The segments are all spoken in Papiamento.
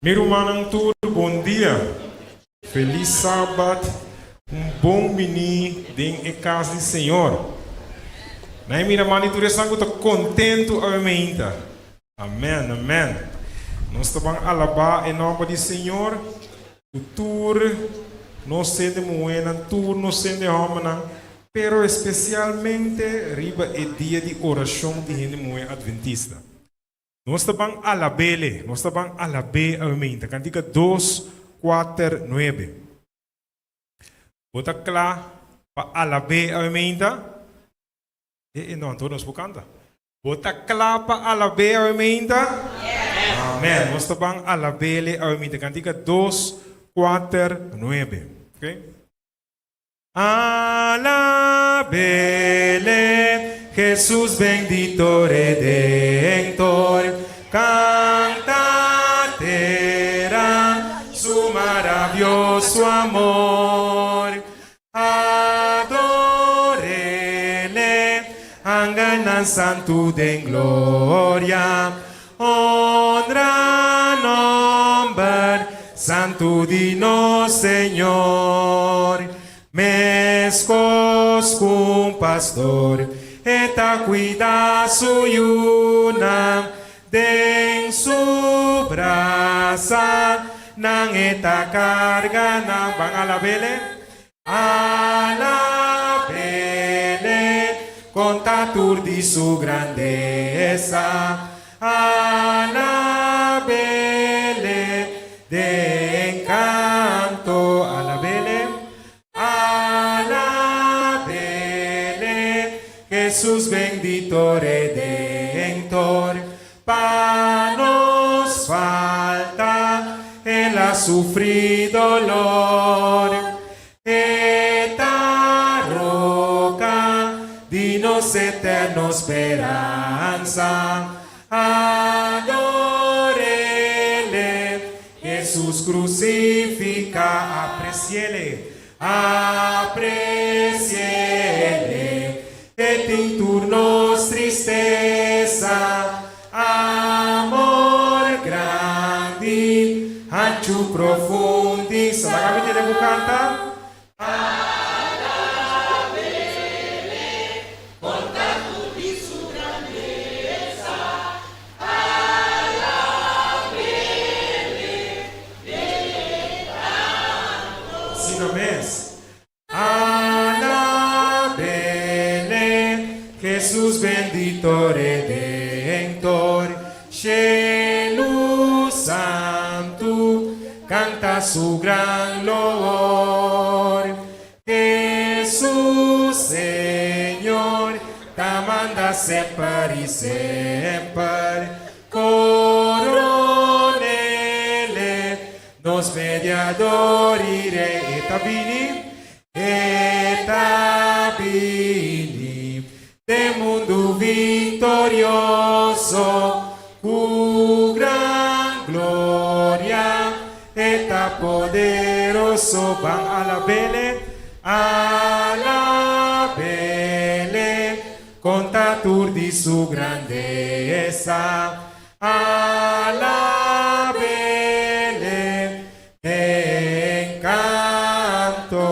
Mi rumannan tur bon dia. Felis Sabat, un bon bini den e kas di Señor. Nan e mira man di tur esnan ku ta kontentu awe meinta. Amen, amen. Nos ta ban alabá e nòmber di Señor ku tur nos hende muhénan, tur nos hende hòmbernan, pero espesialmente riba e dia di orashon di hende muhé Adventista. Nos ta ban alab'Ele, nos ta ban alab'E awe-meinta. Kantika dos, kuater, nuebe. Bo ta kla pa alab'E awe-meinta? E, e, no, anto nos por kanta. Bo ta kla pa alab'E awe-meinta? Amen. Nos ta ban alab'Ele awe-meinta. Kantika dos, kuater, nuebe. Okay? Alabele, Jesus bendito Redentor, canta tera su maravioso amor. Adorele, angelnan santu den gloria, honra nomber santu di nos Señor. Meskos ku un pastor, e ta kuida su yunan, den su brasa nan e ta karga nan. Ban alab'Ele, alab'Ele, konta tur di su grandesa, alab'Ele den kanto, alab'Ele. Alabele, Jesus bendito Redentor, pa nos falta El a sufri dolor. E ta roca di nos eterno speransa, adorele, Hesus crucifica, apreciele, apreciele, E tin tur nos tristesa, amor grandi, hanchu profundi. Sa laga mi tende ku canta. Alabele, conta tur di su grandesa, Alabele den canto. Asina mes. Alabele, Jesus bendito Redentor, Shelu Santu, canta su gran loor. Jesus Señor, ta manda semper y semper, Coronele, nos mediador y rey. E ta bini, e ta bini den mundu victorioso, cu gran gloria e ta poderoso. Ban alabele, alabele, conta tur di su grandeza. Alabele den canto.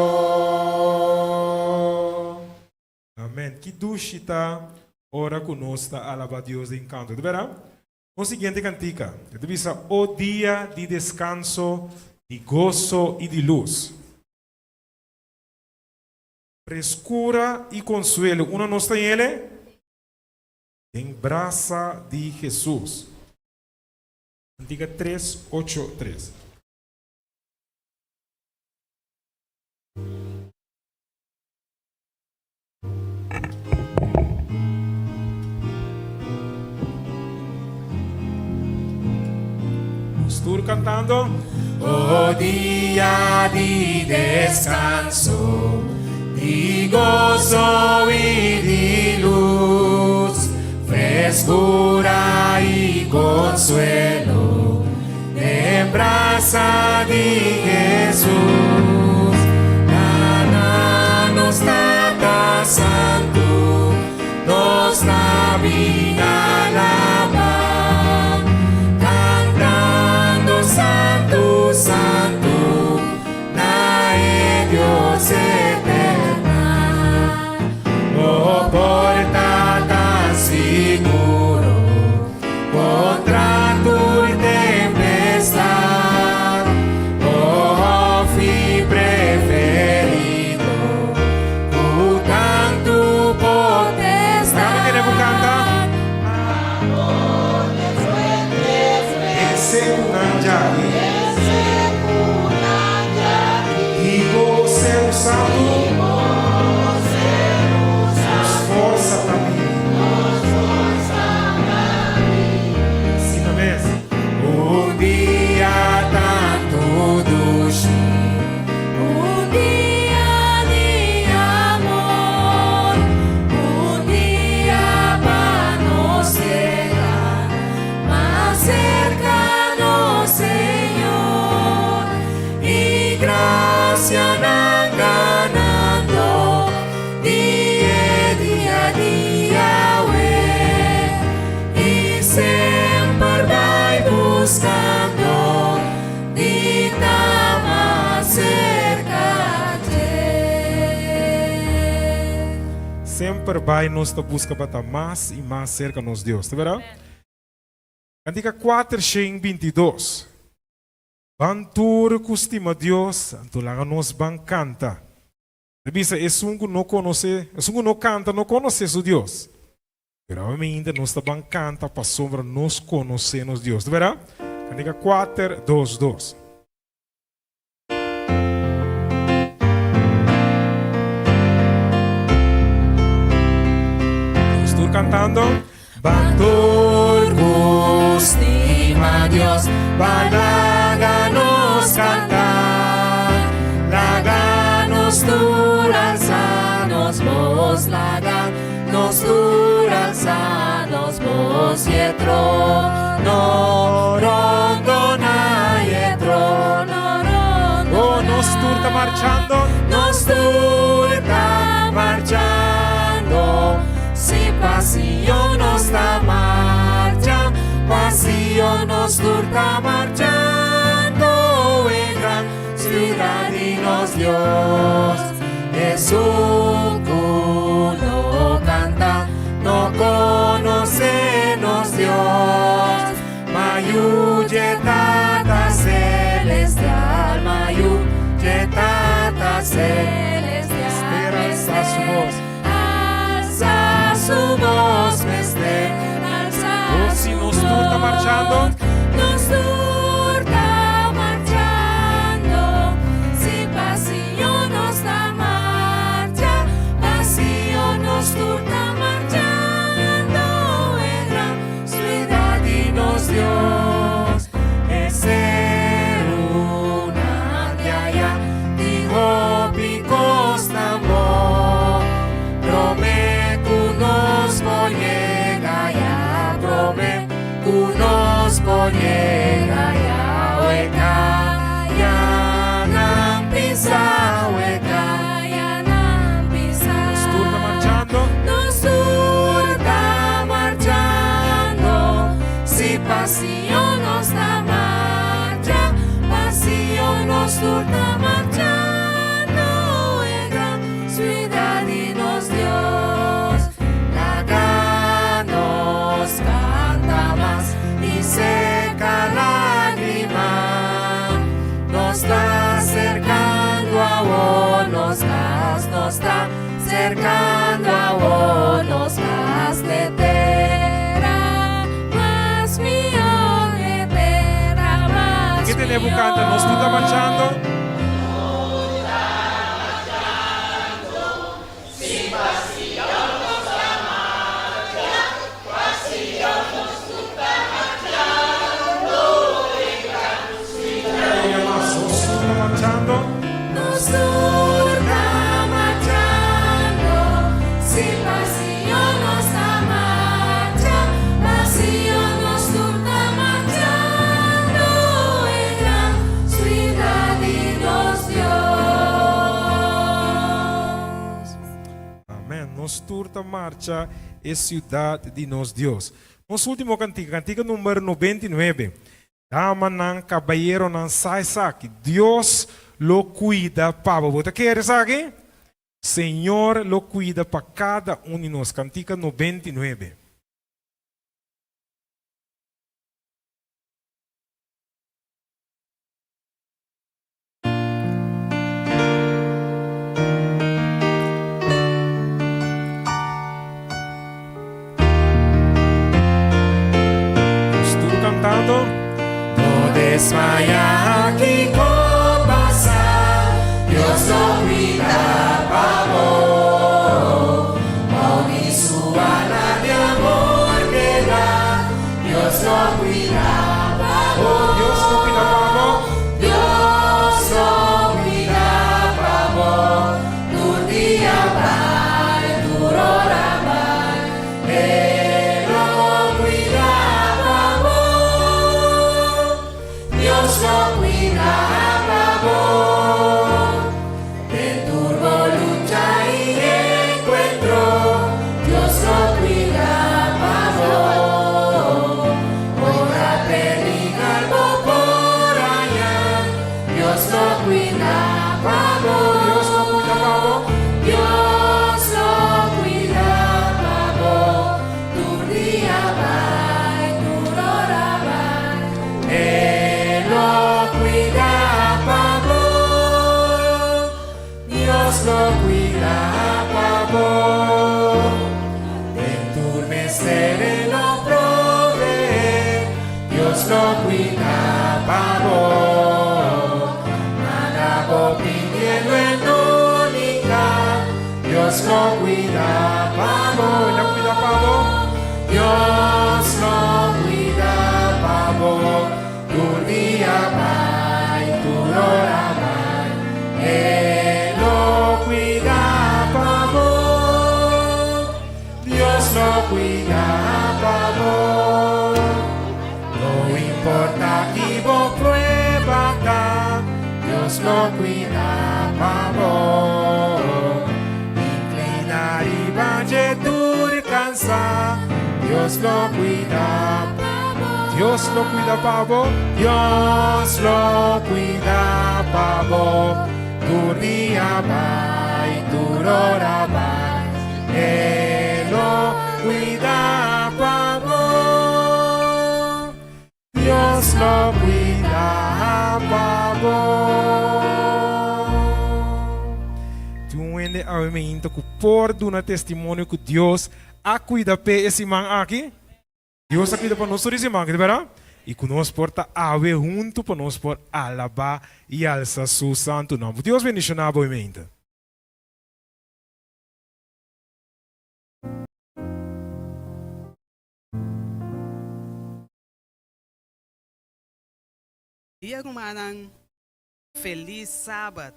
Amen. Ki dushi ta ora ku nos ta alaba Dios den kanto. Ta bera? Un siguiente kantika. E ta bisa, O dia di deskanso, di goso i di lus. Freskura i konsuelo. Unda nos ta yele? Den brasa di Hesus. Kantika tres ocho tres. Nos tur cantando. Oh dia di descanso, di gozo y di luz, frescura y consuelo, den brasa di Jesus. Na nos Tata Santu, nos ta bin alaba, cantando Santu. Semper bai nos ta buska pa ta mas i mas serka nos Dios. Ta bèrdat? Kantika 422. Ban tur ku stima Dios, anto laga nos ban kanta. Ta bisa esun ku no konosé, esun ku no kanta no konosé su Dios. Pero awe mainta nos ta ban kanta pasobra nos konosé nos Dios. Ta bèrdat? Kantika 422. Nos tur cantando. Ban tur ku stima Dios, ban laga nos kanta. Laga nos tur alsa nos bos, laga nos tur alsa nos bos i e trono rondona, i e trono rondona. Oh, nos tur ta marchando. Nos tur ta marchando, si pa Sion nos ta marcha, pa Sion nos tur ta marchando, e gran ciudad di nos Dios. Esun ku no kanta, no konosé nos Dios. Ma yu dje Tata Celestial, ma yu dje Tata Celestial. Mester alsa su bos. Alsa su bos, mester alsa Oh, si su nos tur ta marchando. bos. Nos tur ta marchando, si pa Sion nos ta marcha, pa Sion nos tur ta marchando, e gran Ciudad di nos Dios. E serunan di aya tin hopi kosnan bon. Promé ku nos por yega aya, promé ku nos por yega aya, o e kayanan pisa, o e kayanan pisa. Nos tur ta marchando. Nos tur ta marchando, si pa Sion nos ta marcha, pa Sion nos tur ta marchando, e gran ciudad di nos Dios. Laga nos kanta mas i seka lágrima, nos ta serkando awor nos kas, nos ta serkando awor nos kas n'e tera mas mihó, n'e tera mas Ke tene bo kanta? Nos tur ta marchando. Nos tur ta marchando. Nos tur ta marchando, si pa Sion nos ta marcha, pa Sion nos tur ta marchando, e gran ciudad di nos Dios. Amen. Nos tur ta marcha e ciudad di nos Dios. Nos ultimo cantica, cantica number 99. Damanan, caballeronan, sa esaki. Dios lo cuida pa bo. Bo ta kere esaki? Señor lo cuida pa cada un di nos. Cantica 99. Nos tur cantando. No desmaya kiko pasa, Dios lo cuida pa bo. Bou di su ala di amor keda, Dios lo cuida pa bo. Oh, Dios lo cuida pa bo. Dios lo cuida pa bo. Tur dia bai, tur ora bai, E lo cuida pa bo. Dios lo cuida. Dios lo cuida pa bo. Den tur mester e lo proveé, Dios lo cuida pa bo. Nada bo pidié lo e no ninga, Dios lo cuida pa bo. E ta cuida pa bo. Dios lo cuida pa bo. Tur dia bai, tur ora bai, E lo cuida pa bo. Dios lo cuida pa bo. No importa ki bo prueba ta, Dios lo cuida pa bo. Inclina riba dje tur cansa, Dios lo cuida pa bo. Dios lo cuida pa bo. Dios lo cuida pa bo. Tur dia bai, tur ora bai, E lo cuida pa bo. Dios lo cuida pa bo. Tin un hende awe meinta cu por duna testimonio cu Dios a cuida p'e e siman aki? Dios a cuida pa nos tur e siman aki, ta berdad? Y cu nos por ta awe hunto pa nos por alaba y alsa su santo nomber. Dios bendiciona bo e meinta. Dia rumannan, felis sabat.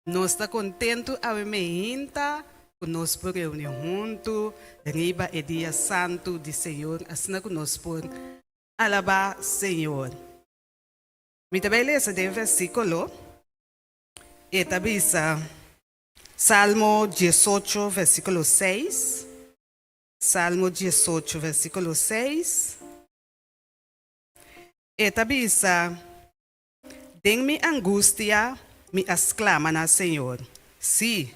Nos ta kontentu awe meinta ku nos por reuni huntu riba e dia santu di Señor asina ku nos por alabá Señor. Mi ta bai lesa den versíkulo, e ta bisa, Salmo diesocho versíkulo seis, Salmo diesocho versíkulo seis, e ta bisa, Den mi angustia mi a sklama na Señor, sí,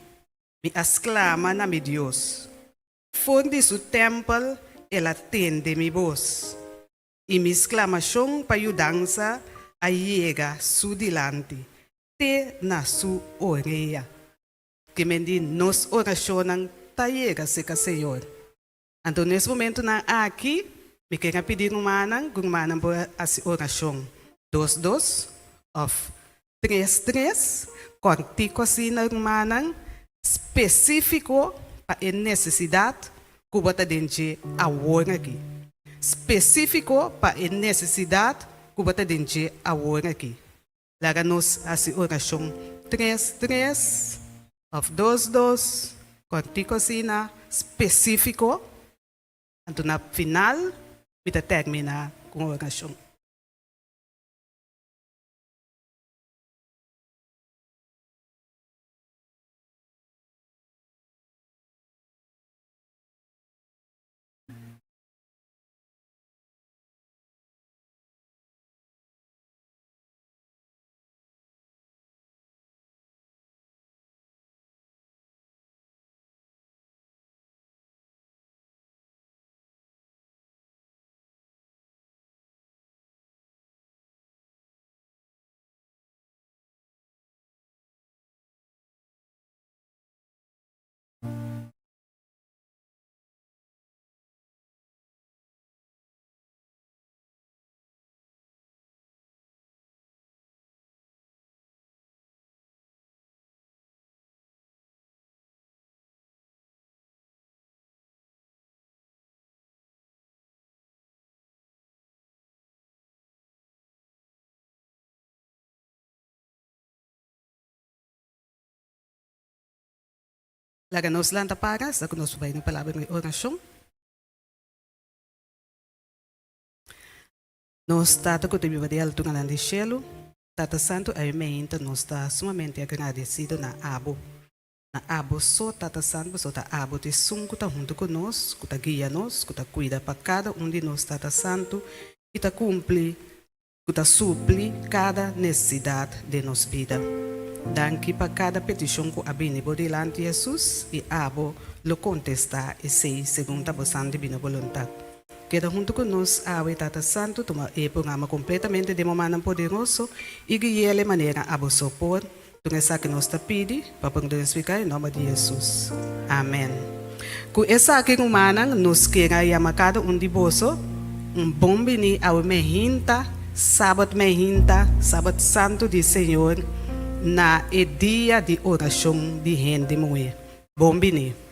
mi a sklama na mi Dios. For di su tèmpel el a tende mi bos, i mi sklamashon pa yudansa a yega su dilanti, te na su orea. Ke men di nos orashonnan ta yega serka Señor. Anto nes momentunan aki mi ker a pidi rumannan ku rumannan por hasi orashon dos dos òf tres tres kòrtiku asina rumannan spesífiko pa e nesesidat ku bo ta den dje awor aki. Spesífiko pa e nesesidat ku bo ta den dje awor aki. Laga nos hasi orashon tres tres òf dos dos, kòrtiku asina, spesífiko. Anto na final mi ta terminá ku un orashon. Laga nos lanta para hasta ku nos por bai na palabra di orashon. Nos Tata ku ta biba den alturanan di shelu, Tata Santu, awe meinta nos ta sumamente agradesido na Abo, na Abo so, Tata Santu, pasobra ta Abo ta esun ku ta huntu ku nos, ku ta guia nos, ku ta kuida pa kada un di nos, Tata Santu, i ta kumpli, ku ta supli kada nesesidat den nos bida. Danki pa kada petishon ku a bini Bo dilanti, Hesus, i Abo lo kontestá esei segun ta Bo San Dibino boluntat. Keda huntu ku nos awe Tata Santu tuma e programa kompletamente den bo mannan poderoso i gui'el e manera abo so por. Tur esaki nos ta pidi pa por glorifiká e nòmber di Hesus. Amèn. Ku esaki, rumannan, nos kier a yama kada un di boso un bon bini awe mehinta, Sabat mehinta, Sabat Santu di Señor, na e dia di orashon di hende muhé. Bon bini!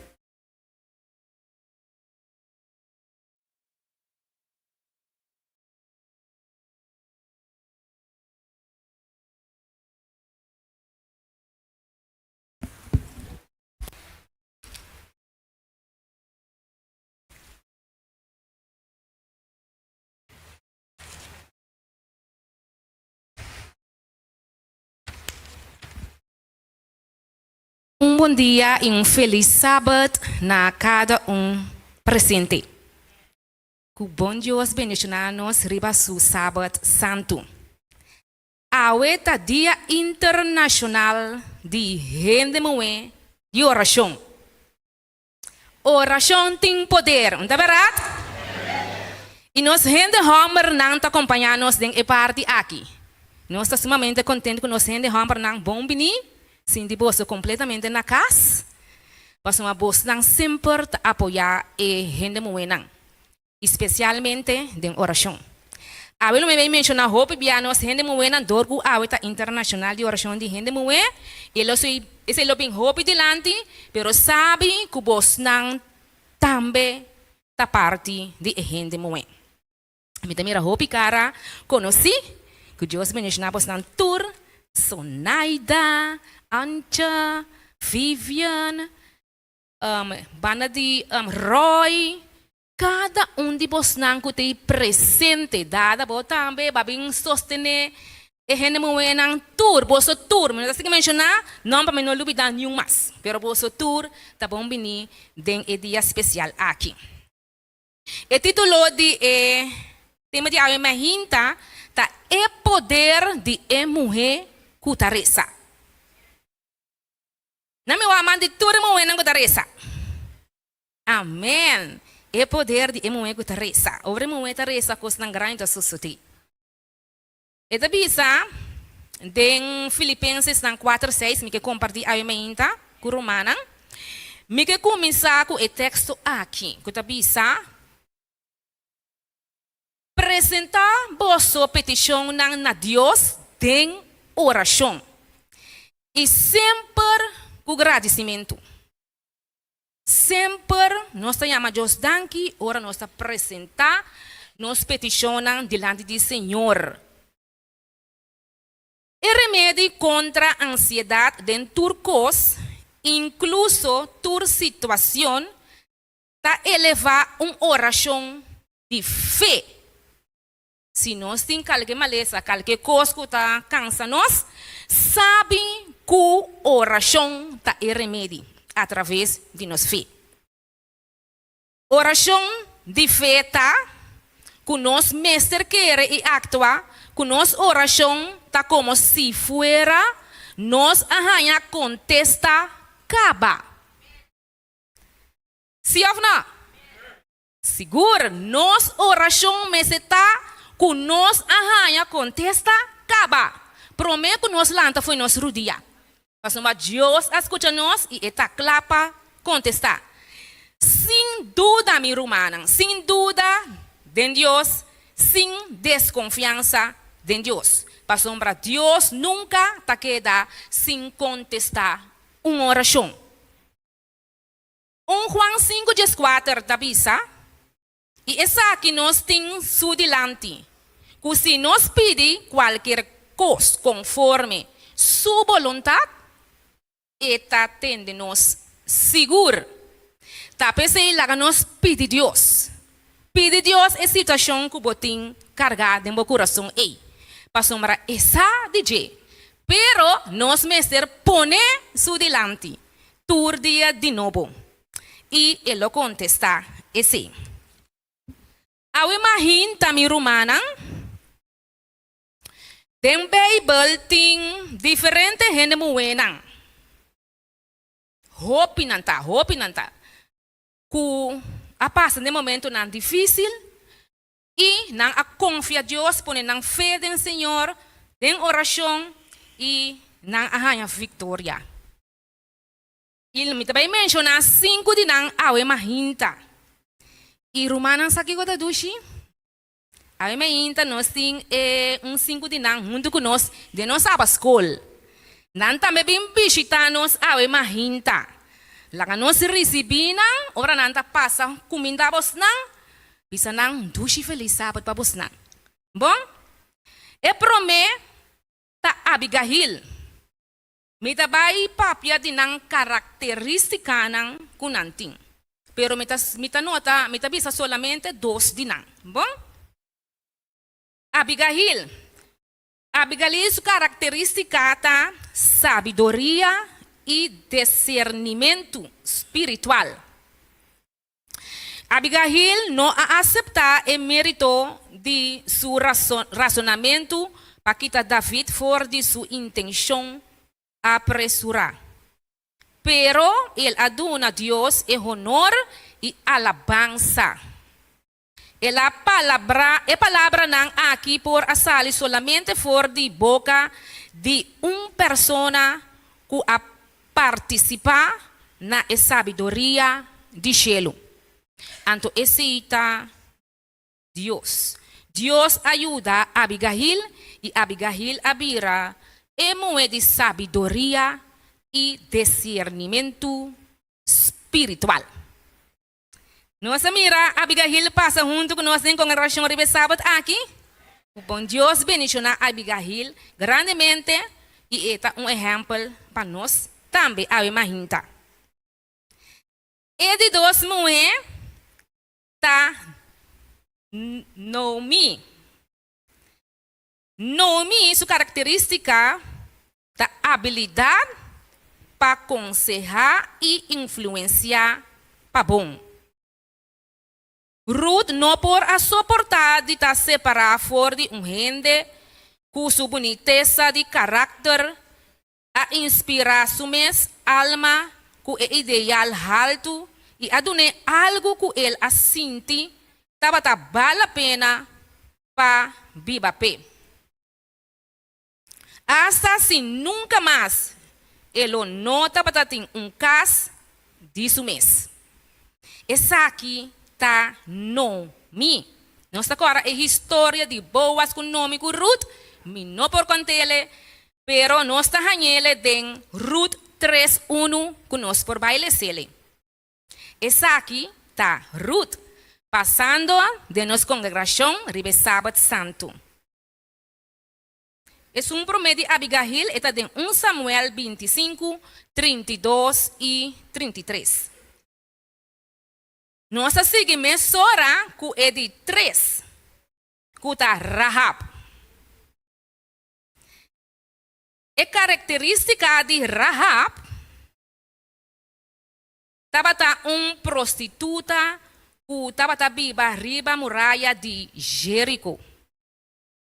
Un bon dia y un feliz Sabat na cada un presente. Cu bon Dios bendiciona nos riba su Sabat Santu. Awe ta Dia Internashonal di Hende Muhé di Orashon. Orashon tin poder, no ta bèrdat? I nos hende hòmbernan ta kompañá nos den e parti aki. Nos ta sumamente kontentu ku nos hende hòmbernan bon bini, sinti boso kompletamente na kas, pasobra bosnan semper ta apoyá e hende muhénan. I spesialmente den orashon. Awe lo mi bay menshoná hopi bia nos hende muhénan dor ku awe ta internashonal di orashon di hende muhé i lo esei esei lo bin hopi dilanti pero sabi ku bosnan tambe ta parti di e hende muhé. Mi ta mira hopi kara konosí ku Dios bendishoná bosnan tur, Sonaida, Antje, Vivian, Banda di Roy, kada un di bosnan ku ta ei presente, dada bo tambe, bo a bin sostené e hende muhénan tur, boso tur, mi no ta sigui menshoná nòmber pa mi no lubidá niun mas, pero boso tur ta bon bini den e dia spesial aki. E título di e tema di awe mainta ta E Poder di e Muhé ku Ta Resa. Nan mi wak man di tur e muhénan ku ta resa. Amèn! E poder di e muhé ku ta resa. Ora e muhé ta resa, kosnan grandi ta sosodé. E ta bisa den Filipensesnan kuater seis, mi ke kompartí awe mainta ku rumannan. Mi ke kuminsá ku e teksto aki ku ta bisa, Presentá boso petishonnan na Dios den orashon i semper ku gradisimentu. Semper nos ta yama Dios danki ora nos ta presentá nos petishonnan dilanti di Señor. E remedi kontra ansiedat den tur kos, inkluso tur situashon, ta elevá un orashon di fe. Si nos tin kalke malesa, kalke kos ku ta kansa nos, sabi ku orashon ta e remedi atraves di nos fe. Orashon di fe ta ku nos mester kere i aktua ku nos orashon ta komo si fuera nos a haña kontesta kaba. Sí òf nò? Sigur, nos orashon mester ta ku nos a haña kontesta kaba promé ku nos lanta fo'i nos rudia. Pasobra Dios a skucha nos i e ta kla pa kontestá. Sin duda, mi rumannan, sin duda den Dios, sin deskonfiansa den Dios. Pasobra Dios nunka ta keda sin kontestá un orashon. Un Juan sinku dieskuater ta bisa, I esaki nos tin su dilanti, ku si nos pidi kualkier kos konforme su boluntat, e ta tende nos sigur. Ta p'esei laga nos pidi Dios. Pidi Dios e situashon ku bo tin kargá den bo kurason ei, pasobra e sa di dje. Pero nos mester pone su dilanti tur dia di nobo, i e lo kontestá esei. Awe mahinta mi rumannan, den Beibel tin diferente hende muhénan, hopi nan ta, hopi nan ta, ku a pasa den momentonan difísil i nan a konfia Dios, pone nan fe den Señor, den orashon i. Nan a haña viktoria. I mi ta bai menshoná sinku di nan awe mainta. I rumannan sa kiko ta dushi? Awe mainta nos tin e un sinku di nan huntu ku nos den nos Sabbatschool. Nan tambe bin bishitá nos awe mainta. Laga nos risibí nan ora nan ta pasa kumindá bosnan, bisa nan dushi felis Sabat pa bosnan. Bon, e promé ta Abigahil. Mi ta bai papia di nan karakterístikanan ku nan tin, pero mi ta mi ta nota mi ta bisa solamente dos di nan. Bon? Abigahil. Abigail su karakterístika ta sabiduria i disernimentu spiritual. Abigail no a aseptá e mérito di su rasonamentu pa kita David for di su intenshon apresurá. Pero el a duna Dios e honor i alabansa. El a palabrá, e palabranan aki por a sali solamente for di boka di un persona ku a partisipá na e sabiduria di shelu. Anto esei ta Dios. Dios a yuda Abigahil i Abigahil a bira e muhé di sabiduria i disiernimentu spiritual. Nos a mira Abigahil pasa huntu ku nos den kongregashon riba e sabat aki. Ku bon Dios bendishoná Abigahil grandemente i e ta un ehèmpel pa nos tambe awe mahinta. E di dos muhé ta Nomi. Nomi su karakterístika ta abilidat pa konsehá i influensiá pa bon. Ruth no por a soportá di ta separá for di un hende ku su bunitesa di karakter a inspirá su mes alma ku e ideal haltu i a dun'é algu ku el a sinti tabata bal la pena pa biba p'e. Asta si nunka mas e lo no tabata tin un kas di su mes. Esaki ta Nomi. Nos ta kòrda e historia di Boaz ku Nomi ku Ruth? Mi no por kont'ele, pero nos ta hañ'ele den Ruth tres unu ku nos por bai les'ele. Esaki ta Ruth pasando den nos kongregashon riba e Sabat Santu. Esun promé di Abigahil e ta den un Samuel 25, 32 i 33. Nos a sigui mesora ku e di tres, ku ta Rahab. E karakterístika di Rahab tabata un prostituta ku tabata biba riba muraya di Jeriko.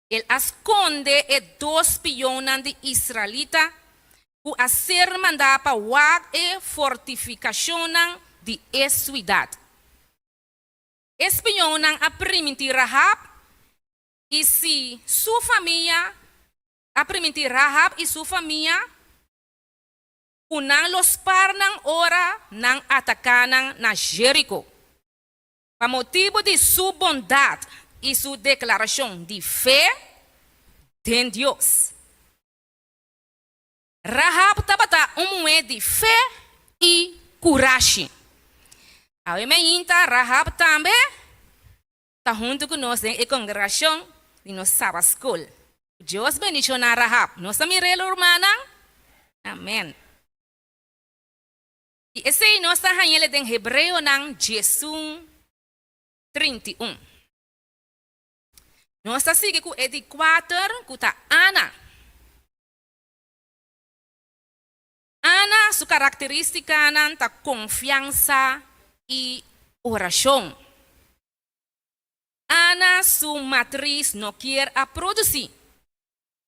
El a skonde e dos spionnan di israelita ku a ser mandá pa wak e fortifikashonnan di e suidat. E spionnan a primintí Rahab i si su famia a primintí Rahab i su famia ku nan lo spar nan ora nan ataká nan na Jeriko. Pa motibu di su bondat i su deklarashon di fe den Dios. Rahab tabata un muhé di fe i kurashi. Awe mainta Rahab tambe ta huntu ku nos den e kongregashon di nos Sabat Skol. Dios bendishoná Rahab. Nos ta mir'é lo rumannan? Amèn. I esei nos ta hañ'el den Hebreonan 11, 31. Nos ta sigui ku e di kuater, ku ta Ana. Ana su karakterístikanan ta konfiansa i orashon. Ana su matris no kier a produsí.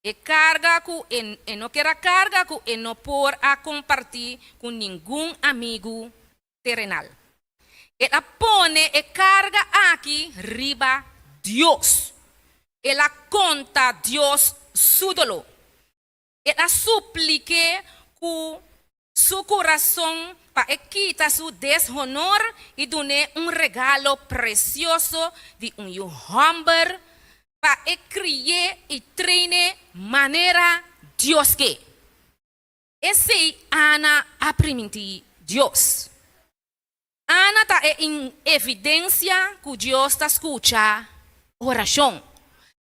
E karga ku e e no kier a karga ku e no por a kompartí ku ningun amigu terenal. El a pone e karga aki riba Dios. El a konta Dios su doló. El a suplik'é ku su kurason pa e kita su deshonor i dun'é un regalo presioso di un yu hòmber pa e kri'é i train'é manera Dios ke. Esei Ana a primintí Dios. Ana ta e evidensia ku Dios ta skucha orashon.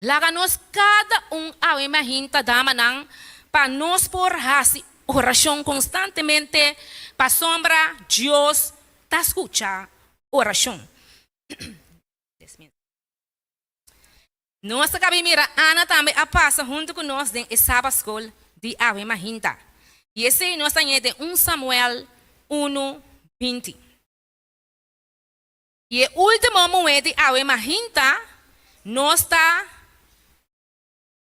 Laga nos kada un awe mahinta damanan pa nos por hasi orashon konstantemente pasobra Dios ta skucha orashon. Nos ta kabi mira Ana tambe a pasa huntu ku nos den e Sabat Skol di awe mahinta. I esei nos ta hañ'é den un Samuel unu, 20. I e último muhé di awe mahinta nos ta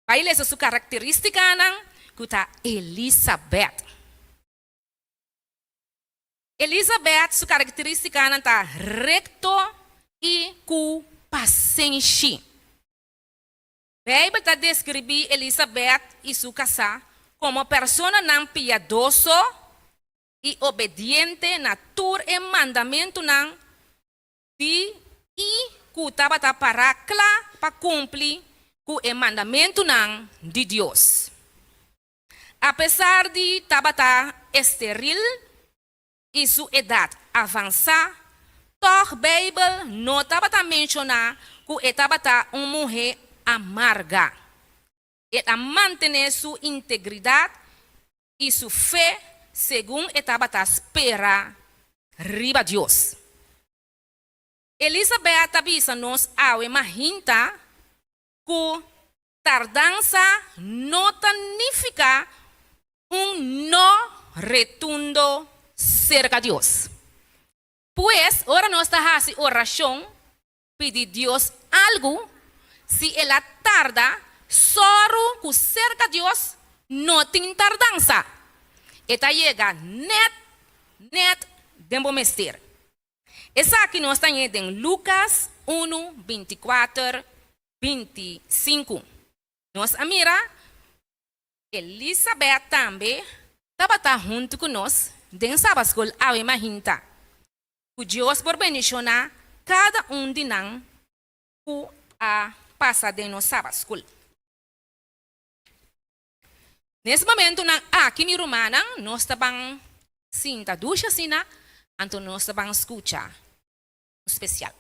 bai lesa su karakterístikanan ku ta Elisabèt. Elisabèt su karakterístikanan ta rekto i ku pasenshi. Beibel ta deskribí Elisabèt i su kasá komo personanan piadoso i obediente na tur e mandamentunan di i ku tabata pará kla pa kumpli ku e mandamentunan di Dios. Apesar di tabata esteril i su edat avansá, tòg Beibel no tabata menshoná ku e tabata un muhé amarga. El a mantené su integridat i su fe segun e tabata spera riba Dios. Elisabèt ta bisa nos awe mahinta ku Tardansa no ta nifiká un no retundo serka Dios. Pues, ora nos ta hasi orashon pidi Dios algu, si el a tarda, sòru ku serka Dios no tin tardansa. E ta yega nèt nèt den bo mester. Esaki nos ta hañ'é den Lukas unu, 24, 25. Nos a mira Elisabèt tambe tabata huntu ku nos den Sabatskol awe mahinta. Ku Dios por bendishoná kada un di nan ku a pasa den nos Sabatskol. Nes momentunan aki mi rumannan nos ta ban sinta dushi asina anto nos ta ban skucha un spesial.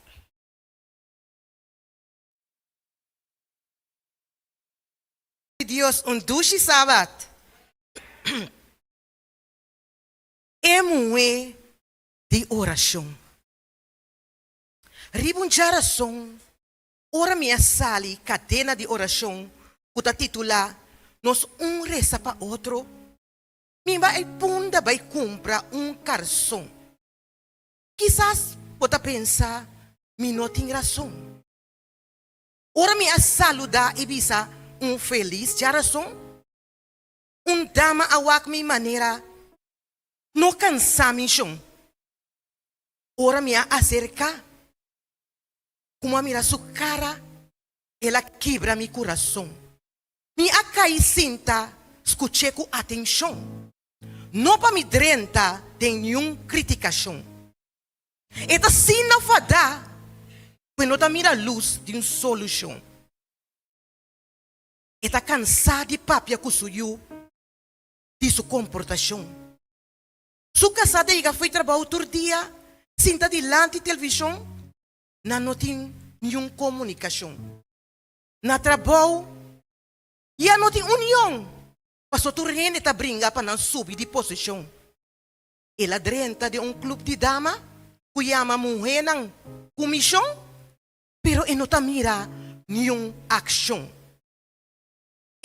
Dios un dushi Sabat. E muhé di orashon. Riba un djarason, ora mi a sali kadena di orashon ku ta titulá Nos un resa pa otro, mi bai punda bai kumpra un karson. Kisas bo ta pensa mi no tin rason. Ora mi a saludá i bisa un felis djarason, un dama a wak mi manera no kansá mi shon. Ora mi a aserká, ku a mira su kara, el a kibra mi kurason. Mi a kai sinta skuch'é ku atenshon, no pa mi drenta den niun kritikashon. E ta asina fadá ku e no ta mira lus di un solushon. E ta kansá di papia ku su yu di su komportashon. Su kasá ta yega fo'i trabou tur dia, sinta dilanti televishon, nan no tin niun komunikashon. Na trabou ya no tin union, paso tur hende ta bringa pa nan subi di posishon. El a drenta den un club di dama cu yama Muhénan cu Mishon, pero e no ta mira niun accion.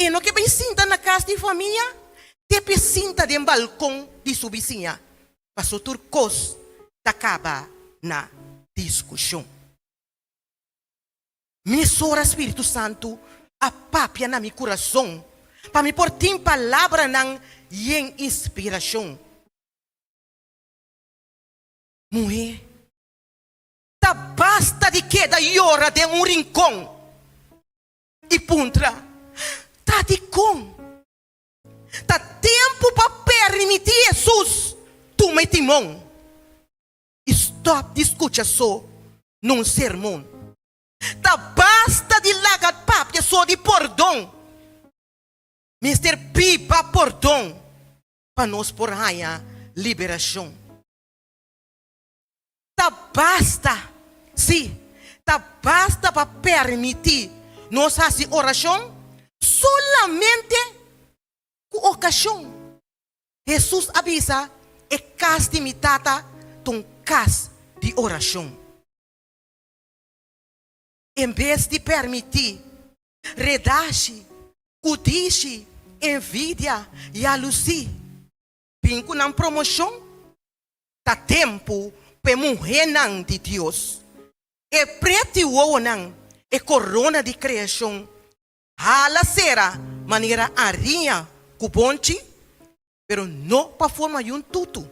E no ke bay sinta na cas di famia, te p'e sinta den balcon di su bisiña, paso tur cos ta caba na discusion. Mesora Spiritu Santu a papia na mi kurason pa mi por tin palabranan yen inspirashon. Muhé, ta basta di keda yora den un rinkon i puntra, Ta dikon? Ta tempu pa permití Hesus tuma e timon i stòp di skucha so nun sermon. Ta basta di laga papia so di pordon. Mester biba pordon pa nos por haña liberashon. Ta basta, sí, ta basta pa permití nos hasi orashon solamente ku okashon. Hesus a bisa, E kas di mi Tata ta un kas di orashon. En bes di permití redashi, kudishi, envidia, yalusí bin ku nan promoshon, Ta tempu p'e muhénan di Dios, e preti wowonan, e korona di kreashon, hala sera manera ariña ku bonchi, pero no pa forma yun tutu,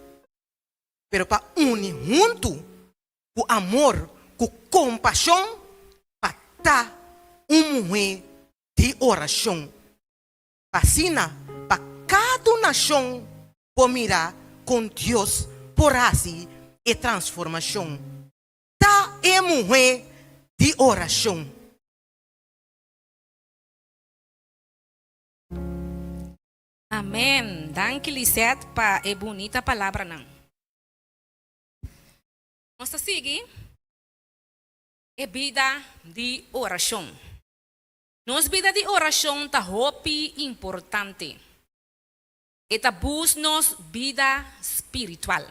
pero pa uni huntu ku amor, ku kompashon, pa ta un muhé di orashon. Pa asina pa kada un nashon por mira kon Dios por hasi e transformashon. Ta e muhé di orashon. Amen. Danki Lisette pa e bunita palabranan. Nos ta sigui e bida di orashon. Nos bida di orashon ta hopi importante. E ta boost nos bida spiritual.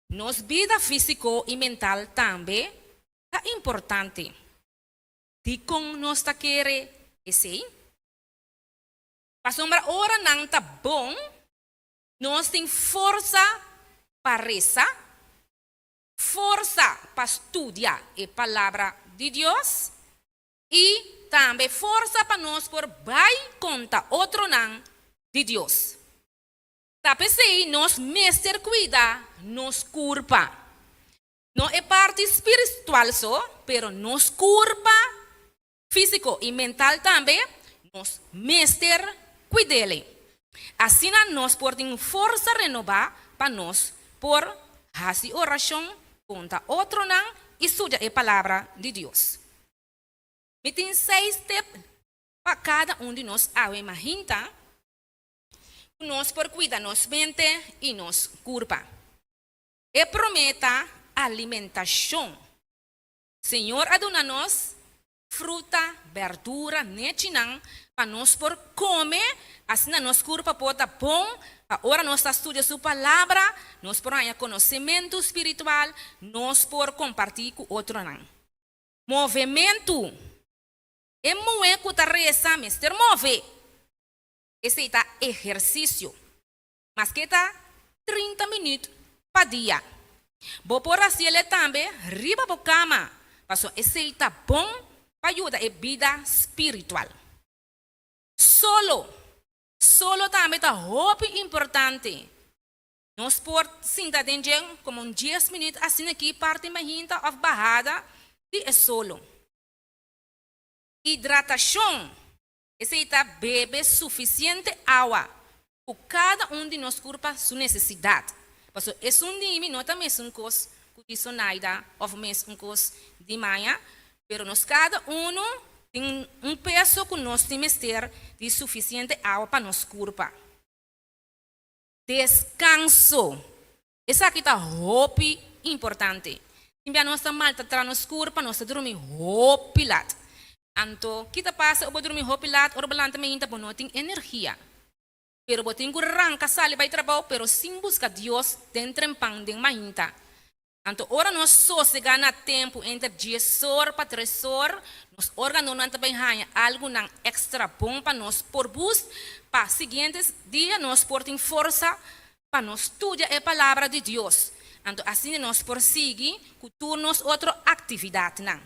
Nos bida físiko i mental tambe ta importante. Dikon nos ta kere esei? Pasobra ora nan ta bon, nos tin forsa pa resa, forsa pa studia e Palabra di Dios i tambe forsa pa nos por bai konta otronan di Dios. Ta p'esei nos mester kuida nos kurpa. No e parti spiritual so, pero nos kurpa físiko i mental tambe nos mester kuid'el. Asina nos por tin forsa renobá pa nos por hasi orashon, konta otronan i studia e Palabra di Dios. Mi tin seis tep pa kada un di nos awe mahinta ku nos por kuida nos mente i nos kurpa. E promé ta alimentashon. Señor a duna nos fruta, berdura, nechinan pa nos por kome, asina nos kurpa por ta bon pa ora nos ta studia Su Palabra, nos por haña konosementu spiritual, nos por kompartí ku otronan. Movementu. E muhé ku ta resa mester move. Esei ta ehersisio. Maske ta 30 minüt pa dia. Bo por hasiel e tambe riba bo kama, pasobra esei ta bon pa yuda e bida spiritual. Solo. Solo tambe ta hopi importante. Nos por sinta den dje komo un dies minüt asina aki parti mahinta òf bahada di e solo. Hidratashon. Esei ta bebe sufisiente awa ku kada un di nos kurpa su nesesidat. Pasobra esun di mi no ta mesun kos ku di Sonaida òf mes un kos di Maya, pero nos kada unu tin un peso ku nos tin mester di sufisiente awa pa nos kurpa. Deskanso. Esaki ta hopi importante. Tin bia nos ta maltratá nos kurpa, nos ta drumi hopi lat. Anto, ki ta pasa ora bo drumi hopi lat? Ora bo lanta mainta bo no tin energia. Pero bo tin ku ranka sali bai trabou pero sin buska Dios den trempan den mainta. Anto ora nos sosegá na tempu entre diesor pa tresor, nos órganonan ta bai haña algunan èkstra bon pa nos por boost pa siguiente dia nos por tin forsa pa nos studia e Palabra di Dios. Anto asina nos por sigui ku tur nos otro aktividatnan.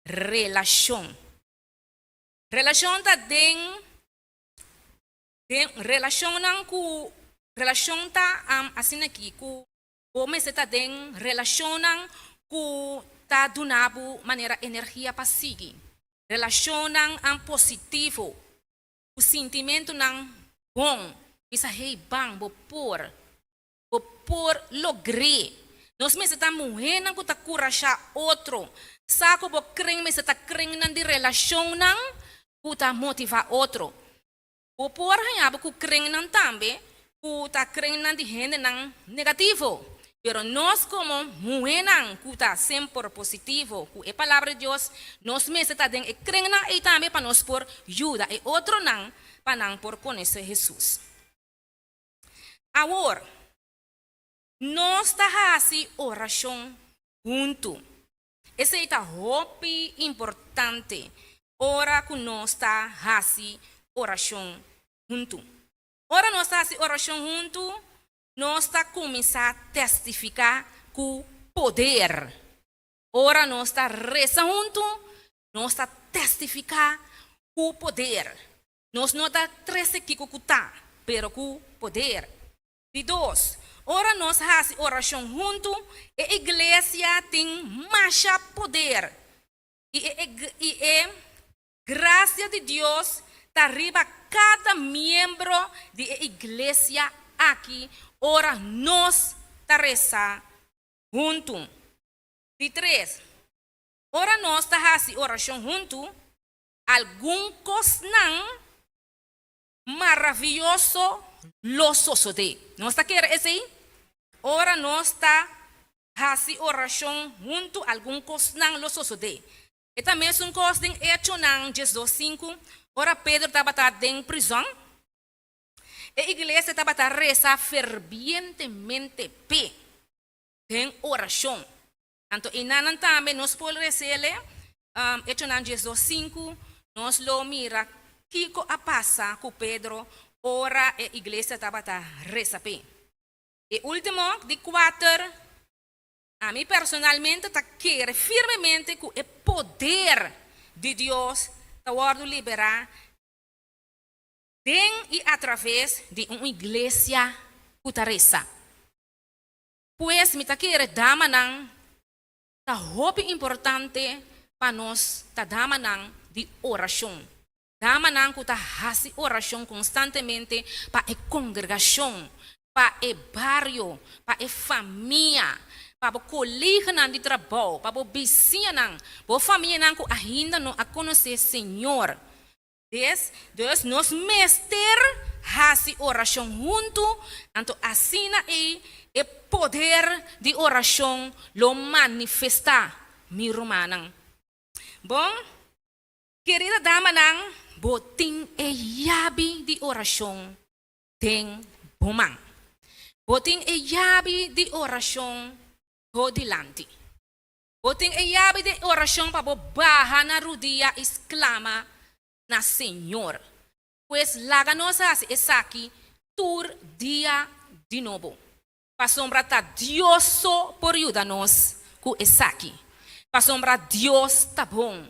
Relashon. Relashon ta den den relashonnan ku relashon ta asina aki ku Bo mester ta den relashonnan ku ta duna bo manera energia pa sigui. Relashonnan positivo, ku sintimentunan. bon, bisa hey ban bo por, bo por logr'é. Nos mester ta muhénan ku ta kurashá otro. Sa ku bo kren mester ta krennan di relashonnan ku ta motivá otro. Bo por haña bo ku krennan tambe ku ta krennan di hendenan negativo. Pero nos komo muhénan ku ta semper positivo ku e Palabra di Dios, nos mester ta den e krennan ei tambe pa nos por yuda e otronan pa nan por konosé Hesus. Awor, nos ta hasi orashon huntu. Esei ta hopi importante ora ku nos ta hasi orashon huntu. Ora nos ta hasi orashon huntu, nos ta kuminsá testifiká ku poder. Ora nos ta resa huntu, nos ta testifiká ku poder. Nos no ta trese kiko ku ta, pero ku poder. Di dos, ora nos hasi orashon huntu, e iglesia tin masha poder i e i e grasia di Dios ta riba kada miembro di e iglesia aki ora nos ta resa huntu. Di tres, ora nos ta hasi orashon huntu, algun kosnan maravioso lo sosodé. Nos ta kere esei? Ora nos ta hasi orashon huntu, algun kosnan lo sosodé. E ta mesun kos den Echonan 12:5, ora Pedro tabata den prizòn, e iglesia tabata resa fervientemente p'e den orashon. Anto enanan tambe nos por resele Echonan 12:5, nos lo mira kiko a pasa ku Pedro ora e iglesia tabata resa p'e. E último, di kuater, ami personalmente ta kere firmemente ku e poder di Dios ta wòrdu liberá den i atraves di un iglesia ku ta resa. Pues mi ta kere damanan ta hopi importante pa nos ta damanan di orashon. Damanan ku ta hasi orashon konstantemente pa e kongregashon, pa e bario, pa e famia, pa bo koleganan di trabou, pa bo bisiñanan, bo famianan ku ainda no a konosé Señor. Des, dus nos mester hasi orashon huntu, anto asina ei e poder di orashon lo manifestá, mi rumannan. Bon, kerida damanan, bo tin e yabi di orashon den bo man. Bo tin e yabi di orashon bo dilanti. Bo tin e yabi di orashon pa bo baha na rudia i sklama na Señor. Pues laga nos hasi esaki tur dia di nobo, pasobra ta Dios so por yuda nos ku esaki, pasobra Dios ta bon,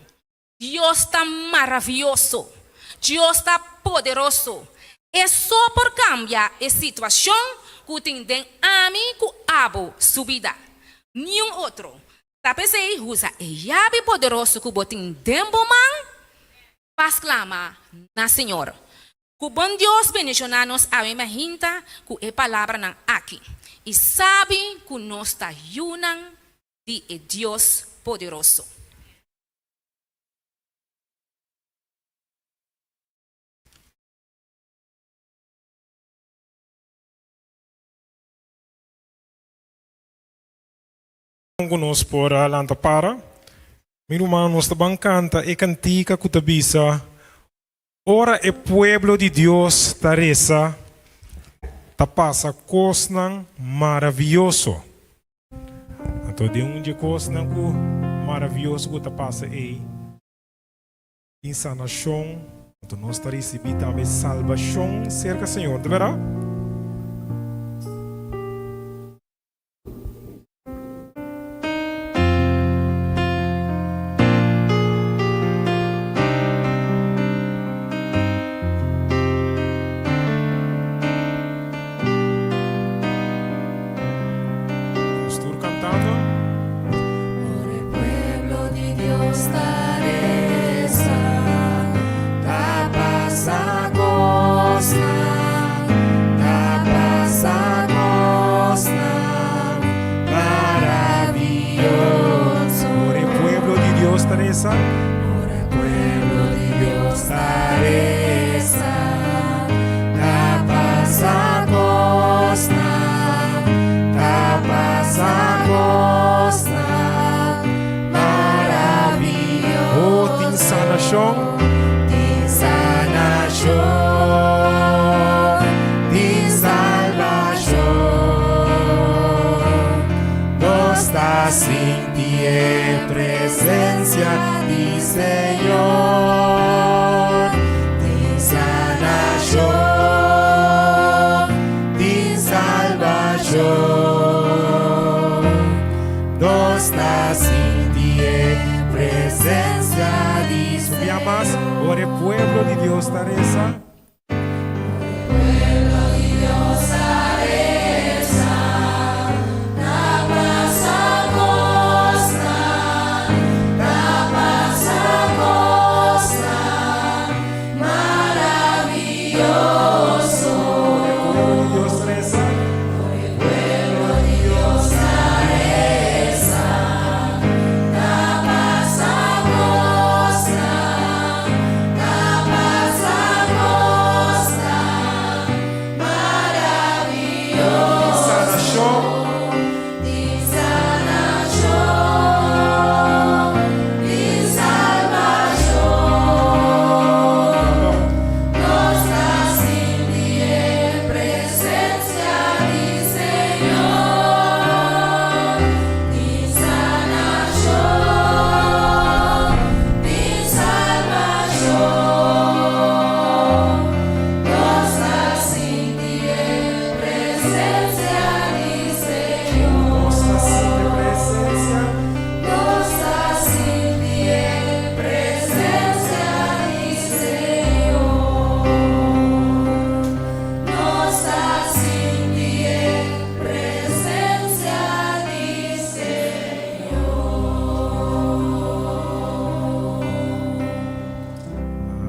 Dios ta maravioso, Dios ta poderoso. E so por kambia e situashon ku tin den ami ku abo su bida. Niun otro. Ta p'esei usa e yabi poderoso ku bo tin den bo man pa sklama na Señor. Ku bon Dios bendishoná nos awe mahinta ku e palabranan aki i sabi ku nos ta yunan di e Dios poderoso. Ku nos por a lanta para. Mi ruman, nos ta ban kanta e kantika ku ta bisa, Ora e pueblo di Dios ta resa, ta pasa kosnan maravioso. Anto den un dje kosnan ku maravioso ku ta pasa ei, tin sanashon, anto nos ta risibí tambe salbashon serka Señor, ta bèrdat? Nos tur cantando. Ora e pueblo di Dios ta reza, ta pasa cosnan. resa. Ora pueblo di Dios ta resa, ta pasa kosnan, ta pasa kosnan maravioso. Oh, tin sanashon. Tin sanashon, tin salbashon. Nos ta sinti e presensia di Señor. Tin sanashon, tin salbashon. Nos ta sinti e presensia di Subia mas, ora e pueblo di Dios ta resa.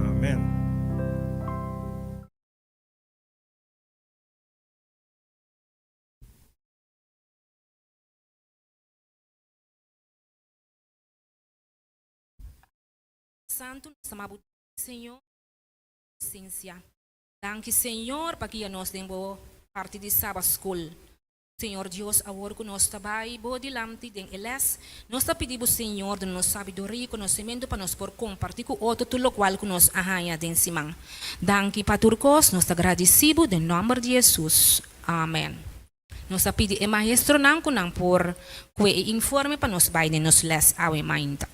Amen. Santu nos ta mabu Señor presencia. Danki Señor pa guia nos den bo parti di Sabbath School. Señor Dios awor ku nos ta bai bo dilanti den e les, nos ta pidi bo Señor duna nos sabiduria i konosementu pa nos por komparti ku otro tur lokual ku nos a haña den siman. Danki pa tur kos, nos ta gradisi bo den nòmber di Hesus. Amen. Nos ta pidi e maestronan ku nan por kue e informe pa nos bai den nos les awe mainta.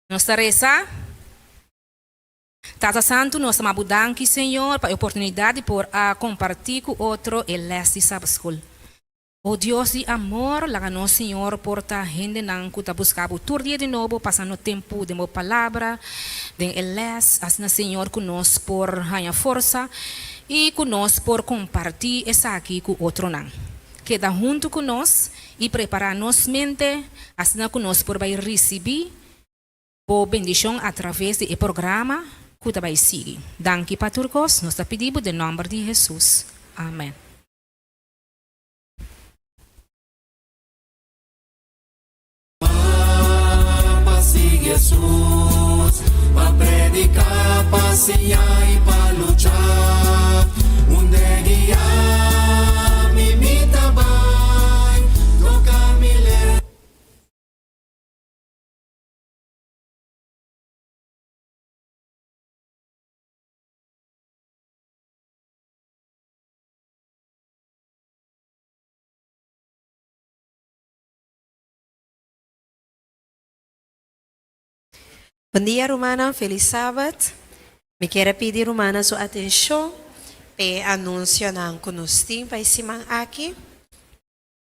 Nos ta resa. Tata Santu, nos ta maba bo danki, Señor, pa e oportunidat di por a kompartí ku otro e lès di Sabbatschool. O Dios di amor, laga nos, Señor, por ta hendenan ku ta buska bo tur dia di nobo, pasando tempu den bo Palabra, den e lès, asina, Señor, ku nos por haña forsa i ku nos por kompartí esaki ku otronan. Keda huntu ku nos i prepará nos mente, asina ku nos por bai risibí bo bendishon atraves di e programa ku ta bai sigui. Danki pa tur kos, nos ta pidi bo den nòmber di Hesus. Amen. Pa sigui Hesus, pa prediká, pa siña i pa lucha. Unda e guia mi, mi ta bai, toka mi le. Bon dia rumannan, felis sabat. Mi kier a pidi rumannan su atencion p'e anuncionan cu nos tin pa e siman aki.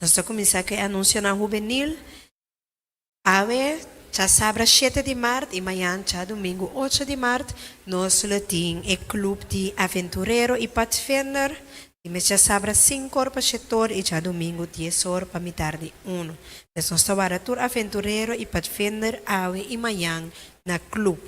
Nos ta cuminsa cu e anuncionan hubenil. Awe djasabra shete di mart i mañan djadumingu ocho di mart nos lo tin e club di aventurero i padvinder. Di mes djasabra sinku or pa shete or i djadumingu dies or pa mitar di unu. Mes nos ta wara tur aventurero i padvinder awe i mañan na club.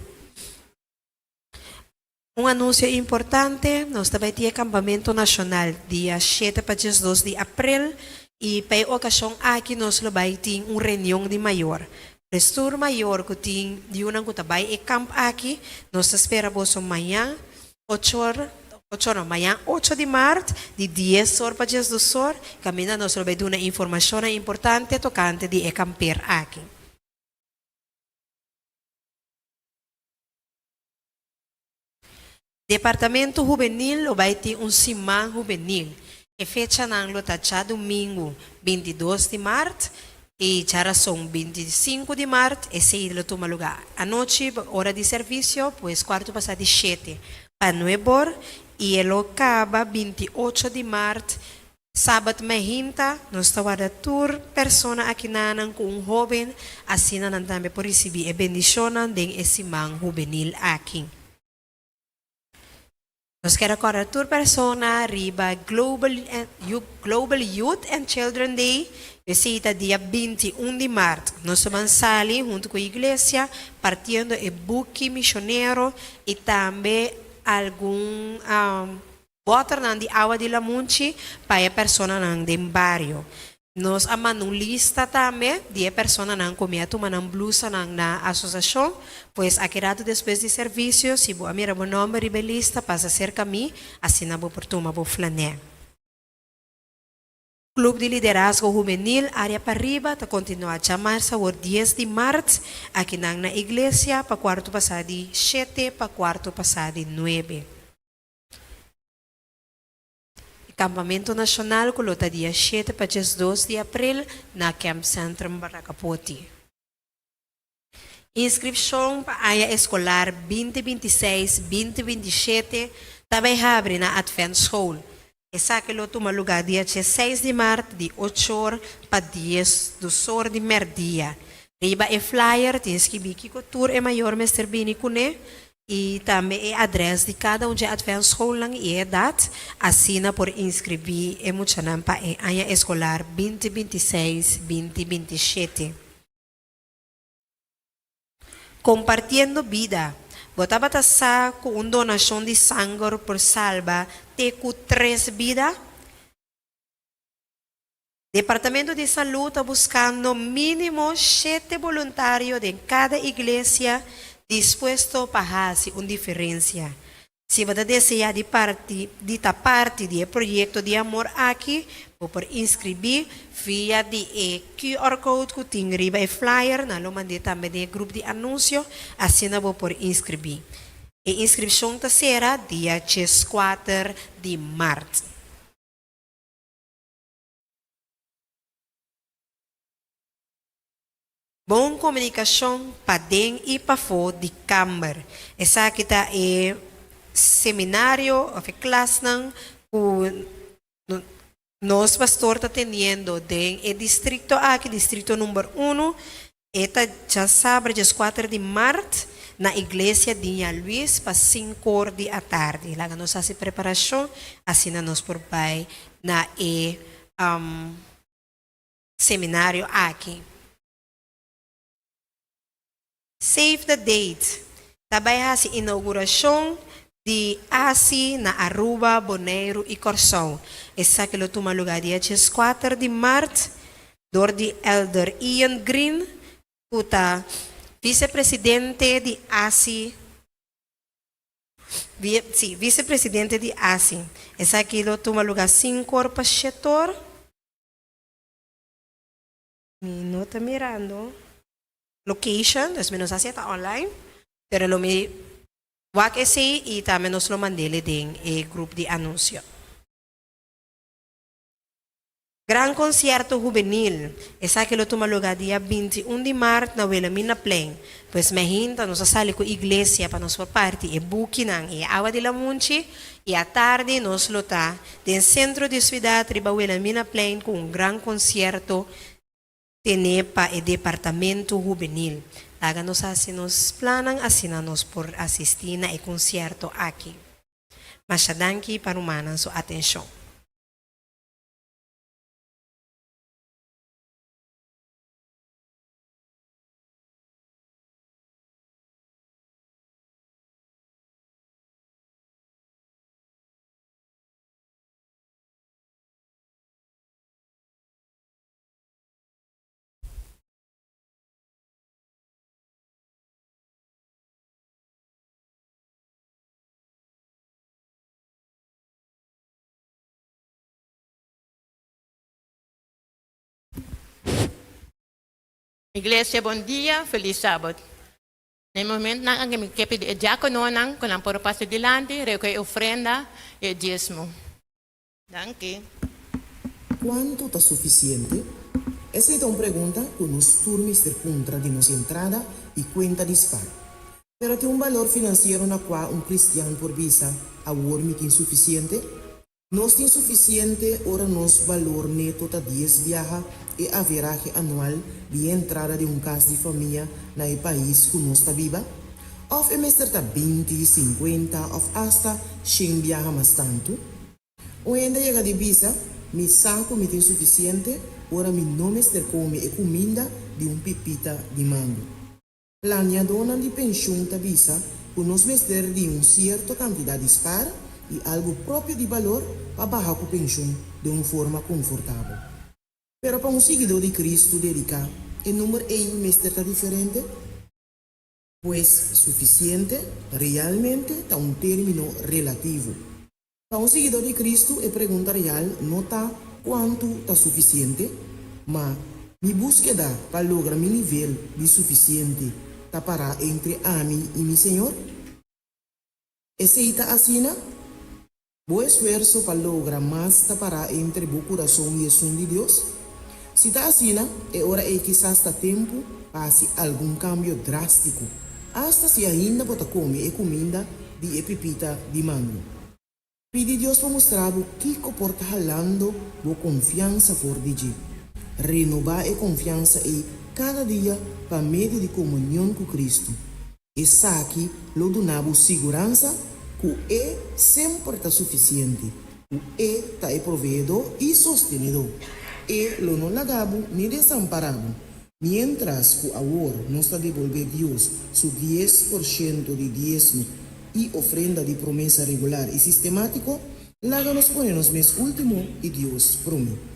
Un anunsio importante, nos ta bai tin e kampamentu nashonal dia shete pa 12 di aprel i pa e okashon aki nos lo bai tin un reunion di mayor. Pues tur mayor ku tin yunan ku ta bai e kamp aki, nos ta spera boso mañan ocho or, ocho no, mañan ocho di mart di dies or pa 12 or, kaminda nos lo bai duna informashonnan importante tokante di e kamper aki. Departamento Hubenil lo bai tin un siman hubenil. E fechanan lo ta djadumingu 22 di mart i djarason 25 di mart. Esei lo tuma lugá anochi ora di servisio, pues kuartu pasá di shete pa nuebor i e lo kaba 28 di mart sabat mainta. Nos ta warda tur persona akinanan ku un hóben, asina nan tambe por risibí e bendishonnan den e siman hubenil aki. Nos kier kòrda tur persona riba Global Youth and Children Day, esei ta dia 21 di mart. Nos ta ban sali huntu ku iglesia, partiendo e buki misionero i tambe algun bòternan di awa di lamunchi pa e personanan den bario. Nos a manda un lista tambe di e personanan ku mi a tuma nan blusanan na asosiashon, pues aki ratu despues di servisio, si bo a mira bo nòmber riba e lista, pasa serka mi, asina bo por tuma bo flanè. Club di Liderazgo Hubenil Área Pariba ta kontinuá djamars awor 10 di mart akinan na iglesia pa kuartu pasá di shete pa kuartu pasá di nuebe. E kampamentu nashonal ku lo ta dia 7 pa 12 di aprel na Camp Centrum Baracapoti. Inskripshon pa aña eskolar 2026, 2027 ta bai habri na Advent School. Esaki lo tuma lugá dia 16 di mart di 8 or pa 12 or di mèrdia. Riba e flyer tin skibí kiko tur e mayor mester bini kuné i tambe e adrès di kada un dje Advent Schoolnan i e edat, asina por inskribí e muchanan pa e aña eskolar 2026, 2027. Kompartiendo bida. Bo tabata sa ku un donashon di sanger por salba te ku tres bida? Departamento di Salú ta buskando mínimo shete boluntario den kada iglesia dispuesto pa hasi un diferensia. Si bo ta deseá di parti di ta parti di e proyekto di amor aki, bo por inskribí via di e QR code ku tin riba e flyer. Nan lo mand'é tambe den e grup di anunsio, asina bo por inskribí. E inskripshon ta sera dia 14 di mart. Bon komunikashon paden i pafó di kamber. Esaki ta e seminario òf e klasnan ku nos pastor ta teniendo den e distrikto aki, distrikto number unu. E ta djasabra 14 di mart na iglesia di Ña Luis pa 5 or di atardi. Laga nos hasi preparashon asina nos por bai na e seminario aki. Save the date. Ta bai hasi inaugurashon di ASI na Aruba, Boneiru i Kòrsou. Esaki lo tuma lugá dia 14 di mart dor di Elder Ian Green ku ta visepresidente di ASI, sí, visepresidente di ASI. Esaki lo tuma lugá 5 or pa 7 or. Mi no ta mirando location, dus mi no sa si e ta online, pero lo mi wak esei i tambe nos lo mand'é den e grup di anunsio. Gran Konsierto Hubenil. Esaki lo tuma lugá dia 21 di mart na Wilhelminaplein. Pues mainta nos a sali ku iglesia pa nos por parti e bukinan i e awa di lamunchi i atardi nos lo ta den sentro di siudat riba Wilhelminaplein ku un gran konsierto tené pa e departamento hubenil. Laga nos hasi nos plannan asina nos por asistí na e konsierto aki. Masha danki pa rumannan su atenshon. Iglesia bon dia, felis sabat. Na e momentonan aki mi ke pidi e diakononan ku nan por pasa dilanti rekohe e ofrenda i e diesmo. Danki. Kuantu ta sufisiente? Esei ta un pregunta ku nos tur mester puntra di nos entrada i kuenta di spar. Pero tin un balor finansiero na kua un kristian por bisa, Awor mi tin sufisiente? Nos tin sufisiente ora nos balor neto ta dies biaha e averahe anual di e entrada di un kas di famia na e pais ku nos ta biba? Òf e mester ta binti, sinkuenta òf asta shen biaha mas tantu? Un hende a yega di bisa, Mi sa ku mi tin sufisiente ora mi no mester kome e kuminda di un pipita di mango. Planeadónan di penshun ta bisa ku nos mester di un sierto kantidat di spar i algu propio di balor pa baha ku penshun den un forma konfortabel. Pero pa un siguidó di Kristu dediká, e number ei mester ta diferente? Pues, sufisiente realmente ta un término relativo. Pa un siguidó di Kristu e pregunta real no ta kuantu ta sufisiente, ma mi búskeda pa logra mi nivel di sufisiente ta pará entre ami i mi Señor? Esei ta asina? Bo esfuerso pa logra mas ta pará entre bo kurason i esun di Dios? Si ta asina, e ora ei kisas ta tempu pa hasi algun kambio drástiko, asta si ainda bo ta kome e kuminda di e pipita di mango. Pidi Dios pa mustra bo kiko por ta halando bo konfiansa for di dje. Renobá e konfiansa ei kada dia pa medio di komunion ku Kristu. Esaki lo duna bo siguransa ku E semper ta sufisiente, ku E ta e Proveedó i Sostenedó. E lo no laga bo ni desampará bo. Miéntras ku awor nos ta debolbé Dios su 10% di diesmo i ofrenda di promesa regular i sistemátiko, laga nos pone nos mes último i Dios promé.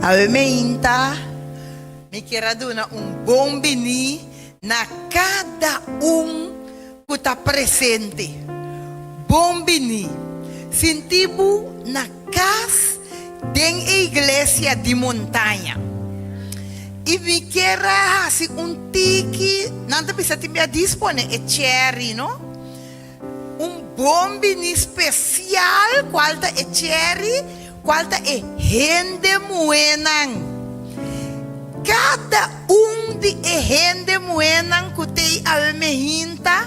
Awe meinta mi kier a duna un bon bini na kada un ku ta presente. Bon bini. Sinti bo na kas den e iglesia di Montaña. I mi kier a hasi un tiki, nan ta bisa tin bia dispone e cherry, no? Un bon bini spesial kual ta e cherry, kual ta e hende muhénan. Kada un di e hende muhénan ku t'ei awe mehinta,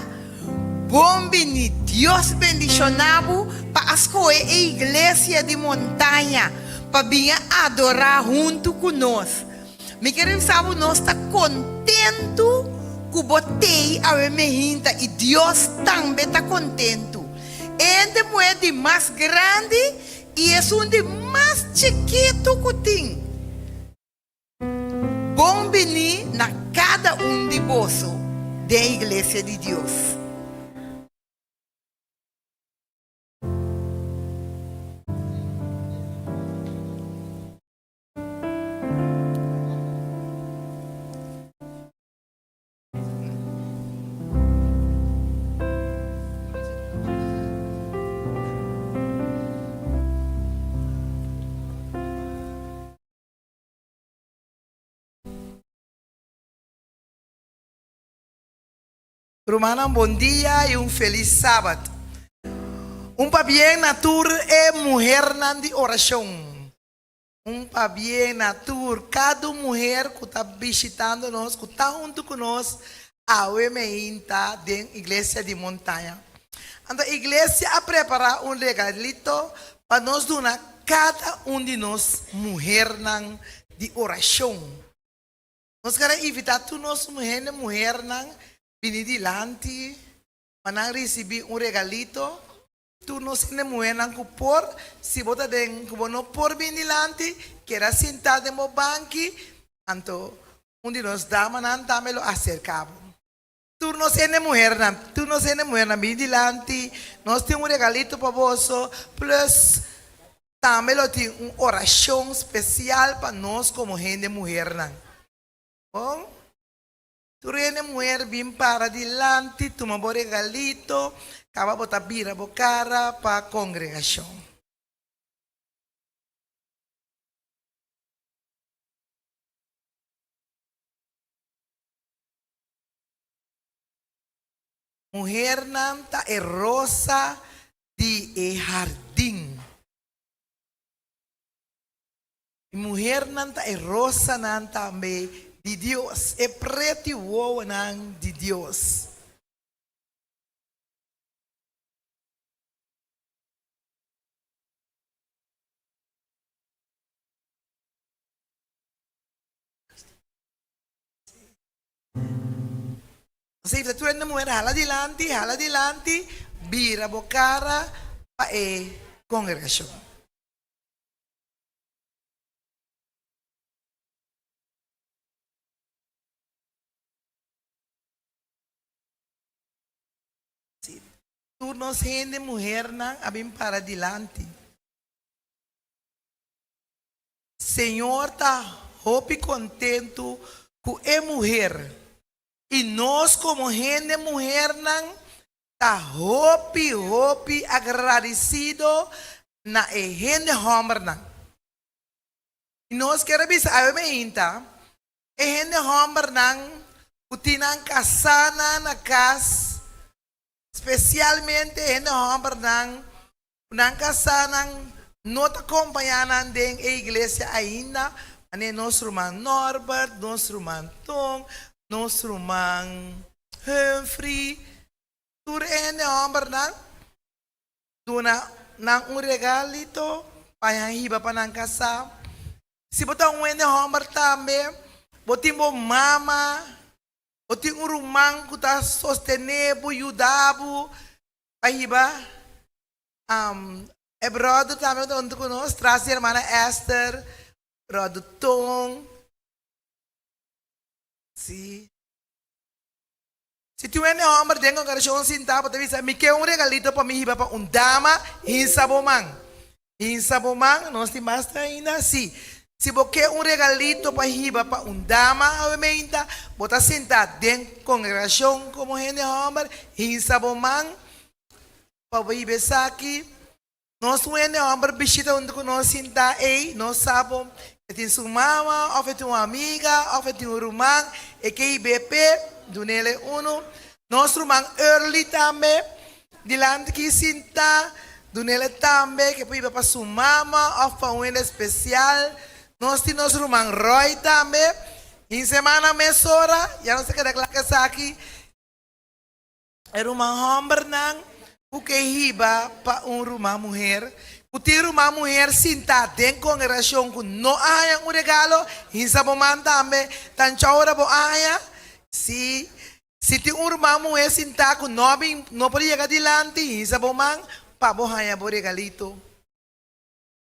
bon bini. Dios bendishoná bo pa a skohe e iglesia di Montaña pa bin a adorá huntu ku nos. Mi ke revisa bo nos ta kontentu ku bo tei awe mehinta i Dios tambe ta kontentu. E hende muhé di mas grandi i esun di mas chikitu ku tin. Bon bini na kada un di boso den Iglesia di Dios. Rumannan bon dia y un feliz Sabat. Un pabien na tur e muhernan di oracion. Un pabien na tur cada un muher cu ta bishitando nos, cu ta hunto cu nos awe meinta den Iglesia di Montaña. Anto Iglesia a prepara un regalito pa nos duna cada un di nos muhernan di oracion. Nos kere invitá tur nos hende muhernan bini dilanti pa nan risibí un regalito. Tur nos hende muhernan ku por, si bo ta den ku bo no por bini dilanti, keda sintá den bo banki, anto un di nos damanan tambe lo aserká bo. Tur nos hende muhernan, tur nos hende muhernan bini dilanti, nos tin un regalito pa boso, plus tambe lo tin un orashon spesial pa nos komo hende muhernan. Bon, tur hende muher bin para dilanti, tuma bo regalito, kaba bo ta bira bo kara pa kongregashon. Muhernan ta e rosa di e hardin. I muhernan ta e rosanan tambe di Dios, e preti wowonan di Dios. Nos ta tur hende muher hala dilanti, hala dilanti, bira bo cara pa e congregacion. Tur nos hende muhernan a bin para dilanti. Señor ta hopi kontentu ku e muher i nos komo hende muhernan ta hopi hopi agradisido na e hende hòmbernan. I nos kier a bisa awe meinta e hende hòmbernan ku tin nan kasánan na kas, spesialmente e hende hòmbernan Ku nan kasánan no ta kompañá nan den e iglesia ainda, manera nos ruman Norbert, nos ruman Tom, nos ruman Humphrey, tur e hende hòmbernan, duna nan un regalito pa nan hiba pa nan kasá. Si bo ta un hende hòmber tambe, bo tin bo mama, bo tin un ruman ku ta sostené bo, yuda bo, Pa hiba e brother tambe ku ta huntu ku nos, tras di hermana Esther, brother Ton. Si. Si tin un hende homber den kongregashon sintá, bo ta bisa, Mi ke un regalito pa mi hiba pa un dama, hinsa bo man. Hinsa bo man, nos tin basta ainda? Si. Si bo ke un regalito pa hiba pa un dama awemeinta, bo ta sinta den kongregashon komo hende hòmber, hinsa bo man pa bo hiba esaki. Nos un hende hòmber bishita huntu ku nos sinta ei, nos sa bo e tin su mama òf e tin un amiga òf e tin un ruman, e ke hib'é p'e, dun'el e unu. Nos ruman Early tambe. Dilanti ki sinta, dunele tambe ke por hiba pa su mama of pa un hende especial. Nos tin nos ruman Roy tambe. Hin semana mesora, ya nos ta keda kla ku esaki, e ruman hombernan ku ke hiba pa un ruman muher. Ku tin ruman muher sinta den kongregashon ku no a haña un regalo, hinsa bo man tambe. Tancha ora bo a haña? Si Si tin un ruman muhé sintá ku no a bin, no por yega dilanti, hisa bo man pa bo haña bo regalito.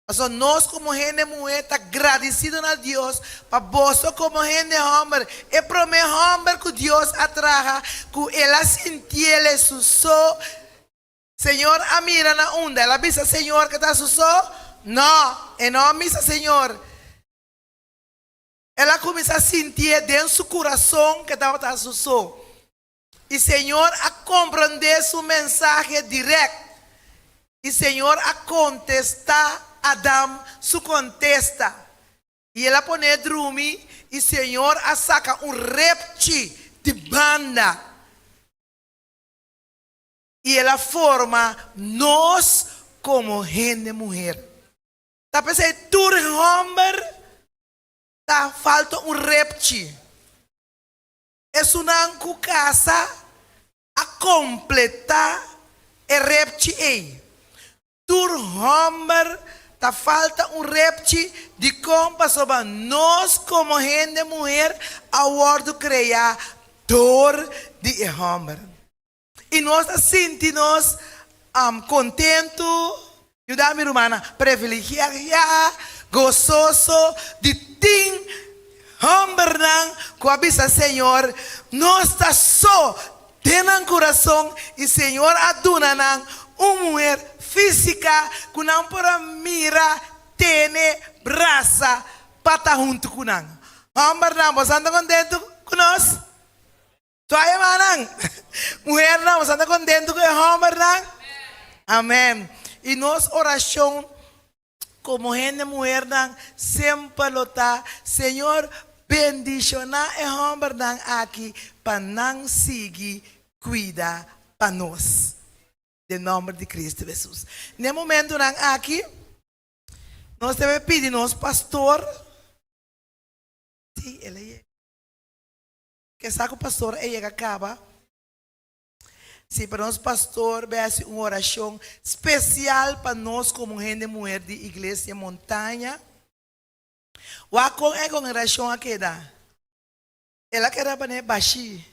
Pasobra nos komo hende muhé ta gradisido na Dios pa boso komo hende hòmber, e promé hòmber ku Dios a traha, ku el a sintiel su so. Señor a mira na unda el a bisa Señor ku ta su so? No, e no a misa Señor. El a kuminsá sintié den su kurason ku e tabata su so. I Señor a komprondé su mensahe dirèkt. I Señor a kontestá Adam su kontesta. I el a pon'é drumi, i Señor a saka un repchi di banda. I el a forma nos komo hende muher. Ta p'esei tur hòmber ta falta un repchi. Esunnan ku kasa a kompletá e repchi ei. Tur hòmber ta falta un repchi, dikon? Pasobra nos komo hende muher a wòrdu kreá dor di e hòmber. I nos ta sinti nos kontentu, yuda mi rumannan, privilegiá, gososo di tin hòmbernan ku a bisa Señor, nos ta so den nan kurason i Señor a duna nan un muher físika ku nan por a mira, tene, brasa pa ta huntu ku nan. Hòmbernan, boso ta kontentu ku nos? Twa hermannan, muhernan, boso anda kontentu ku e hòmbernan? Amèn. I nos orashon komo hende muhernan semper lo ta, Señor, bendishoná e hòmbernan aki pa nan sigui kuida pa nos. Den nòmber di Kristu Hesus. Na e momentunan aki, nos debe pidi nos pastor, sí, el a yega. Ke sa ku pastor e yega kaba? Si, pero nos pastor bai hasi un orashon spesial pa nos komo hende muher di Iglesia Montaña. Wak kon e kongregashon a keda. El a keda pané bashí,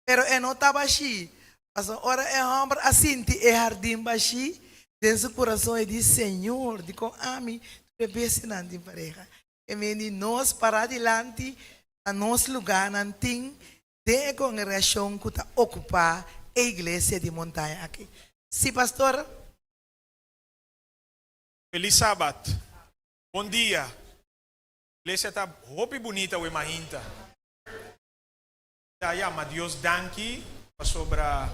pero e no ta bashí. Pasobra ora e hòmber a sinti e hardin bashí, den su kurason e di, Señor, dikon ami tur e bestianan tin pareha? E mindi nos pará dilanti na nos lugánan tin den e kongregashon ku ta okupá e iglesia di montaña aki. Sí, pastor. Felis Sabat. Bon dia. Iglesia ta hopi bunita awe mainta. Ta yama Dios danki pasobra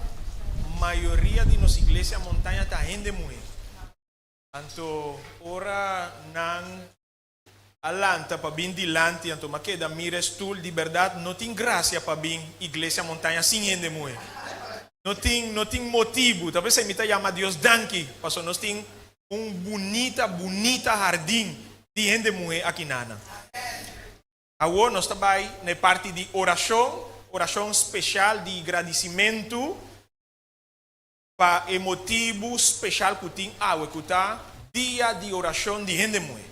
mayoria di nos iglesia montaña ta hende muhe. Anto ora nan a lanta pa bin dilanti anto m'a keda mira e stul di berdad no tin gracia pa bin iglesia montaña sin hende muhe no tin no tin motibu ta pesey mi ta yama Dios danki paso nos tin un bunita bunita hardin di hende muhe aki nana awor nos ta bay na e parti di oracion oracion special di gradicimento Pa e motibu speshal ku tin awe ku ta Dia di Orashon di Hende Muhé,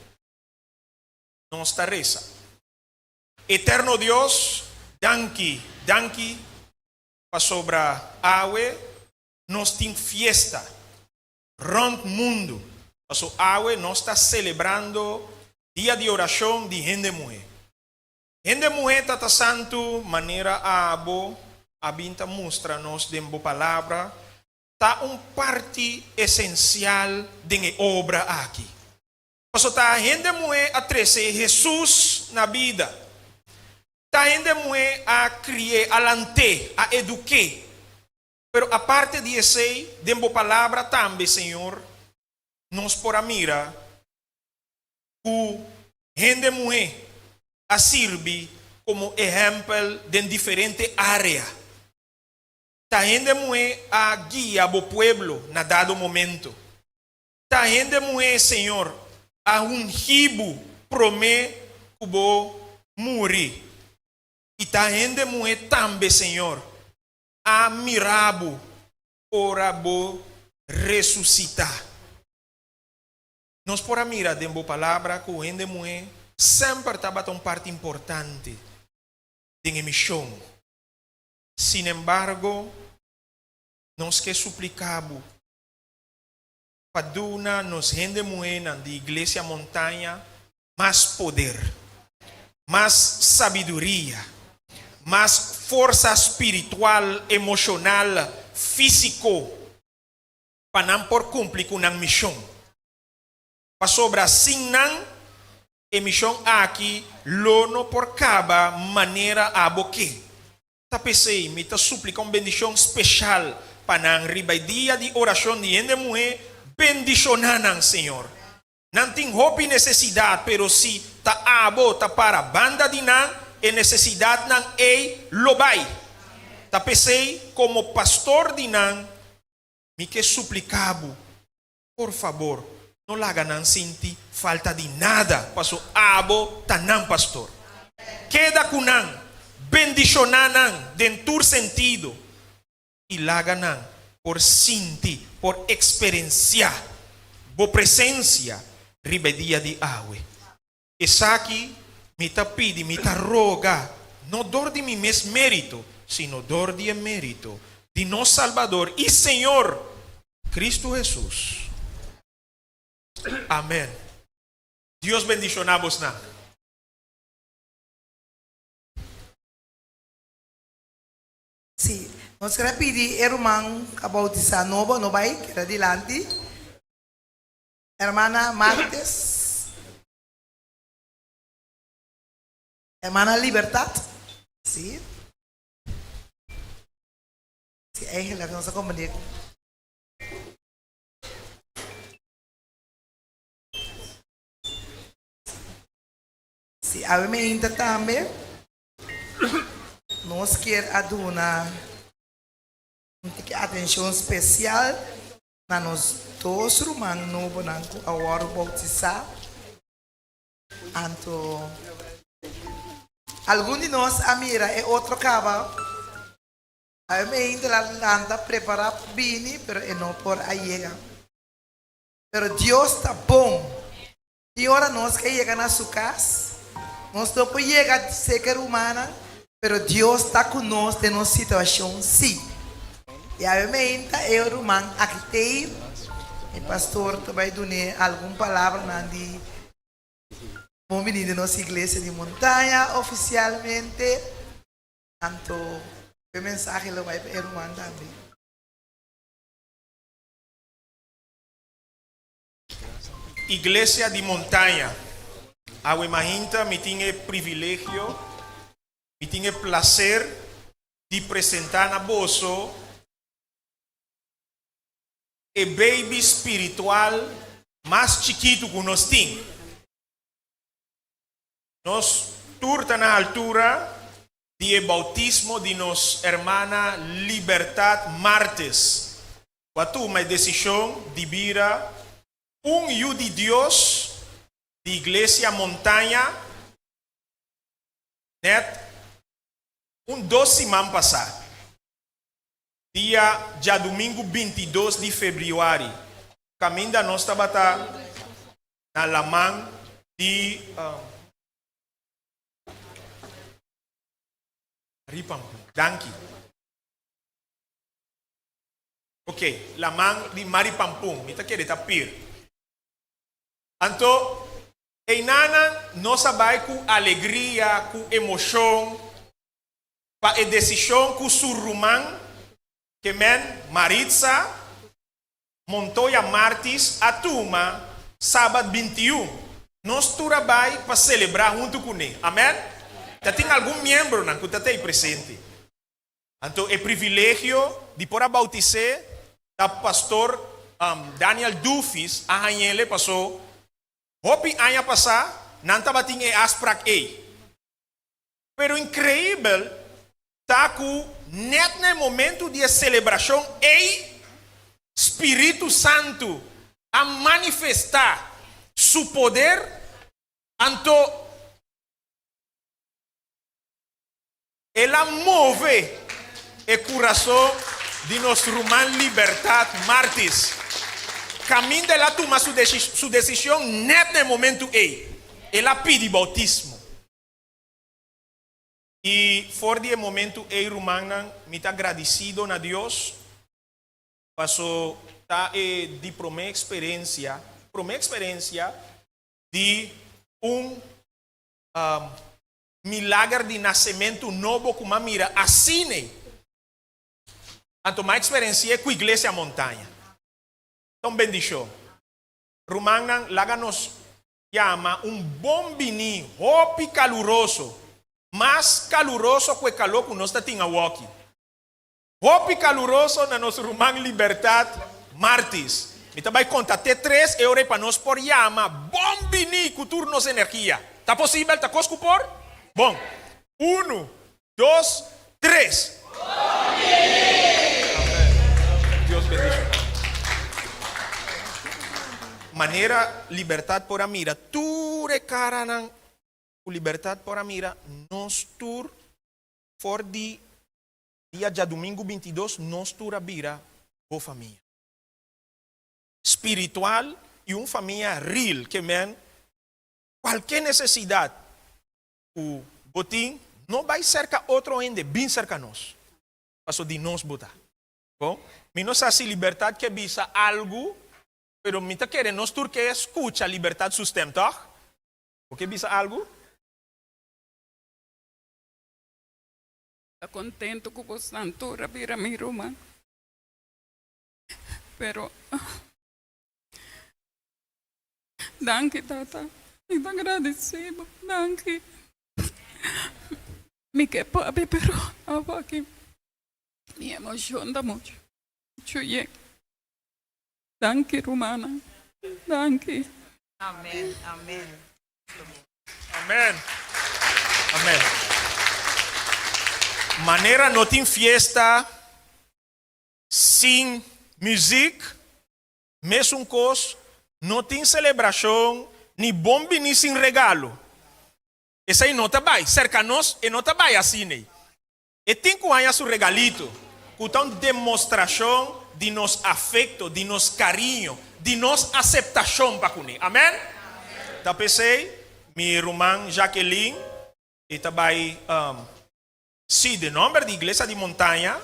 nos ta resa. Eterno Dios, danki, danki pasobra awe nos tin fiesta rònt mundu, paso awe nos ta selebrando Dia di Orashon di Hende Muhé. Hende muhé ta ta santu manera abo a bin ta mustra nos den bo palabra, ta un parti esensial den e obra aki. Paso ta hende muhé a trese Hesus na bida. Ta hende muhé a kri'é, a lant'é, a eduk'é. Pero aparte di esei, den bo palabra tambe, Señor, nos por a mira ku hende muhé a sirbi komo ehèmpel den diferente área. Ta hende muhé a guia bo pueblo na dado momento. Ta hende muhé, Señor, a ungi bo promé ku bo muri. I ta hende muhé tambe, Señor, a mira bo ora bo resusitá. Nos por a mira den bo palabra ku hende muhé semper tabata un parti importante den e mishon. Sinembargo, nos ke supliká bo pa duna nos hende muhénan di Iglesia Montaña mas poder, mas sabiduria, mas forsa spiritual, emoshonal, físiko, pa nan por kumpli ku nan mishon. Pasobra sin nan, e mishon aki lo no por kaba manera abo ke. Ta p'esei mi ta suplika un bendishon speshal pa nan riba e dia di orashon di hende muhé, bendishoná nan, Señor. Nan tin hopi nesesidat, pero si ta abo ta para banda di nan, e nesesidatnan ei lo bai. Ta p'esei, komo pastor di nan, Mi ke supliká bo, por fabor, no laga nan sinti falta di nada, paso abo ta nan pastor. Keda ku nan, bendishoná nan den tur sentido i laga nan por sinti, por eksperensiá bo presensia riba e dia di awe. Esaki mi ta pidi, mi ta roga, no dor di mi mes mérito, sino dor di e mérito di nos Salbador i Señor, Cristo Hesus. Amèn. Dios bendishoná bosnan. Sí, nos kere pidi e ruman ku a boutisá nobo no bai keda dilanti. Hermana Martes. Hermana Libertad. Sí. Sí, eigenlijk nos a comprende. Sí, awe me inta tambe. Nos kier a duna un tiki atencion special na nos dos ruman nobonan ku a wòrdu boutisá. Anto algun di nos a mira e otro kaba. Awe meinta el a lanta prepará pa bini, pero e no por a yega. Pero Dios ta bon. Tin ora nos ke yega na su kas, nos no por yega serka e rumannan, pero Dios ta ku nos den nos situashon sí. I awe meinta e ruman aki t'ei, e pastor ta bai dun'é algun palabranan di bon bini den nos iglesia di Montaña ofisialmente. Anto e mensahe lo bai pa e ruman tambe. Iglesia di Montaña, awe mahinta mi tin e privilegio, mi tin e placer di presenta na boso e baby spiritual mas chikitu cu nos tin. Nos tur ta na altura di e bautismo di nos hermana Libertad Martes. Ku a tuma e desishon di bira un yu di Dios di Iglesia Montaña nèt un dos siman pasá, dia djadumingu 22 di febrüari, kaminda nos tabata na laman di Ripampun. Danki. Ok, laman di Maripampun, mi ta kere ta pir. Anto, einanan nos a bai ku alegria, ku emoshon, pa e desishon ku su ruman, ke men Maritza Montoya Martis a tuma sabat 21. Nos tur a bai pa selebrá huntu kuné. Amèn? Ta tin algun miembronan ku ta t'ei presente. Anto e privilegio di por a bautis'é ta Pastor Daniel Dufis a hañ'ele pasó hopi aña pasá nan tabatin e afsprak ei. Pero inkreibel ta ku nèt na e momentu di e selebrashon ei Spiritu Santu a manifestá su poder, anto El a move e kurason di nos ruman Libertad Martis. Kaminda el a tuma su su desishon nèt na e momentu ei. El a pidi boutismo. I for di e momentu ei, rumannan, mi ta gradisido na Dios paso ta e di promé eksperensia, promé eksperensia di un Milager di nasementu nobo ku m'a mira asina. Anto m'a eksperensi'é ku Iglesia Montaña. Ta un bendishon. Rumannan, laga nos yama un bon biní hopi kaluroso, mas kaluroso ku e kaló ku nos ta tin awoki. Hopi kaluroso na nos ruman Libertad Martis. Mi ta bai konta te tres e ora ei pa nos por yama bon biní ku tur nos energia. Ta posibel? Ta kos ku por? Bon. Unu, dos, tres. Bon biní! Amen. Dios bendishoná. Manera Libertat por a mira tur e karanan ku Libertat por a mira nos tur for di dia djadumingu bintidos nos tur a bira bo famia spiritual i un famia real ke men kualke nesesidat ku bo tin no bai serka otro hende bin serka nos paso di nos bo ta. Bon, mi no sa si Libertad ke bisa algu, pero mi ta kere nos tur ke skucha Libertad su stem, tòg? Bo ke bisa algu? Ta contento cu bosnan tur a bira mi ruman, pero danki tata, mi ta agradeci bo, danki. Mi ke papia pero awaki Mi emocion ta mucho mucho yen. Danki rumannan. Danki. Amen amen. Amen amen manera no tin fiesta sin muziek mesun kos no tin celebracion ni bon bini sin regalo esei no ta bai serka nos e no ta bai asina. E tin ku haña su regalito, ku ta un demostrashon di nos afekto, di nos kariño, di nos aseptashon pa kuné. Amèn? Ta p'esei, mi ruman Jacqueline, e ta bai, sí, den nòmber di Iglesia di Montaña,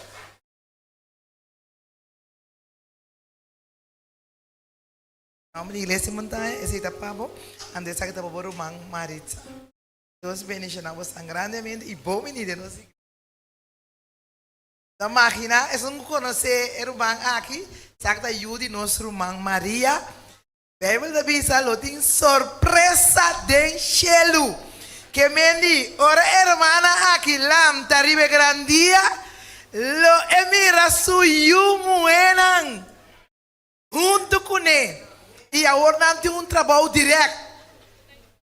Nòmber di Iglesia di Montaña, esei ta pa bo, anto esaki ta pa bo ruman Maritza. Dios bendiciona bosan grandemente y bon bini den nos iglesia. Ta magina esun cu conoce e ruman aki, sa cu ta yu di nos ruman Maria. Bijbel ta bisa lo tin sorpresa den shelu. Ke men di ora e hermana aki lanta riba e gran dia, lo e mira su yu muhenan hunto cune y awor nan tin un trabou direct.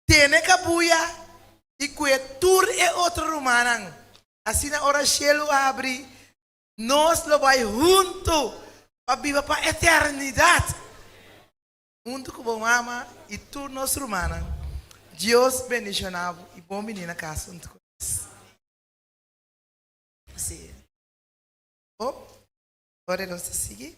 Tene kabuya i kue tur e otro rumannan. Asina ora shelu habri, nos lo bai huntu pa biba pa eternidat huntu ku bo mama i tur nos rumannan. Dios bendishona bo i bon bini na kas huntu ku nos. Sí. Bo, ora nos ta sigui.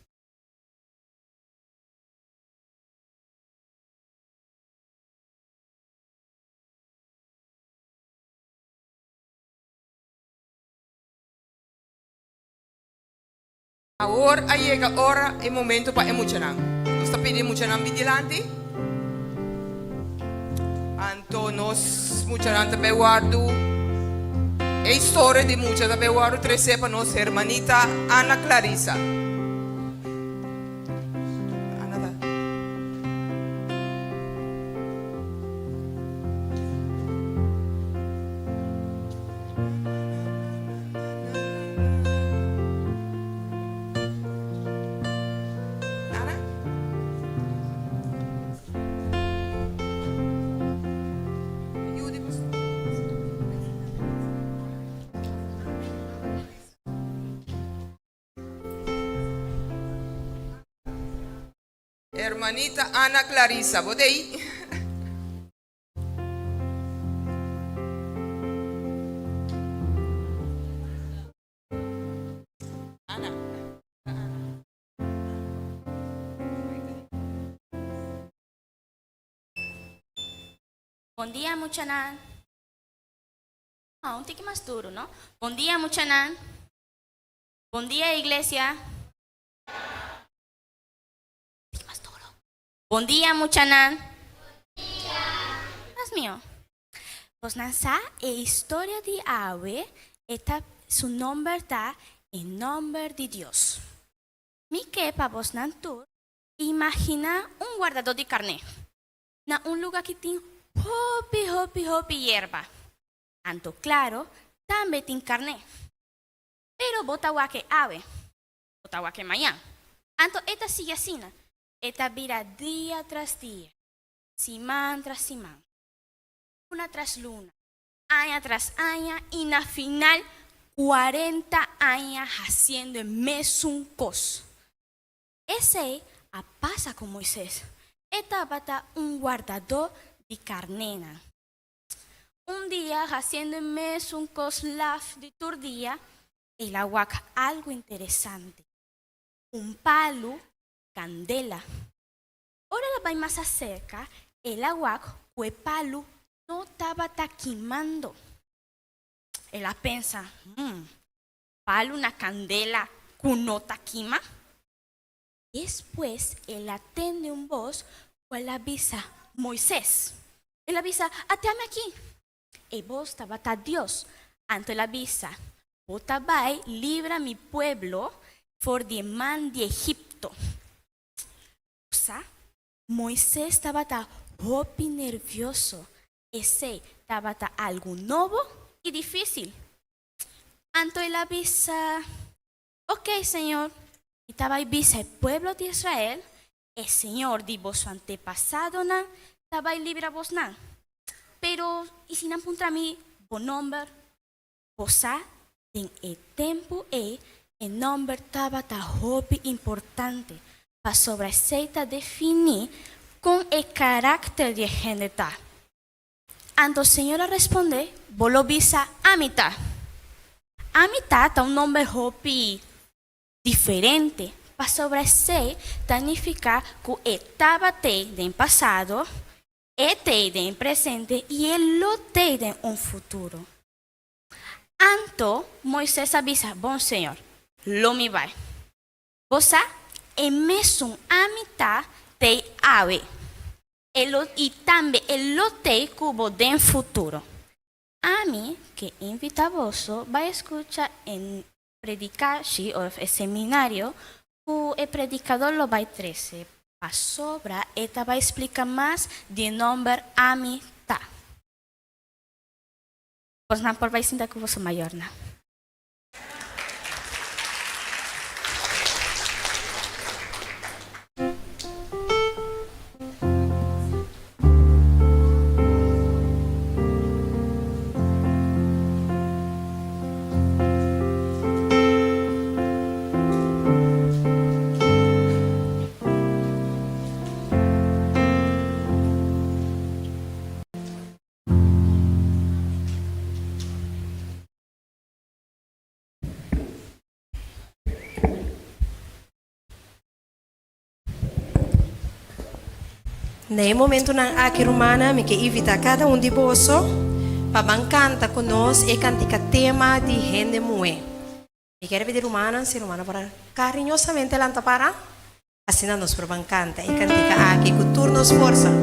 Awor a yega ora e momento pa e muchanan. Nos ta pidi e muchanan bin dilanti. Anto nos muchanan ta bay wardu e historia di mucha ta bay wardu trece pa nos hermanita Ana Clarisa. Ana ta. Ana? Ayude pastor. Hermanita Ana Clarisa, bo ta ei? Ana. Bon dia muchanan. Ah, un tiki mas duro, no? Bon dia muchanan. Bon dia iglesia. Tiki mas duro. Bon dia muchanan. Mas mihó. Bosnan sa e historia di awe e ta su nomber ta E nomber di Dios. Mi ke pa bosnan tur imaginá un wardadó di karné na un lugá ki tin hopi hopi hopi yerba. Anto klaro tambe tin karné. Pero bo ta wak e awe, bo ta wak e mañan. Anto e ta sigui asina, e ta bira dia tras dia, siman tras siman, luna tras luna, aña tras aña i na final kuarenta aña hasiendo e mesun kos. Esei a pasa ku Moises. E tabata un wardadó di karnénan. Un dia, hasiendo e mesun kos laf di tur dia, el a wak algu interesante, un palu kandela. Ora el a bai mas aserka, el a wak ku e palu no tabata kimando. El a pensa, Hmm, palu na kandela ku no ta kima? Despues el a tende un bos ku el a bisa, Moises! El a bisa, Ate ami aki. E bos tabata Dios. Anto el a bisa, Bo ta bai libra mi pueblo for di e man di Egipto. Bo sa, Moises tabata hopi nervioso. Esei tabata algu nobo i difísil. Anto el a bisa, Ok, Señor, mi ta bai bisa e pueblo di Israel, E Señor di boso antepasadonan ta bai libra bosnan. Pero, i si nan puntra mi, Bo nomber? Bo sa, den e tempu ei e nomber tabata hopi importante, pasobra esei ta definí kon e karakter di e hende ta. Anto Señor a respondé, Bo lo bisa, Ami ta. Ami ta ta un nomber hopi diferente, pasobra esei ta nifiká ku e tabat'ei den pasado, e t'ei den presente i e lo t'ei den un futuro. Anto Moisés a bisa, Bon Señor, lo mi bai. Bo sa, e mesun ami ta t'ei awe. E lo i tambe e lo t'ei ku bo den futuro. Ami ke invitá boso bai skucha e predikashi òf e seminario ku e predikador lo bai trese, pasobra e ta bai splika mas di e nòmber Ami Ta. Bosnan por bai sinta ku boso mayornan. Na e momentunan aki, rumannan, mi ke invitá kada un di boso pa ban kanta ku nos e kantika tema di hende muhé. Mi kere pidi rumannan si rumannan por a kariñosamente lanta para, asina nos por ban kanta e kantika aki ku tur nos forsa.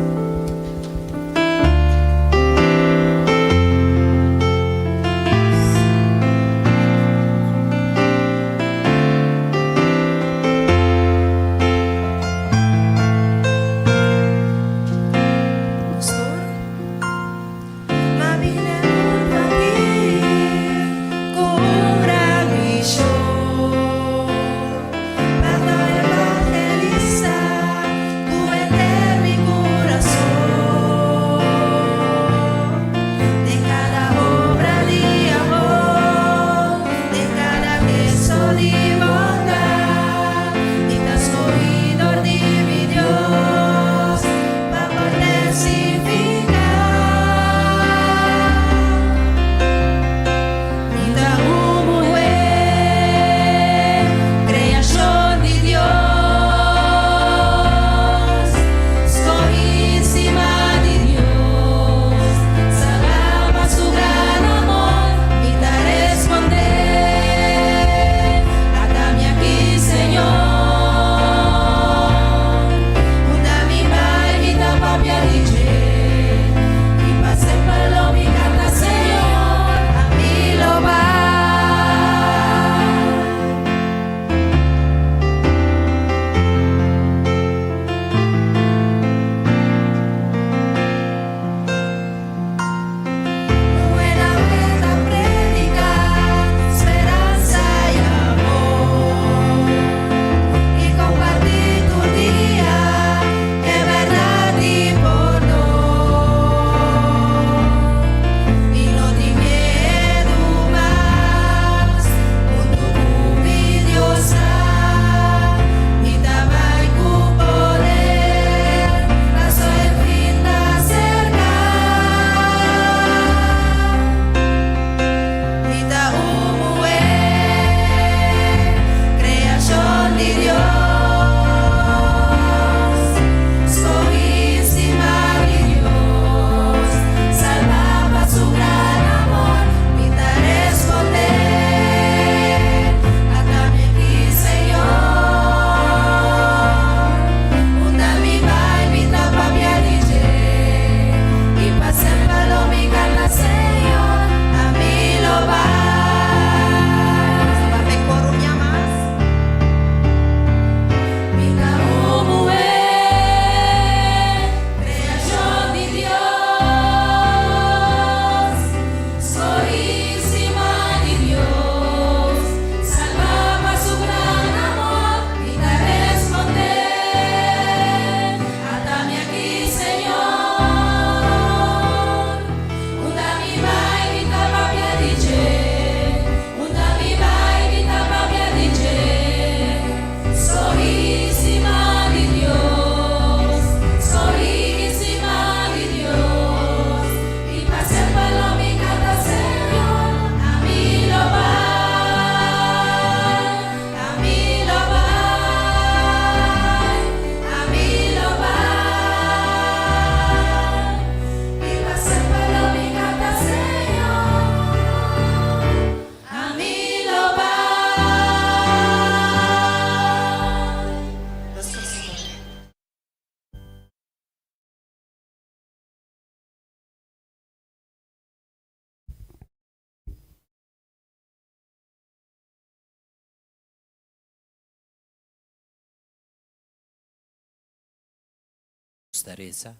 Nos ta resa,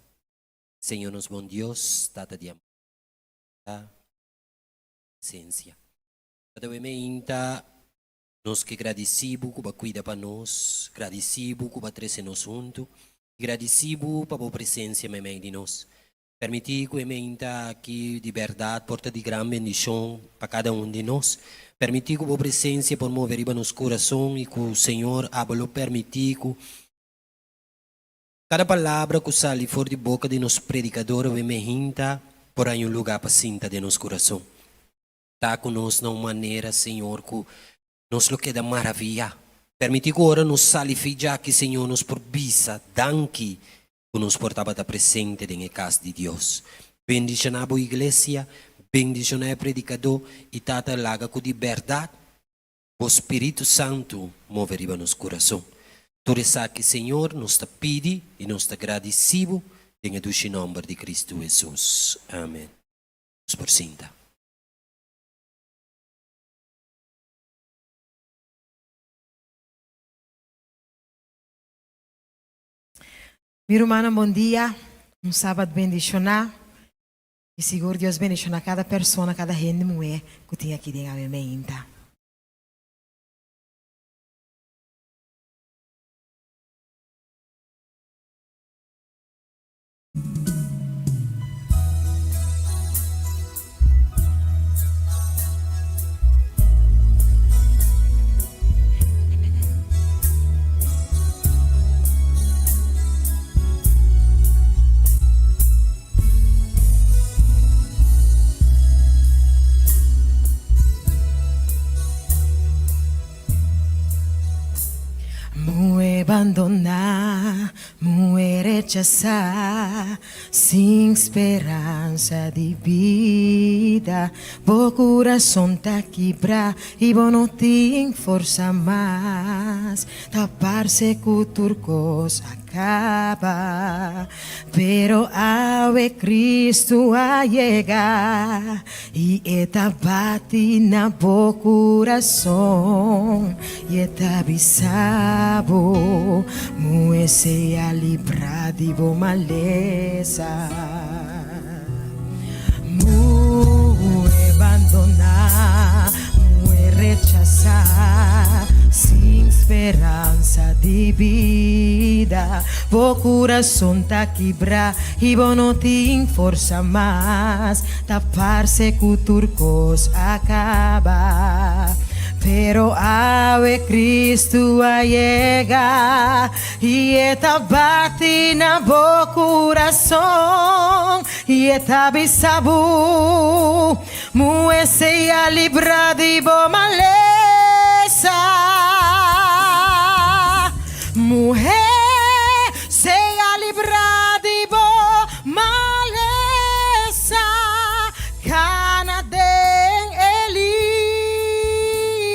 Señor nos bon Dios, Tata di amor, ta presencia. Tata we meinta nos ke gradisi Bo ku Bo a kuida pa nos, gradisi Bo ku Bo a trese nos huntu, i gradisi Bo pa Bo presencia meimei di nos. Permití ku e meinta aki di bèrdat por ta di gran bendishon pa kada un di nos. Permití ku Bo presensia por move riba nos kurason i ku Señor abo lo permití ku kada palabra ku sali for di boka di nos predikador awe mehinta por haña un lugá pa sinta den nos kurason. Ta ku nos na un manera, Señor, ku nos lo keda maraviyá. Permití ku ora nos sali fi djaki, Señor, nos por bisa, Danki ku nos por tabata presente den e kas di Dios. Bendishoná bo iglesia, bendishoná e predikadó i Tata laga ku di bèrdat bo Spiritu Santu move riba nos kurason. Tur esaki, Señor, nos ta pidi i nos ta gradisí bo den e dushi nòmber di Kristu Hesus. Amen. Nos por sinta. Mi rumannan bon dia, un sabat bendishoná i sigur Dios bendishoná kada persona, kada hende muhé ku tin aki den awe meinta. Muhe bandoná, muhe rechasá, sin speransa di bida. Bo kurason ta kibrá i bo no tin forsa mas. Ta parse ku tur kos a kaba. Pero awe Kristu a yega i e ta bati na bo kurason i e ta bisa bo, Muhé sea librá di bo malesa. Muhe bandoná, muhe rechasá, sin speransa di bida. Bo kurason ta kibrá i bo no tin forsa mas. Ta parse ku tur kos a kaba. Pero awe Kristu a yega. I e ta bati na bo kurason i e ta bisa bo, Muhé sea librá di bo malesa. Muhé sea librá di bo malesa. Kana den e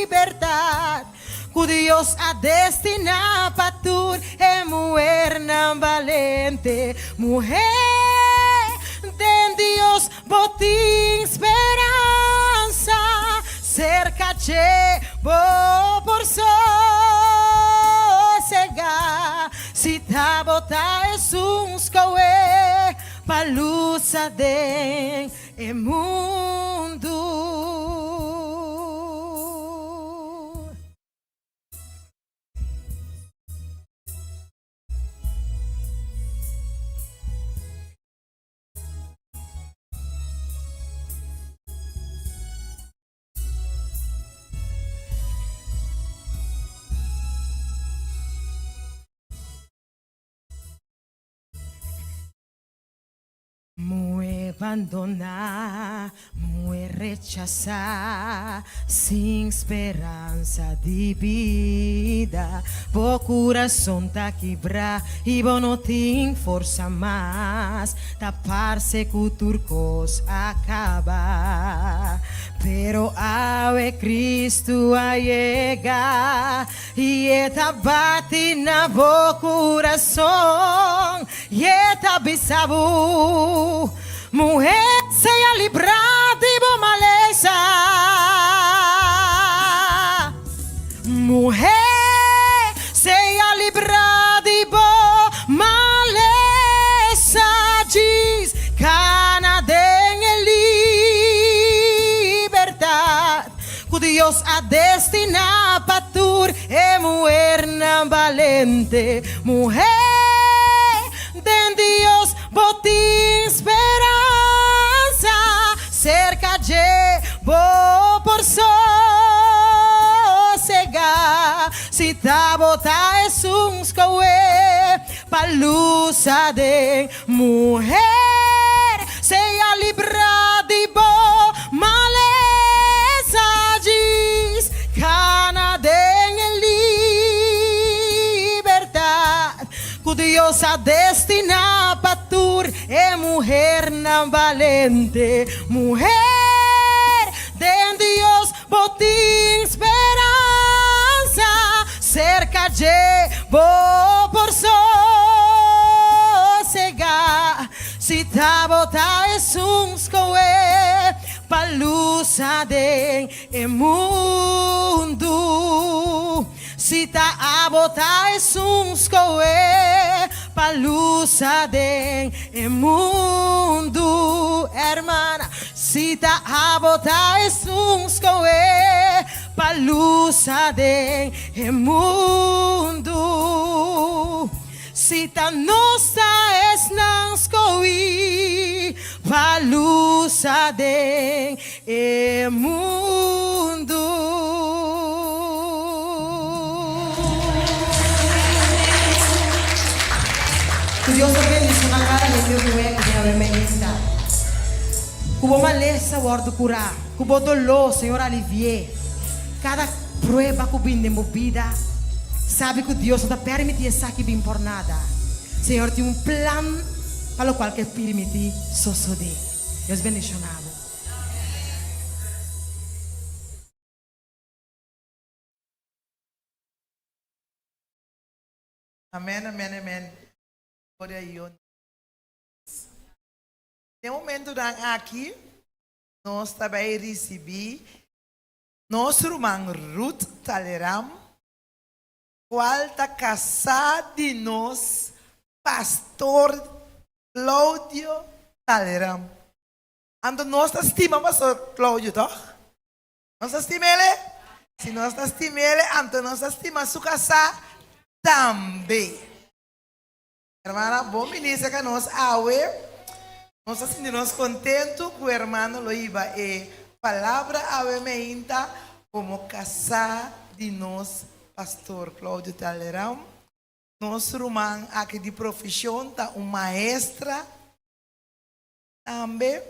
libertat. Ku Dios a destiná pa tur e muhernan balente. Muhé, den Dios bo tin speransa, serka dje bo por sosegá. Si ta bo ta esun skohe pa lusa den e mundu. Muhe bandoná, muhe rechasá, sin speransa di bida. Bo kurason ta kibrá i bo no tin forsa mas. Ta parse ku tur kos a kaba. Pero awe Kristu a yega I e ta bati na bo kurason i e ta bisa bo, Muhé, sea librá di bo malesa. Muhé, sea librá di bo malesa. Dios a destiná pa tur e muhernan balente. Muher, den Dios bo tin speransa, serka dje bo por sosegá. Si ta bo ta esun skohe pa lusa den Muher, sea librá di bo malesa djis kana den e libertat ku Dios a destiná pa tur e muhernan balente. Muher, den Dios bo tin speransa, serka dje bo por sosegá. Si ta bo ta esun skohe pa lusa den e mundu. Si ta abo ta esun skohe pa lusa den e mundu, hermana. Si ta abo ta esun skohe pa lusa den e mundu. Si ta nos ta esnan skohi pa lusa den e mundu. Ku Dios ta bendiciona cada hende muhe ku den awe meinsta. Ku bo malesa wordo cura, ku bo dolor Señor alivi'é. Cada prueba ku bin den bo bida, sabi ku Dios no ta permiti esaki bin por nada. Señor tin un plan pa locual ke pirmiti sosode. Dios bendiciona bo. Amen amen amen gloria a Dios. Den momentonan aki nos ta bay ricibi nos ruman Ruth Taleram cual ta casa di nos pastor Claudio Taleram. Anto nos ta stima pastor Claudio toch? Nos ta stim'ele? Si nos ta stim'ele, anto nos ta stima su kasá tambe. Hermana, bon bini serka nos awe. Nos ta sinti nos kontentu ku hermano lo hiba e palabra awe meinta komo kasá di nos pastor Claudio Talleyrand. Nos ruman aki di profeshon ta un maestra tambe.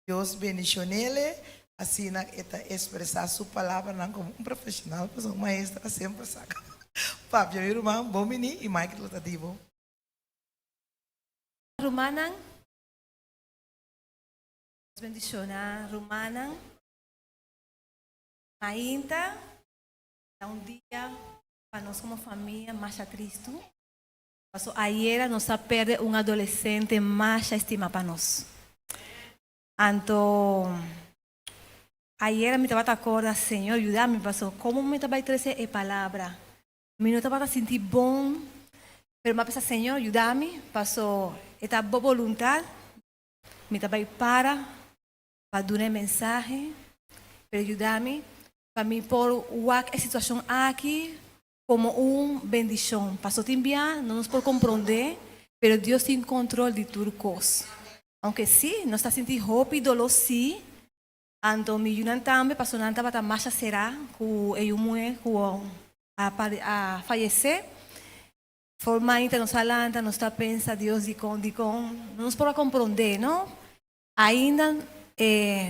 Dios bendicionele asina e ta expresa su palabranan como un profesional pasobra un maestra semper sa papia. Mi ruman bon bini y Mike lo ta di bo. Rumannan, Dios bendiciona rumannan. Mainta ta un dia pa nos como famia masha tristu. Paso ayera nos a perde un adolescente masha estima pa nos. Anto ayera mi tabata acorda, Señor yuda mi paso como mi ta bay trece e palabra? Mi no tabata sinti bon, pero mi a pensa, Señor yuda mi paso e ta bo boluntad, mi ta bay para pa duna e mensahe, pero yuda mi pa mi por wak e situacion aki Como un bendicion. Paso tin bia no nos por comprende, pero Dios tin control di tur cos. Aunke si, nos ta sinti hopi dolor si, anto mi yunan tambe paso nan tabata masha cera cu e yu muhe cu a a fayece. For mainta nos a lanta, nos ta pensa Dios dicon, dicon, no nos por a comprende, no? Ainda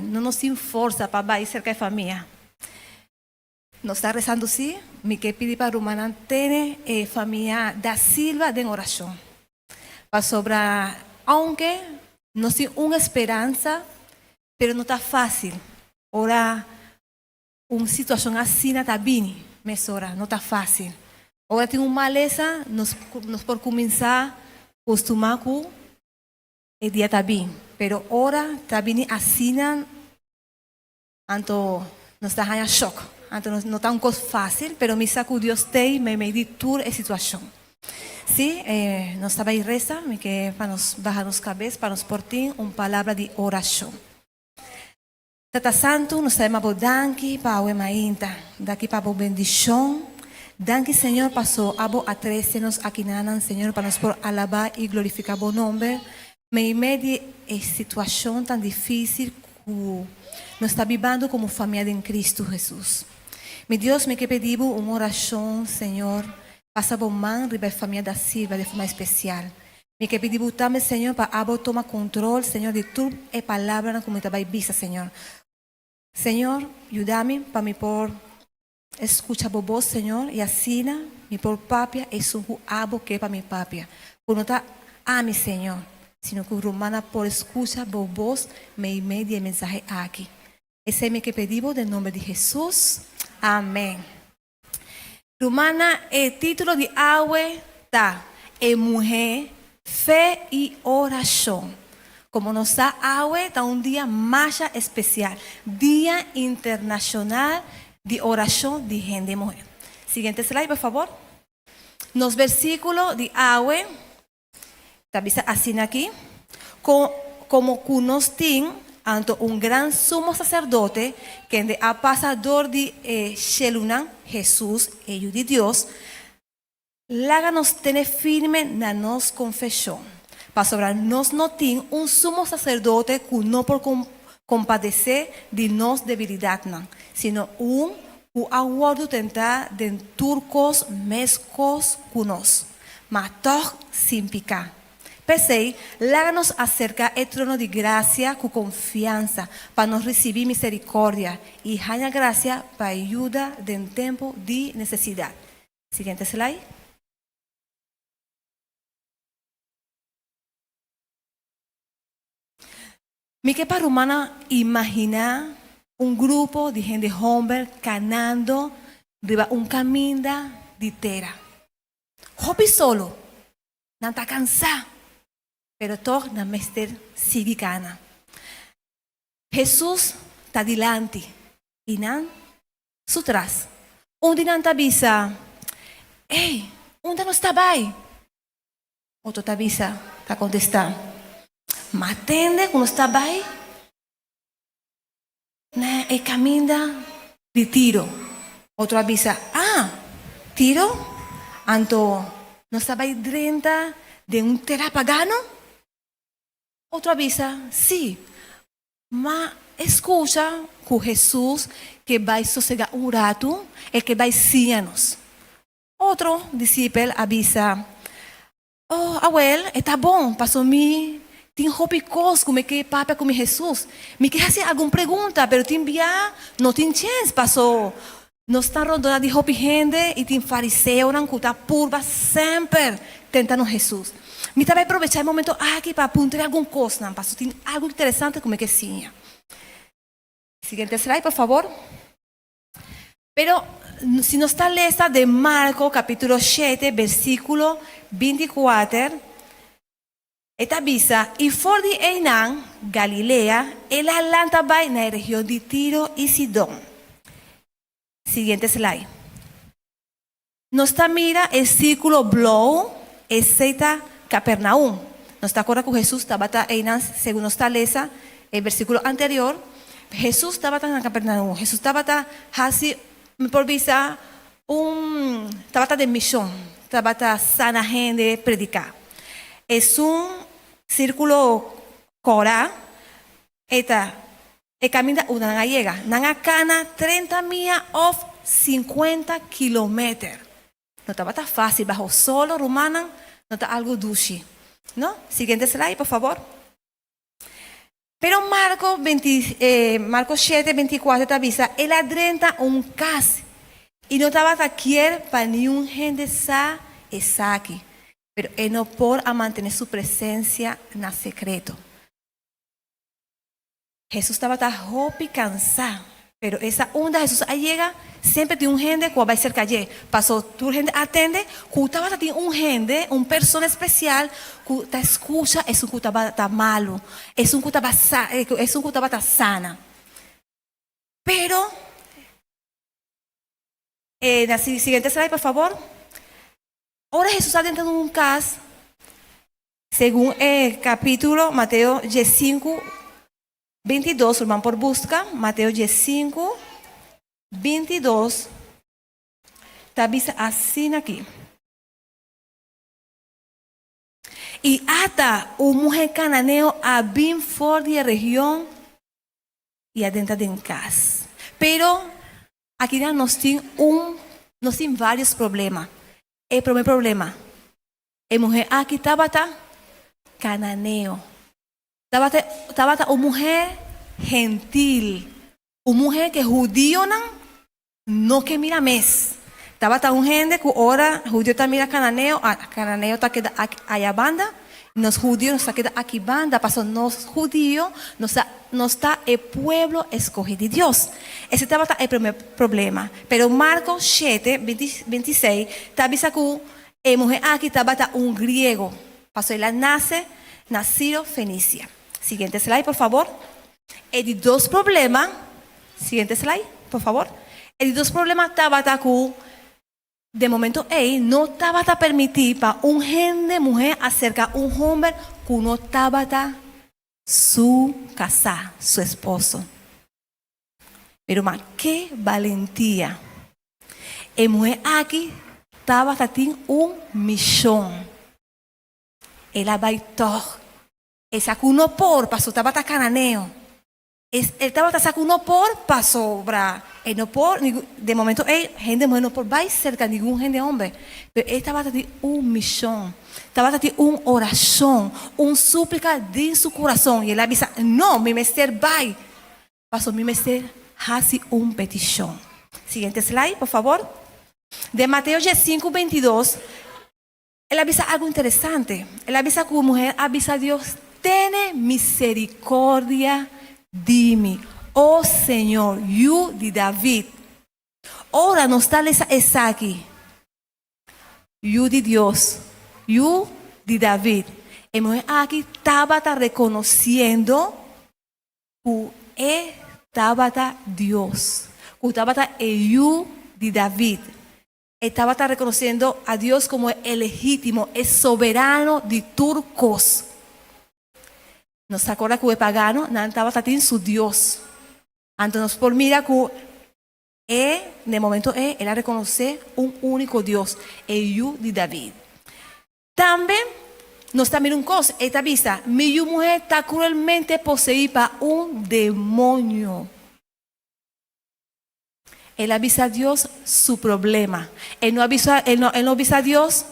no nos tin forsa pa bay cerca e famia. Nos ta rezando sí, mi ke pidi pa rumannan tene e famia Da Silva den orashon. Pasobra aunke nos tin un esperansa, pero no ta fásil ora un situashon asina ta bini mesora, no ta fásil. Ora tin un malesa nos nos por kuminsá kustumá ku e dia ta bin, pero ora ta bini asina Anto nos ta haña shòk. Anto no ta un kos fásil, pero mi sa ku Dios t'ei meimei di tur e situashon. Sí, nos ta bai resa, mi ke pa nos baha nos kabes pa nos por tin un palabra di orashon. Tata Santu, nos ta yama Bo danki pa awe mainta. Danki pa Bo bendishon. Danki, Señor, paso abo a trese nos akinanan, Señor, pa nos por alabá i glorifiká Bo nomber meimei di e situashon tan difísil ku nos ta bibando komo famia den Kristu Hesus. Mi Dios, mi ke pidi Bo un orashon, Señor, pasa Bo man riba e famia da Silva di forma espesial. Mi ke pidi bo tambe, Señor, pa abo toma control, Señor, di tur e palabranan ku mi ta bai bisa, Señor. Señor, yuda mi pa mi por escucha bo bos, Señor, i asina mi por papia esun ku abo ke pa mi papia. Ku no ta ami, Señor, sino ku rumannan por escucha bo bos meimei di e mensahe aki. Esei mi ke pidi bo den nomber di Jesus. Amen. Rumannan, e título di awe ta E Muhé, Fe i Orashon. Komo nos sa awe ta un dia masha espesial, Dia Internashonal di Orashon di Hende Muhé. Siguiente slide por fabor. Nos versíkulo di awe Ta bisa asina aki, Ko, komo ku nos tin anto un gran sumo saserdote kende a pasa dor di e shelunan, Hesus, e Yu di Dios, laga nos tene firme na nos konfeshon, pasobra nos no tin un sumo saserdote ku no por kompadesé di nos debilidatnan, sino un ku a wòrdu tentá den tur kos meskos ku nos, ma tòg sin piká. P'esei, laga nos aserká e trono di grasia ku konfiansa pa nos risibí miserikòrdia i haña grasia pa yuda den tempu di nesesidat. Siguiente slide. Mi ke pa rumannan imaginá un grupo di hende hòmber kanando riba un kaminda di tera. Hopi solo, nan ta kansá, pero tòg nan mester sigui kana. Hesus ta dilanti i nan su tras. Un di nan ta bisa, Ey, unda nos ta bai? Otro ta bisa, ta kontestá, Ma tende ku nos ta bai na e kaminda di Tiro. Otro a bisa, Ah, Tiro? Anto nos ta bai drenta den un tera pagano? Otro a bisa, Sí, ma e skucha ku Hesus ke bai sosegá un ratu, e ke bai siña nos. Otro disipel a bisa, Oh, awel, e ta bon, paso mi tin hopi kos ku mi ke papia ku mi Hesus. Mi ke hasi algun pregunta, pero tin bia no tin chens, paso nos ta rondona di hopi hende i tin fariseonan ku ta purba semper tenta nos Hesus. Mi ta bai probecha e momento aki pa puntra algun kosnan, paso tin algu interesante ku mi ke siña. Siguiente slide, por favor. Pero si nos ta lesa den Marko kapítulo shete bersíkulo binti kuater, e ta bisa, I for di einan, Galilea, el a lanta bai na e region di Tiro i Sidon. Siguiente slide. Nos ta mira e sírkulo blou, esei ta Kapernaum. Nos ta akorda ku Hesus tabata einan, segun nos ta lesa e versíkulo anterior, Hesus tabata na Kapernaum. Hesus tabata hasi, mi por bisa, un, tabata den mishon, tabata sana hende, prediká. Esun sírkulo kòrá, e ta E kaminda unda nan a yega, nan a kana trenta mia òf sinkuenta kilometer. No tabata fásil baho solo, rumannan, no ta algu dushi, no? Siguiente slide, por fabor. Pero Marko beinti, Marko shete beinti kuater ta bisa, El a drenta un kas i no tabata kier pa niun hende sa esaki, pero e no por a mantené su presensia na sekreto. Hesus tabata hopi kansá, pero esa unda Hesus a yega, semper tin un hende ku a bai serka dje. Paso tur hende a tende ku tabata tin un hende, un persona spesial ku ta skucha esun ku tabata malu, esun ku tabata esun ku tabata sana. Pero, e na siguiente slide por fabor. Ora Hesus a drenta den un kas, Segun e kapítulo Mateo diesinku. 22, ruman por buska, Mateo 15, 22, ta bisa asina aki. I ata un muhé kananeo a bin for di e region i a drenta den kas. Pero akinan nos tin un, nos tin vários problema. E promé problema, e muhé aki tabata kananeo. Tabata, tabata un muhé gentil, un muhé ku e hudionan no ke mira mes. Tabata un hende ku ora hudio ta mira kananeo, a kananeo ta keda aki aya banda, i nos hudio nos ta keda aki banda, pasobra nos hudio nos ta nos ta e pueblo eskohí di Dios. Esei tabata e promé problema. Pero Marko shete, 26 ta bisa ku e muhé aki tabata un griego, pasobra el a nase na Siro Fenisia. Siguiente slide, por fabor. E di dos problema, siguiente slide, por fabor. E di dos problema tabata ku den momento ei no tabata permití pa un hende muhé aserka un homber ku no tabata su kasá, su esposo. Mi ruman, ke balentia! E muhé aki tabata tin un mishon. El a bai tòg. E sa ku no por paso tabata kananeo. E el tabata sa ku no por pasobra e no por den momento ei hende muhé no por bai serka ningun hende homber. Pero e tabata tin un mishon, tabata tin un orashon, un súplika den su kurason i el a bisa, No, mi mester bai paso mi mester hasi un petishon. Siguiente slide, por fabor. Den Mateo diesinku, 22. El a bisa algu interesante. El a bisa ku muher a bisa Dios, Tene misericordia di mi, o Señor, Yu di David. Ora nos ta lesa esaki, Yu di Dios, Yu di David, e muher aki tabata rekonosiendo ku e tabata Dios, ku tabata e Yu di David. E tabata reconociendo a Dios como e legítimo, e soberano di tur cos. Nos ta acorda cu e pagano nan tabata tin su dios. Anto nos por mira cu e, na e momento ey, el a reconoce un unico Dios, e Yu di David. Tambe nos ta mira un cos, e ta bisa, Mi yu muher ta cruelmente poseí pa un demonio. El a bisa Dios su problema. El no a bisa, el no, el no bisa Dios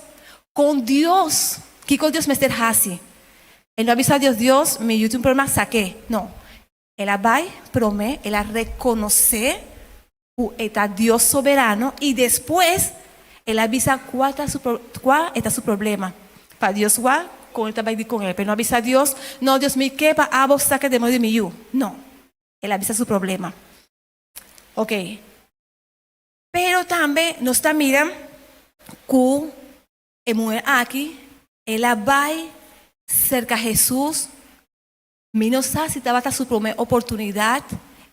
con Dios, kiko Dios mester hasi. El no a bisa Dios, Dios, mi yu tin un problema, sak'é. No. El a bai promé, el a rekonosé ku e ta Dios soberano i despues el a bisa kua ta su kua e ta su problema. Pa Dios wak kon e ta bai di kon el. Pero el no a bisa Dios, no Dios mi ke pa abo saka demonio di mi yu. No. El a bisa su problema. Ok. Pero tambe nos ta mira ku e muher aki, el a bai serka Hesus. Mi no sa si tabata su promé oportunidat,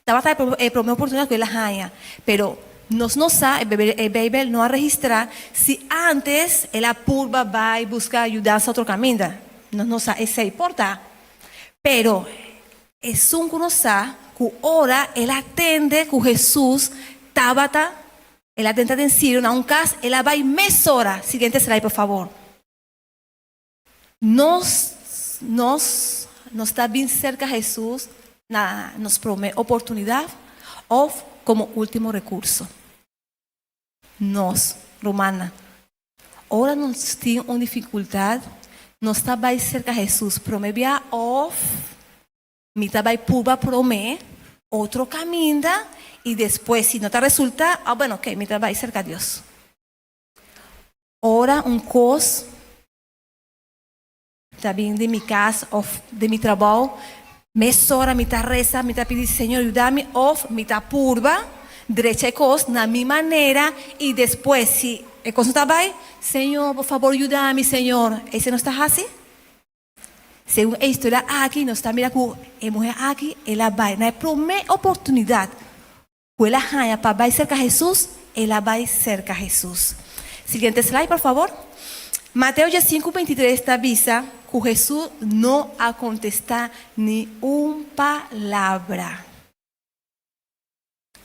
tabata e promé oportunidat ku el a haña, pero nos no sa, e Beibel no a registrá si ántes el a purba bai buska yudansa otro kaminda. Nos no sa esei por ta. Pero Esun ku nos sa ku ora el a tende ku Hesus tabata, el a drenta den Sirio na un kas, el a bai mesora. Siguiente slide, por fabor. Nos, nos, nos ta bin serka Hesus na nos promé oportunidat òf komo último rekurso. Nos, rumannan, ora nos tin un difikultat, nos ta bai serka Hesus promé bia òf mi ta bai purba promé otro kaminda i despues si no ta resultá, ah bueno, ok, mi ta bai serka Dios. Ora un kos ta bin den mi kas òf den mi trabou, mesora mi ta resa, mi ta pidi Señor yuda mi òf mi ta purba drecha e kos na mi manera i despues si e kos no ta bai, Señor por fabor yuda mi Señor. Esei nos ta hasi? Segun e historia aki nos ta mira ku e muhé aki el a bai na e promé oportunidat ku el a haña pa bai serka Hesus, el a bai serka Hesus. Siguiente slide, por fabor. Mateo diesinku, 23 ta bisa. ku Hesus no a kontestá ni un palabra.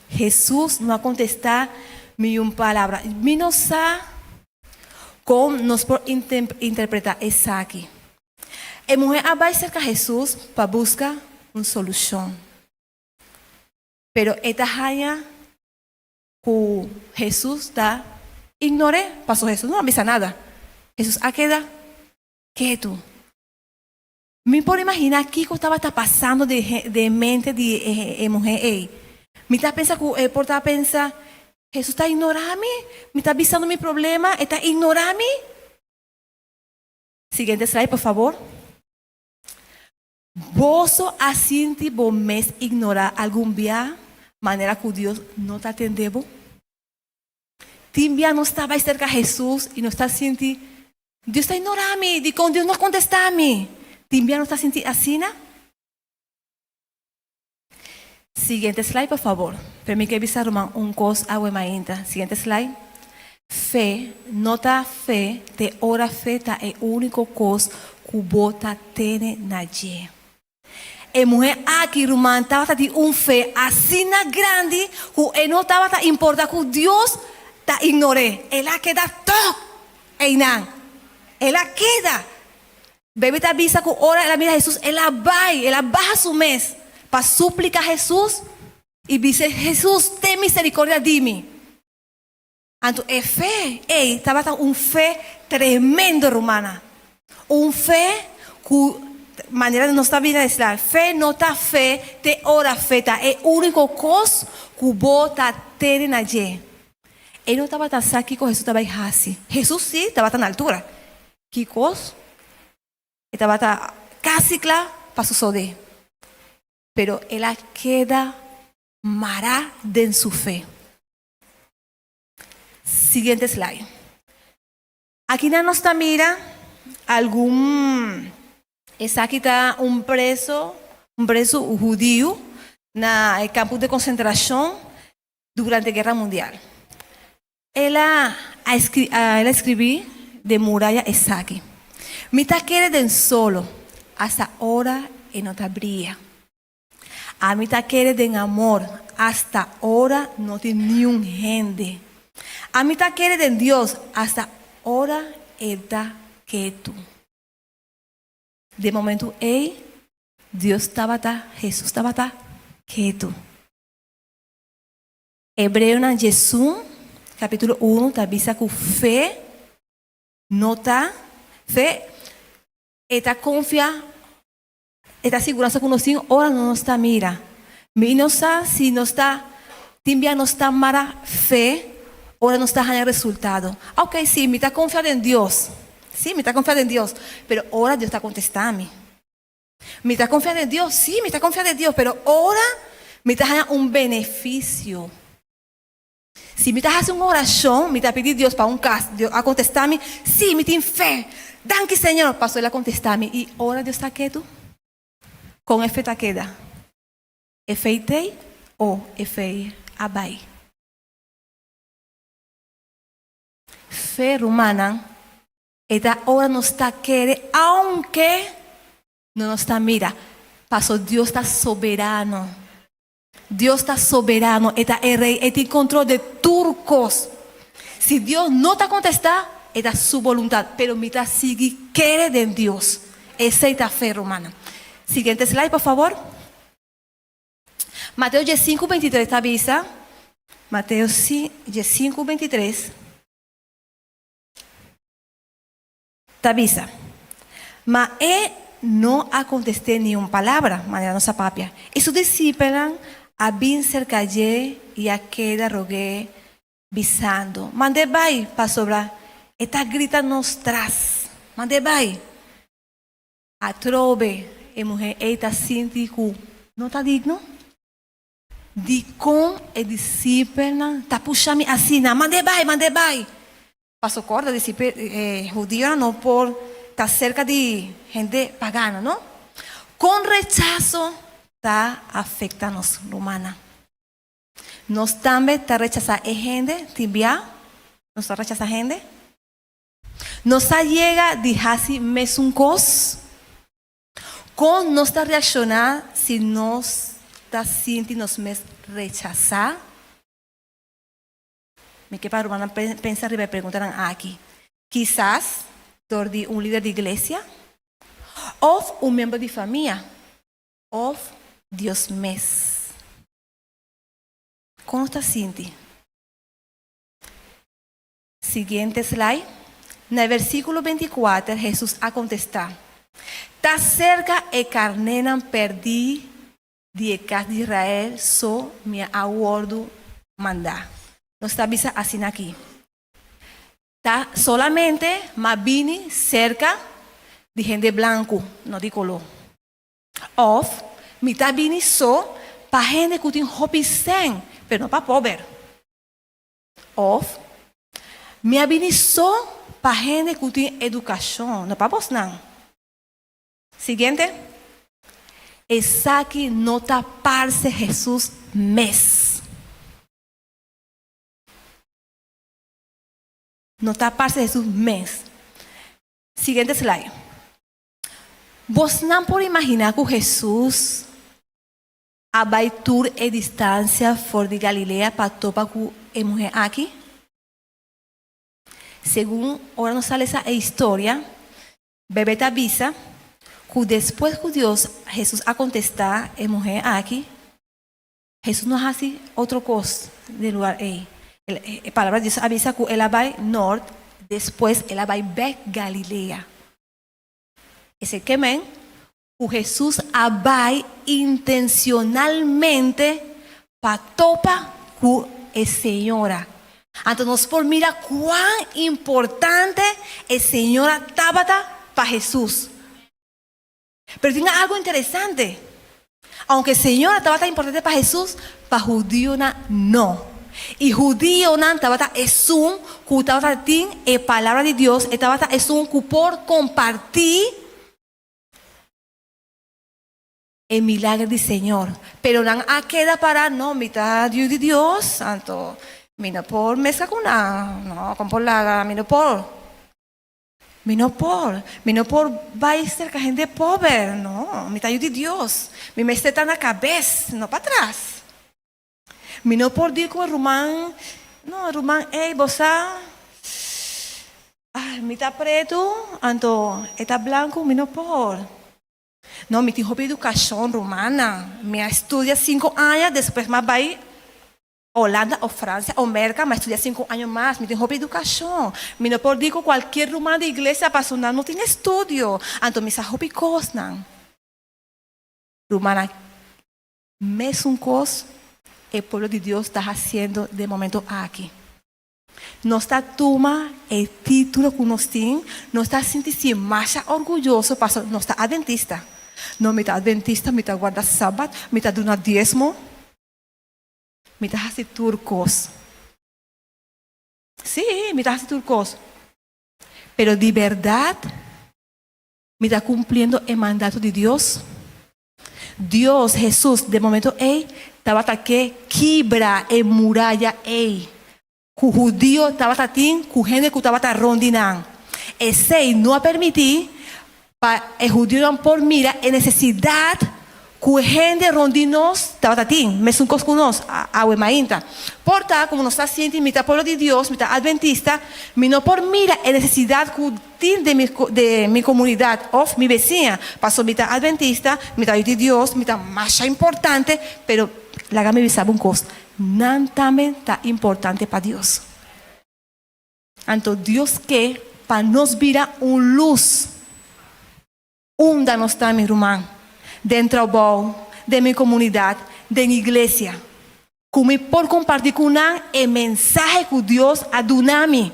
Hesus no a kontestá ni un palabra. Mi no sa kon nos por interpretá esaki. E muhé a bai serka Hesus pa buska un solushon. Pero e ta haña ku Hesus ta ignor'é, pasobra Hesus no a bisa nada. Hesus a keda ketu. Mi por imaginá kiko tabata pasando den mente di e muhé ei. Mi ta pensa ku e por ta pensa, Hesus ta ignorá mi? Mi ta bisando mi problema, e ta ignorá mi? Siguiente slide, por fabor. Boso a sinti bo mes ignorá algun bia manera ku Dios no ta atendé bo? Tin bia nos ta bai serka Hesus i nos ta sinti, Dios ta ignorá mi, dikon Dios no a kontestá mi? Tin bia nos ta sinti asina? Siguiente slide por fabor. Pero mi ke bisa ruman un kos awe mainta. Siguiente slide. Fe no ta fe te ora fe ta e úniko kos ku bo ta tene na dje. E muhé aki ruman tabata tin un fe asina grandi ku e no tabata importa ku Dios ta ignor'é. El a keda tòg einan. El a keda. Beibel ta bisa ku ora el a mira Hesus, el a bai, el a baha su mes pa suplika Hesus i bis'é, Hesus, ten miserikordia di mi. Anto e fe ei tabata un fe tremendo, rumannan. Un fe ku, manera nos ta bira esla, fe no ta fe te ora fe ta e úniko kos ku bo ta tene na dje. E no tabata sa kiko Hesus ta bai hasi. Hesus sí tabata na altura. Ki kos? E tabata kasi kla pa sosodé, pero el a keda mará den su fe. Siguiente slide. Akinan nos ta mira algun, esaki ta un preso, un preso hudiu na e kampo de konsentrashon durante Guerra Mundial. El a el a escribí den muraya esaki, Mi ta kere den solo hasta ora e no ta bria. Ami ta kere den amor hasta ora no tin niun hende. Ami ta kere den Dios hasta ora e ta ketu. Den momentu ei, Dios tabata, Hesus tabata ketu. Hebreonan diesun, capítulo unu ta bisa ku fe no ta, fe e ta konfia, e ta siguransa ku nos tin ora nos ta mira. Mi no sa si nos ta, tin bia nos ta mara fe ora nos ta haña resultado. Ok, si, mi ta konfia den Dios, si, mi ta konfia den Dios, pero ora Dios ta kontestá mi. Mi ta konfia den Dios? Sí, mi ta konfia den Dios, pero ora mi ta haña un benefisio. Si mi ta hasi un orashon, mi ta pidi Dios pa un kas, Dios a kontestá mi, sí, mi tin fe. Danki, Señor. Pastor, el a kontestá mi, i ora Dios ta ketu, kon e fe ta keda? E fe t'ei o e fe a bai? Fe, rumannan, E ta ora nos ta kere aunke no nos ta mira, paso Dios ta soberano. Dios ta soberano, e ta e Rey, e tin control de tur cos. Si Dios no ta contesta, e ta su boluntad, pero mi ta sigui kere den Dios. Esey ta fe, rumannan. Siguiente slide, por favor. Mateo diesinku bintitres ta bisa, Mateo diesinku bintitres. Ta bisa. Ma e no a kontest'é ni un palabra, manera nos a papia. I su disipelnan a bin serka dje i a keda rog'é, bisando, Mand'é bai, pasobra e ta grita nos tras. Mand'é bai! Atrobe e muhé ei ta sinti ku no ta digno. Dikon e disipelnan ta pusha mi asina? Mand'é bai, mand'é bai! Paso kòrda, disipel, e hudionan no por ta serka di hende pagano, no? Kon rechaso ta afektá nos, rumannan? Nos tambe ta rechasá e hende? Tin bia nos ta rechasá hende? Nos a yega di hasi mesun kos? Kon nos ta reakshoná si nos ta sinti nos mes rechasá? Mi ke pa rumannan pensa riba e preguntanan aki. Kisas dor di un lider di iglesia, òf un miembro di famia, òf Dios mes. Kon nos ta sinti? Siguiente slide. Na e versíkulo 24 Hesus a kontestá, Ta serka e karnénan pèrdí di e kas di Israel so mi a wòrdu mandá. Nos ta bisa asina aki, Ta solamente m'a bini serka di hende blanku, no di koló. Òf, mi ta bini so pa hende ku tin hopi sèn, pero no pa pober. Òf, mi a bini so pa hende ku tin edukashon, no pa bosnan. Siguiente. Esaki no ta parse Hesus mes. No ta parse Hesus mes. Siguiente slide. Bosnan por imaginá ku Hesus a bai tur e distansia for di Galilea pa topa ku e muhé aki? Segun ora nos ta lesa e historia, Bebe ta bisa ku despues ku Dios Hesus a kontestá e muhé aki, Hesus no hasi otro kos den lugar ei. E Palabra di Dios a bisa ku el a bai nort, despues el a bai bèk Galilea. Esei ke men ku Hesus a bai intencionalmente pa topa ku e señora. Anto nos por mira cuán importante e señora tabata pa Hesus. Pero tin algo interesante. Aunke e señora tabata importante pa Hesus, pa hudionan no. I hudionan tabata esun ku tabata tin e Palabra di Dios, e tabata esun ku por kompartí e milager di Señor. Pero nan a keda para, no, mi ta yu di Dios, anto mi no por mezcla cu nan, no, con por laga, mi no por. Mi no por, mi no por bay cerca hende pober, no, mi ta yu di Dios, mi mester ta na cabes, no patras. Mi no por dir ku e ruman, no, e ruman ey, bo sa, ay, mi ta pretu, anto e ta blanku, mi no por. No, mi tin hopi edukashon, rumannan. Mi a studia sinku aña, despues mi a bai Holanda o Fransia o Merka, mi a studia sinku aña mas, mi tin hopi edukashon. Mi no por dir ku kualkier ruman di iglesia pasobra nan no tin estudio, anto mi sa hopi kosnan. Rumannan. Mesun kos e pueblo di Dios ta hasiendo den momento aki. Nos ta tuma e título ku nos tin, nos ta sinti si masha orguyoso pasobra nos ta adventista. No, mi ta adventista, mi ta guarda sabat, mi ta duna diesmo, mi ta hasi tur kos. Sí, mi ta hasi tur kos. Pero di bèrdat Mi ta kumpliendo e mandato di Dios? Dios, Hesus, den momento ei tabata ke kibra e muraya ei ku hudio tabata tin ku hende ku tabata rond di nan. Esei no a permití pa e hudionan por mira e nesesidat Ku hende rond di nos tabata tin mesun kos ku nos awe mainta. Por ta komo nos ta sinti, mi ta pueblo di Dios, mi ta adventista, mi no por mira e nesesidat ku tin den mi den mi komunidat òf mi besiña, pasobra mi ta adventista, mi ta yu di Dios, mi ta masha importante, pero laga mi bisa bo un kos, nan tambe ta importante pa Dios. Anto Dios ke pa nos bira un lus. Unda nos ta, mi ruman? Den trabou, den mi komunidat, den iglesia. Ku mi por kompartí ku nan e mensahe ku Dios a duna mi,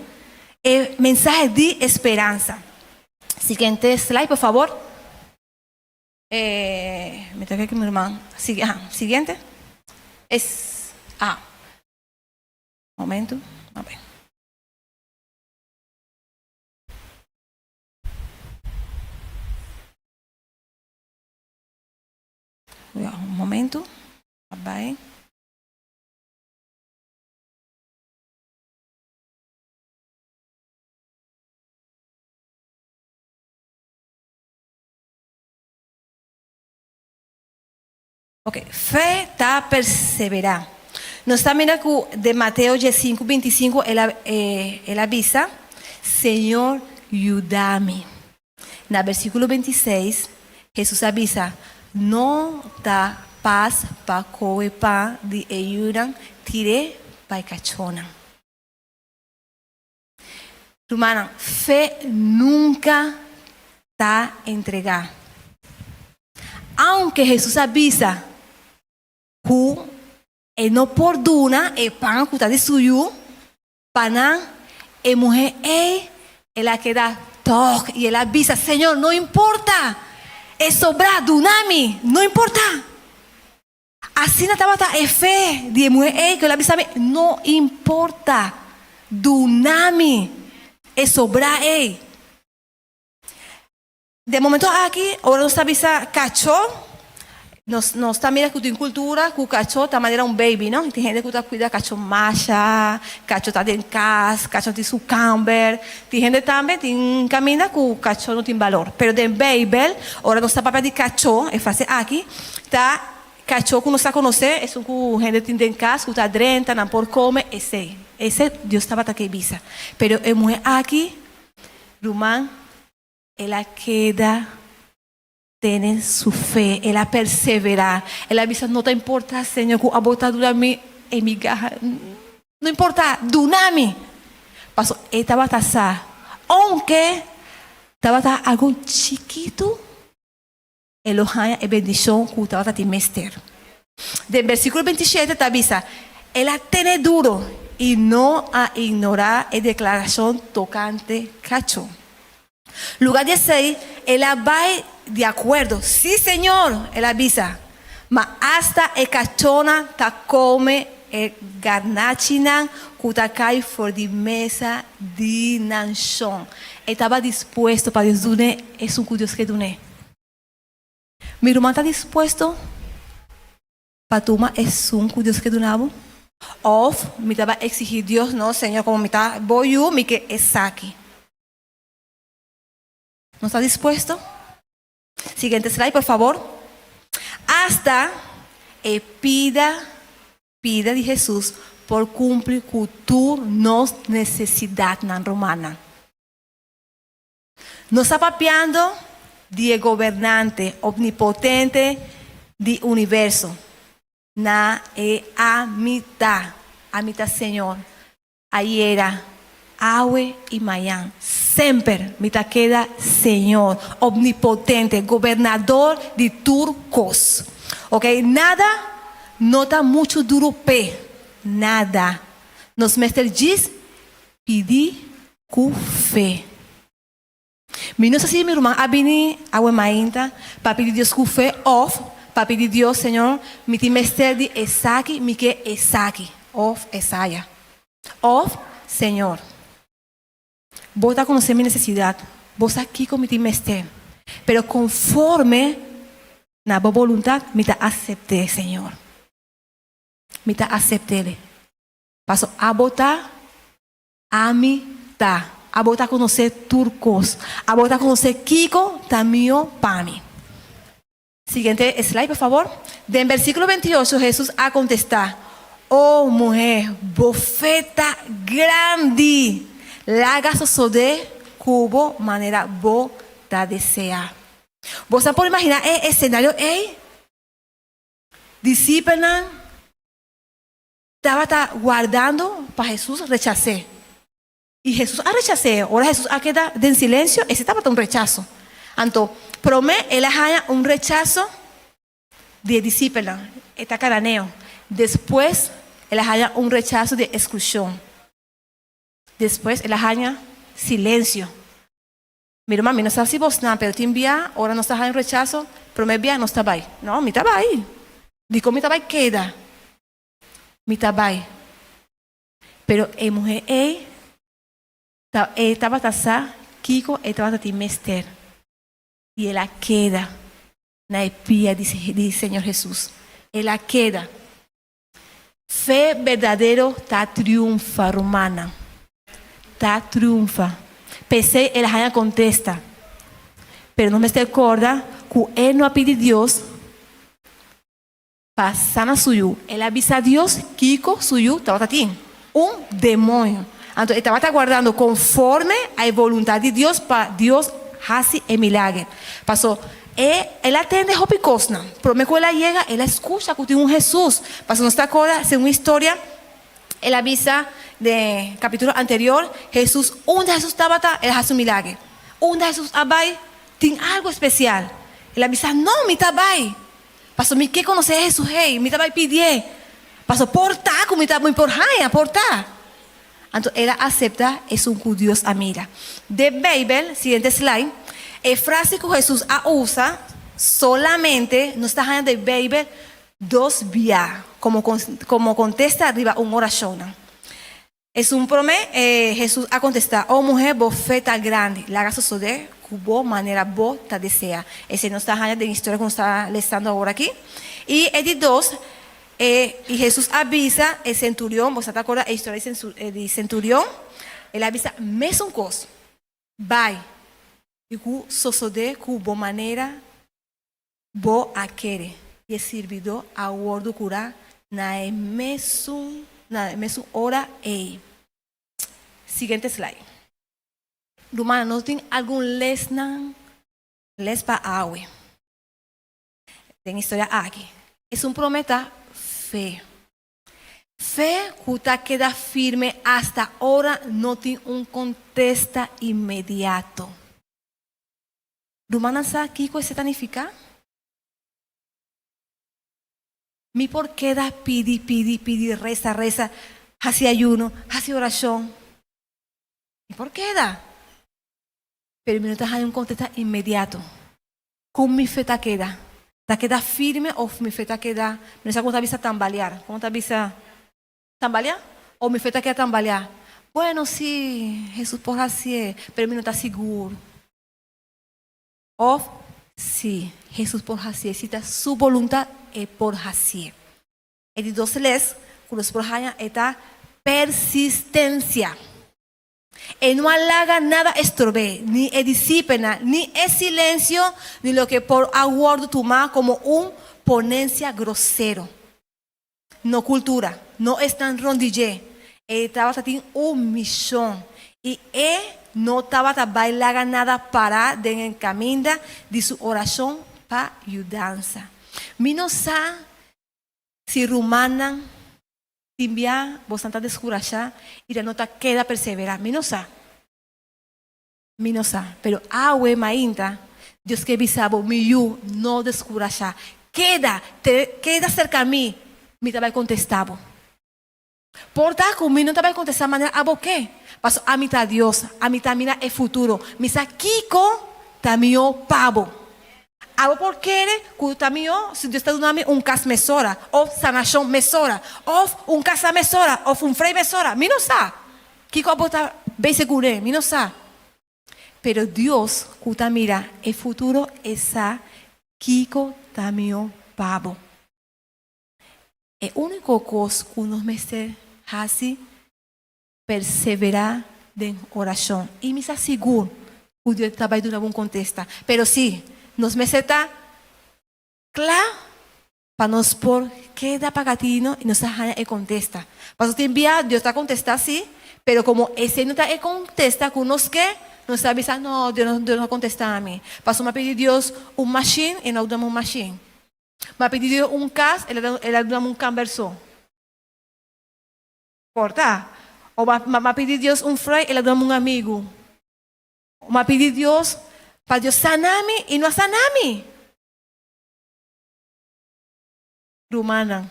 e mensahe di speransa. Siguiente slide, por fabor. E, mi ta kere ku mi ruman sigui, aha, siguiente. Es, aha. Momento, a ber. Un momento. Bai. Ok, fe ta perseverá. Nos ta mira ku den Mateo diesinku bintисinku el a el a bisa, Señor yuda mi. Na bersíkulo bintiseis Hesus a bisa, No ta pas pa kohe pan di e yunan tir'é pa e kachónan. Rumannan, fe nunka ta entregá. Aunke Hesus a bisa ku e no por duna e pan ku ta di su yu pa nan, e muhé ei el a keda tòg i el a bisa, Señor, no importa, e sobrá, duna mi, no importa. Asina tabata e fe di e muhé ei ku el a bisa mi, No importa, duna mi e sobrá ei. Den momento aki, ora nos ta bisa kachó, nos nos ta mira ku tin kultura ku kachó ta manera un baby, no? Tin hende ku ta kuida kachó masha, kachó ta den kas, kachó tin su kamber. Tin hende tambe tin kaminda ku kachó no tin balor. Pero den Beibel, ora nos ta papia di kachó, e frase aki ta kachó ku nos ta konosé, esun ku hende tin den kas, ku ta drenta, nan por kome, esei. Esei Dios tabata ke bisa. Pero e muhé aki, ruman, el a keda tene su fe, el a perseverá. El a bisa, No ta importá, Señor, ku abo ta duna mi e migaha. No importá, duna mi. Pasobra e tabata sa, ounke tabata algu chikitu, e lo haña e bendishon ku tabata tin mester. Den bersíkulo bintishete ta bisa, El a tene duro i no a ignorá e deklarashon tokante kachó. Lugar di esei, el a bai di akuerdo. Sí, Señor, el a bisa, ma asta e kachónan ta kome e garnachinan ku ta kai for di mesa di nan shon. E tabata dispuesto pa Dios dun'é esun ku Dios ke dun'é. Mi ruman ta dispuesto pa tuma esun ku Dios ke duna bo? Òf mi ta bai eksigí Dios, No, Señor, komo mi ta bo yu, mi ke esaki. Nos ta dispuesto? Siguiente slide, por fabor. Asta e pida pida di Hesus por kumpli ku tur nos nesesidatnan, rumannan. Nos ta papiando di e Gobernante omnipotente di universo. Na e Ami ta. Ami ta Señor. Ayera, awe i mañan. Semper mi ta keda Señor omnipotente, Gobernador di tur kos. Ok, nada no ta muchu duru p'e. Nada. Nos mester djis pidi Ku fe. Mi no sa si mi ruman a bini awe mainta pa pidi Dios ku fe òf pa pidi Dios, Señor, mi tin mester di esaki, mi ke esaki òf esaya. Òf, Señor, Bo ta konosé mi nesesidat, Bo sa kiko mi tin mester, pero konforme na Bo boluntat mi ta asept'é, Señor. Mi ta asept'é. Paso abo ta Ami ta. Abo ta konosé tur kos. Abo ta konosé kiko ta mihó pa mi. Siguiente slide, por fabor. Den versíkulo bintiocho, Hesus a kontestá, O muhé, bo fe ta grandi! Laga sosodé ku bo manera bo ta deseá. Boso por imaginá e esenario ei? Disipelnan Tabata wardando pa Hesus rechas'é. I Hesus a rechas'é. Ora Hesus a keda den silensio, esei tabata un rechaso. Anto, promé el a haña un rechaso di e disipelnan, e ta kananeo. Despues, el a haña un rechaso di e eksklushon. Despues, el a haña silensio. Mi ruman, mi no sa si bosnan, pero tin bia ora nos ta haña un rechaso, promé bia nos ta bai. No, mi ta bai. Dikon mi ta bai keda? Mi ta bai. Pero e muhé ei ta e tabata sa kiko e tabata tin mester i el a keda na e pia di di Señor Hesus. El a keda. Fe berdadero ta triunfa, rumannan. Ta triunfa. P'esei el a haña kontesta. Pero nos mester korda ku e no a pidi Dios. Pa sana su yu. El a bisa Dios kiko su yu tabata tin, un demoño. Anto e tabata guardando konforme a e boluntat di Dios pa Dios hasi e milager. Paso e el a tende hopi kosnan. Prome ku el a yega el a skucha ku tin un Hesus. Paso nos ta akorda segun historia el a bisa den kapitulo anterior Hesus unda Hesus tabata el a hasi un milager. Unda Hesus a bai tin algu spesial. El a bisa no mi ta bai. Paso mi ke konosé Hesus hey, mi ta bai pidié. Paso por ta ku mi ta mi por haña, por ta. Anto el a aseptá esun ku Dios a mira. Den Beibel, siguiente slide, e frase ku Hesus a usa solamente nos ta haña den Beibel dos bia komo komo kontesta riba un orashonnan. Esun promé, Hesus a kontestá, O muhé, bo fe ta grandi, laga sosodé ku bo manera bo ta deseá. Esei nos ta haña den historia ku nos ta lesando awor aki. I e di dos, e i Hesus a bisa e senturion, bo sa ta akorda e historia di senturion? El a bisa mesun kos, Bai, i ku sosodé ku bo manera Bo a kere i e sirbidó a wòrdu kurá na e mesun na e mesun ora ei. Siguiente slide. Rumannan, nos tin algun lesnan les pa awe den historia aki. Esun promé ta fe. Fe ku ta keda firme asta ora no tin un kontesta inmediato. Rumannan sa kiko esei ta nifiká? Mi por keda pidi, pidi, pidi, resa, resa, hasi ayuno, hasi orashon. Mi por keda. Pero mi no ta haña un kontesta inmediato. Kon mi fe ta keda? Ta keda firme òf mi fe ta keda, mi no sa kon ta bisa tambalear. Kon ta bisa tambaleá? Òf mi fe ta keda tambaleá? Bueno, sí, Hesus por hasié, pero mi no ta sigur. Òf, si Hesus por hasié, si ta Su boluntat, E por hasié. E di dos les ku nos por haña e ta persistensia. E no a laga nada estrob'é, ni e disipelnan, ni e silensio, ni loke por a wòrdu tumá komo un ponensia grosero. No kultura, no esnan rond di dje. E tabata tin un mishon i e no tabata bai laga nada para den e kaminda di su orashon pa yudansa. Mi no sa si rumannan tin bia bosan ta deskurashá i ta no ta keda perseverá. Mi no sa. Mi no sa, pero awe mainta Dios ke bisa bo, Mi yu, no deskurashá. Keda, te keda serka mi, mi ta bai kontestá bo. Por ta ku mi no ta bai kontestá manera abo ke, pasobra ami ta Dios, ami ta mira e futuro, mi sa kiko ta mihó pa bo. Abo por kere ku ta mihó si Dios ta duna mi un kas mesora, òf sanashon mesora, òf un kasa mesora, òf un frei mesora. Mi no sa. Kiko abo ta bay segur'é? Mi no sa. Pero Dios ku ta mira e futuro e sa kiko ta mihó pa bo. E úniko kos ku nos mester hasi perseverá den orashon. I mi sa sigur ku Dios ta bay duna bo un kontesta. Pero sí, nos mester ta kla Pa nos por keda pagatino i nos ta haña e kontesta. Pasobra tin bia Dios ta kontestá sí, pero komo esei no ta e kontesta ku nos ke, nos ta bisa, No, Dios no, Dios no a kontestá mi. Pasobra mi a pidi Dios un mashin, e no a duna mi un mashin. Mi a pidi Dios un kas, el a el a duna mi un kamber so. Por ta. O mi a pidi Dios un frei, el a duna mi un amigu. O mi a pidi Dios pa Dios sana mi, i no a sana mi. Rumannan,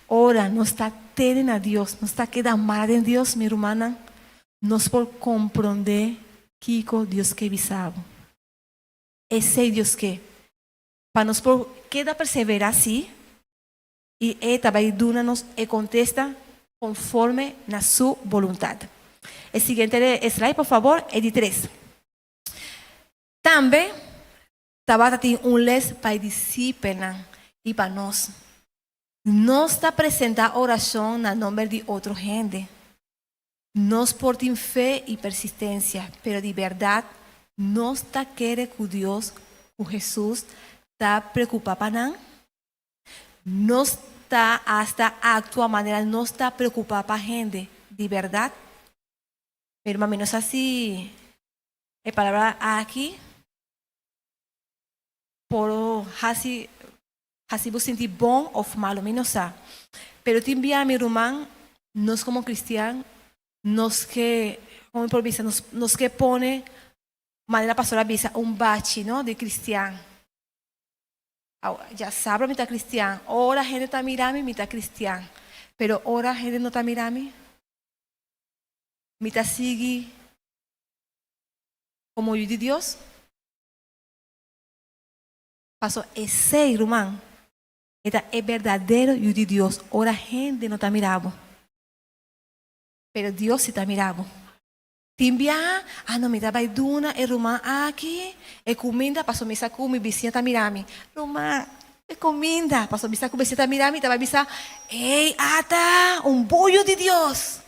ora nos ta tene na Dios, nos ta keda mara den Dios, mi rumannan, nos por komprondé kiko Dios ke bisa bo. Esei Dios ke, pa nos por keda perseverá sí, i E ta bai duna nos e kontesta konforme na Su boluntat. E siguiente slide, por fabor, e di tres. Tambe Tabata tin un les pa e disipelnan i pa nos. Nos ta presentá orashon na nomber di otro hende. Nos por tin fe i persistensia, pero di bèrdat nos ta kere ku Dios ku Hesus ta preokupá pa nan? Nos ta asta aktua manera nos ta preokupá pa hende di bèrdat. Mi ruman, mi no sa si e palabra aki por hasi hasi bo sinti bon òf malu, mi no sa. Pero tin bia mi ruman, nos komo kristian nos ke, komo mi por bisa, nos nos ke pone manera pastor a bisa un bachi no di kristian. Dja sabra mi ta kristian, ora hende ta mira mi, mi ta kristian, pero ora hende no ta mira mi, mi ta sigui komo yu di Dios? Paso esei, ruman, e ta e berdadero yu di Dios ora hende no ta mira bo. Pero Dios si ta mira bo. Tin biaha, ah no, mi ta bai duna e ruman aki e kuminda paso mi sa ku mi bisiña ta mira mi. Ruman, e kuminda, paso mi sa ku bisiña ta mira mi, ta bai bisa, Ey, ata, un bon yu di Dios.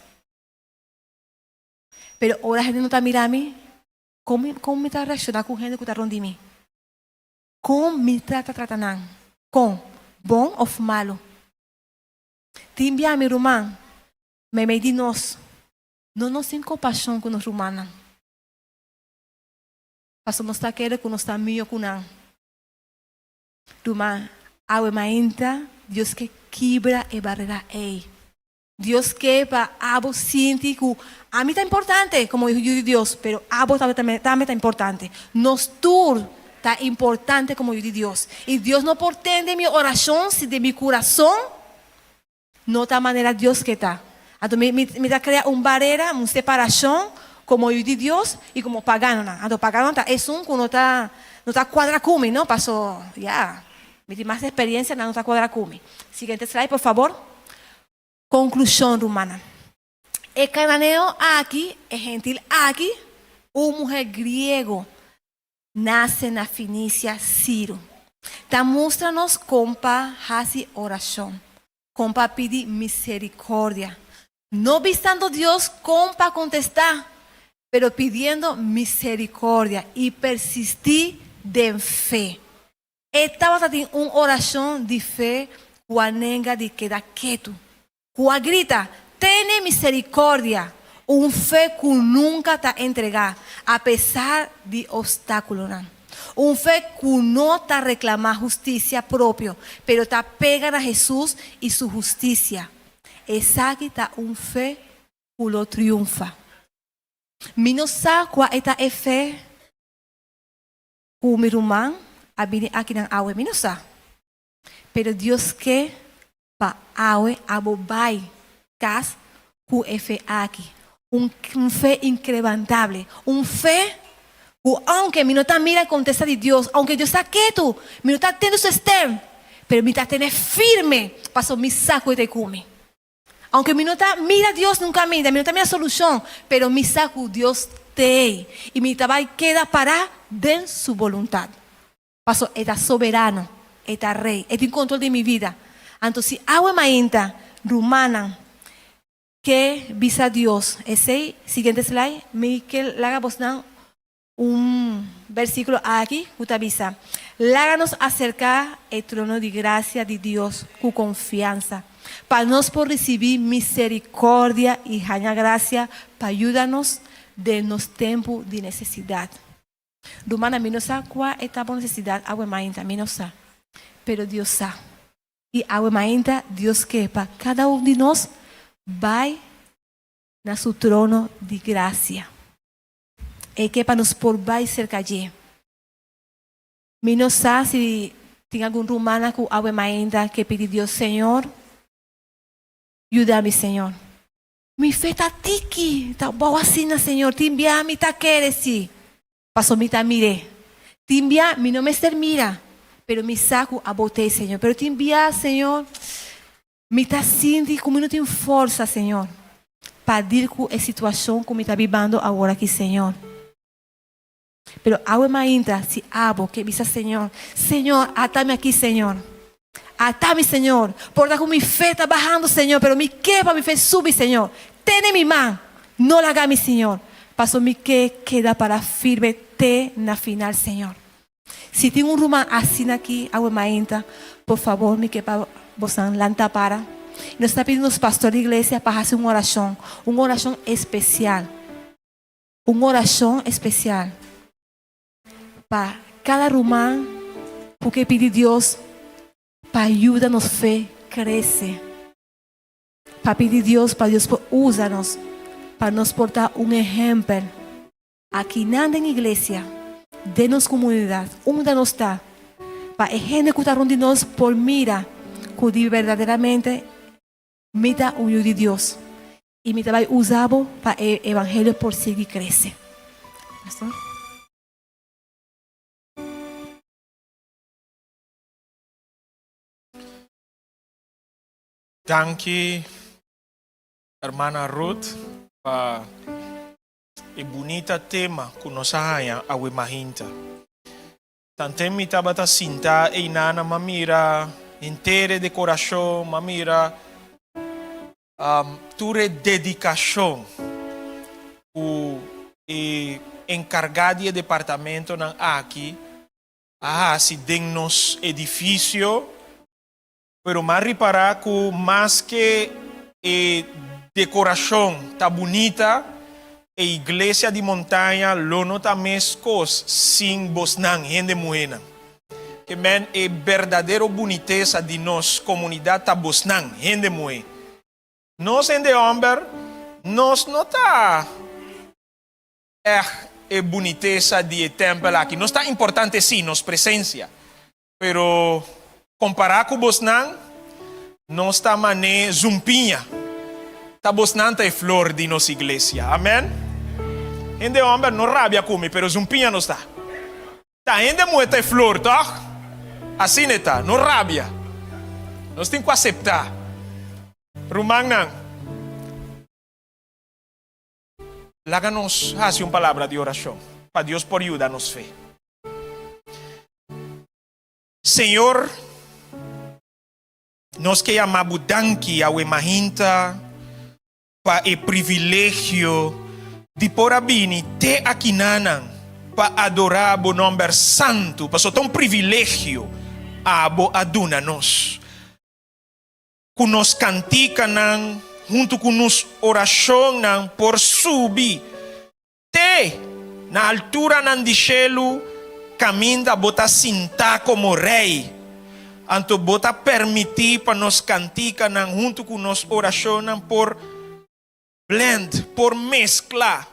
Pero ora hende no ta mira mi, kon mi, kon mi ta reakshoná ku hende ku ta rond di mi? Kon mi ta trata nan? Kon? Bon òf malu? Tin bia mi ruman, meimei di nos, no nos tin kompashon ku nos rumannan. Pasobra nos ta kere ku nos ta mihó ku nan. Ruman, awe mainta Dios ke kibra e barera ei. Dios ke pa abo sinti ku ami ta importante komo yu di Dios, pero abo tambe ta importante. Nos tur ta importante komo yu di Dios. I Dios no por tende mi orashon si den mi kurason no ta manera Dios ke ta. Anto mi mi ta krea un barera, un separashon komo yu di Dios i komo paganonan. Anto paganonan ta esun ku no ta no ta kuadra ku mi, no, paso ya mi tin mas eksperensia, nan no ta kuadra ku mi. Siguiente slide por fabor. Konklushon, Rumannan, e kananeo aki, e gentil aki, un muhé griego, nase na Finisia, Siro, ta mustra nos kon pa hasi orashon, kon pa pidi miserikòrdia, no bisando Dios kon pa kontestá, pero pidiendo miserikòrdia i persistí den fe. E tabata tin un orashon di fe ku a nenga di keda ketu, ku a grita, Tene miserikòrdia! Un fe ku nunka ta entregá, apesar di opstákulonan. Un fe ku no ta reklamá hustisia propio, pero ta pega na Hesus i su hustisia. Esaki ta un fe ku lo triunfa. Mi no sa kua e ta e fe Ku mi ruman a bini akinan awe mi no sa. Pero Dios ke pa awe abo bai kas ku e fe aki. Un fe inkrebantable. Un fe ku ounke mi no ta mira e kontesta di Dios, ounke Dios ta ketu, mi no ta tende su stem, pero mi ta tene firme pasobra mi sa ku e ta ku mi. Aunke mi no ta mira Dios nunca kaminda, mi no ta mira solucion, pero mi sa cu Dios t'ey y mi ta bay keda para den su boluntad. Paso E ta soberano, E ta Rey, E tin control di mi vida. Anto si awe mainta rumannan ke bisa Dios esey, siguiente slide, mi ke laga bosnan Un versíkulo aki ku ta bisa, Laga nos aserká e trono di grasia di Dios ku konfiansa, pa nos por risibí miserikòrdia i haña grasia pa yuda nos den nos tempu di nesesidat. Rumannan, mi no sa kua e ta bo nesesidat awe mainta, mi no sa. Pero Dios sa. I awe mainta Dios ke pa kada un di nos bai na su trono di grasia. E ke pa nos por bai serka dje. Mi no sa si tin algun rumannan ku awe mainta ke pidi Dios, Señor, yuda mi, Señor. Mi fe ta tiki, ta bou asina, Señor. Tin bia mi ta kere si, paso mi ta mir'é. Tin bia mi no mester mira, pero mi sa ku abo t'ei, Señor. Pero tin bia, Señor, Mi ta sinti ku mi no tin forsa, Señor, pa dil ku e situashon ku mi ta bibando awor aki, Señor. Pero awe mainta si abo ke bisa Señor, Señor, ata mi aki, Señor. Ata mi, Señor. Por ta ku mi fe ta bahando, Señor, pero mi ke pa mi fe subi, Señor. Tene mi man. No laga mi, Señor. Paso mi ke keda para firme te na final, Señor. Si tin un ruman asina aki awe mainta, por fabor mi ke pa. Bosnan lanta para. I nos ta pidi nos pastor di iglesia pa hasi un orashon, un orashon espesial, un orashon espesial pa kada ruman ku ke pidi Dios pa yuda nos fe krese. Pa pidi Dios pa Dios por usa nos pa nos por ta un ehèmpel akinan den iglesia, den nos komunidat, unda nos ta, pa e hende ku ta rond di nos por mira ku di berdaderamente mi ta un yu di Dios i mi ta bai usa bo pa e evangelio por sigui krese. Pastor. Danki hermana Ruth pa e bunita tema ku nos a haña awe mahinta. Tanten mi tabata sinta einana m'a mira henter e dekorashon, m'a mira tur e dedikashon ku e enkargá di e departamentonan aki a hasi den nos edifisio. Pero m'a ripará ku maske e dekorashon ta bunita, e iglesia di Montaña lo no ta meskos sin bosnan, hende muhénan. Ke men e berdadero bunitesa di nos komunidat ta bosnan, hende muhé. Nos hende hòmber, nos no ta ègt e bunitesa di e tèmpel aki. Nos ta importante sí, nos presensia. Pero kompará ku bosnan, nos ta mané zumpiña. Ta bosnan ta e flor di nos iglesia. Amèn. Hende hòmber no rabia ku mi, pero zumpiña nos ta. Ta hende muhé ta e flor, tòg? Asina e ta. No rabia. Nos tin ku aseptá. Rumannan, laga nos hasi un palabra di orashon pa Dios por yuda nos fe. Señor, nos ke yama Bo danki awe mahinta pa e privilegio di por a bini te akinanan pa adorá Bo nomber santu, pasobra ta un privilegio Abo a duna nos. Ku nos kantikanan huntu ku nos orashonnan por subi te na alturanan di shelu kaminda bo ta sintá komo Rei. Anto bo ta permití pa nos kantikanan huntu ku nos orashonnan por blend, por meskla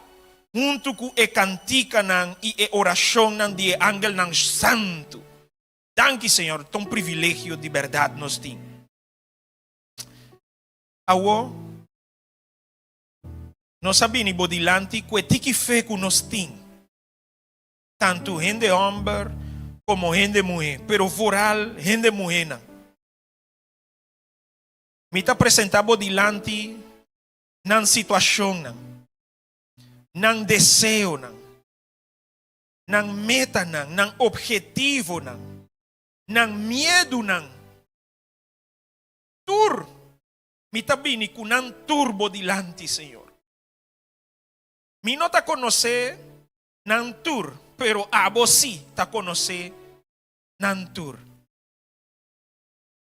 huntu ku e kantikanan i e orashonnan di e angelnan santu. Danki Señor, ta un privilegio di bèrdat nos tin. Awor, nos a bini bo dilanti ku e tiki fe ku nos tin, tantu hende hòmber komo hende muhé, pero vooral hende muhénan. Mi ta presentá bo dilanti nan situashonnan, nan deseonan, nan metanan, nan ophetivonan, nan miedunan. Tur mi ta bini ku nan tur bo dilanti, Señor. Mi no ta konosé nan tur, pero abo sí ta konosé nan tur.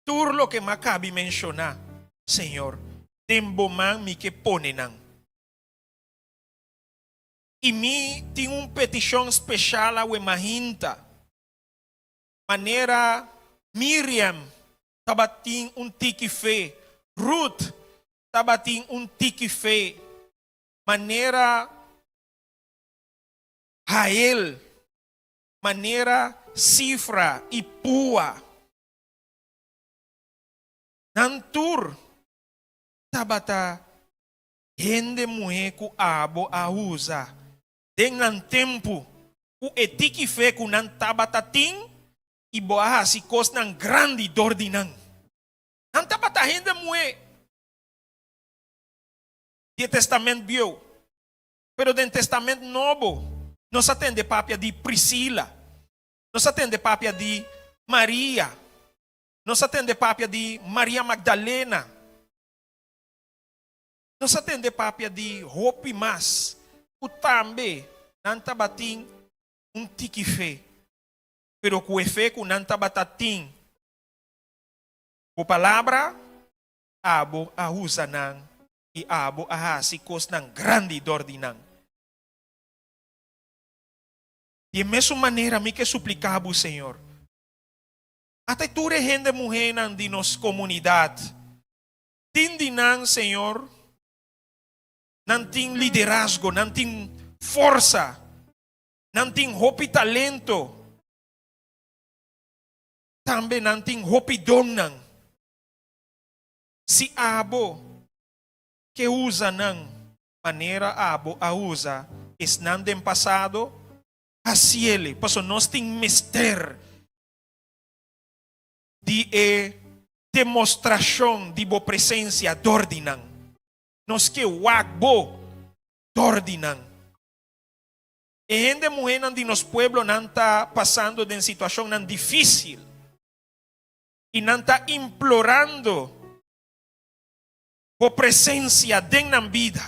Tur loke m'a kabi menshoná, Señor, den bo man mi ke pone nan. I mi tin un petishon speshal awe mahinta. Manera Miriam tabatin un tiki fe, Ruth tabatin un tiki fe, manera Jael, manera Sifra i Pua. Nan tur tabata Hende muhé ku abo a usa den nan tempu ku e tiki fe ku nan tabata tin i bo a hasi kosnan grandi dor di nan. Nan tabata hende muhé di e Testament Bieu, pero den Testament Nobo nos a tende papia di Prisila, nos a tende papia di Maria, nos a tende papia di Maria Magdalena. Nos a tende papia di hopi mas ku tambe nan tabatin un tiki fe, pero ku e fe ku nan tabata tin, Bo palabra, abo a usa nan i abo a hasi kosnan grandi dor di nan. Di e mesun manera mi ke supliká bo, Señor, ata e tur e hende muhénan di nos komunidat, tin di nan, Señor, nan tin liderazgo, nan tin forsa, nan tin hopi talento, tambe nan tin hopi donnan. Si abo ke usa nan manera abo a usa esnan den pasado, hasiele, pasobra nos tin mester di e demostrashon di bo presensia dor di nan. Nos ke wak bo dor di nan. E hende muhénan di nos pueblonan ta pasando den situashonnan difísil i nan ta implorando Bo presencia den nan bida.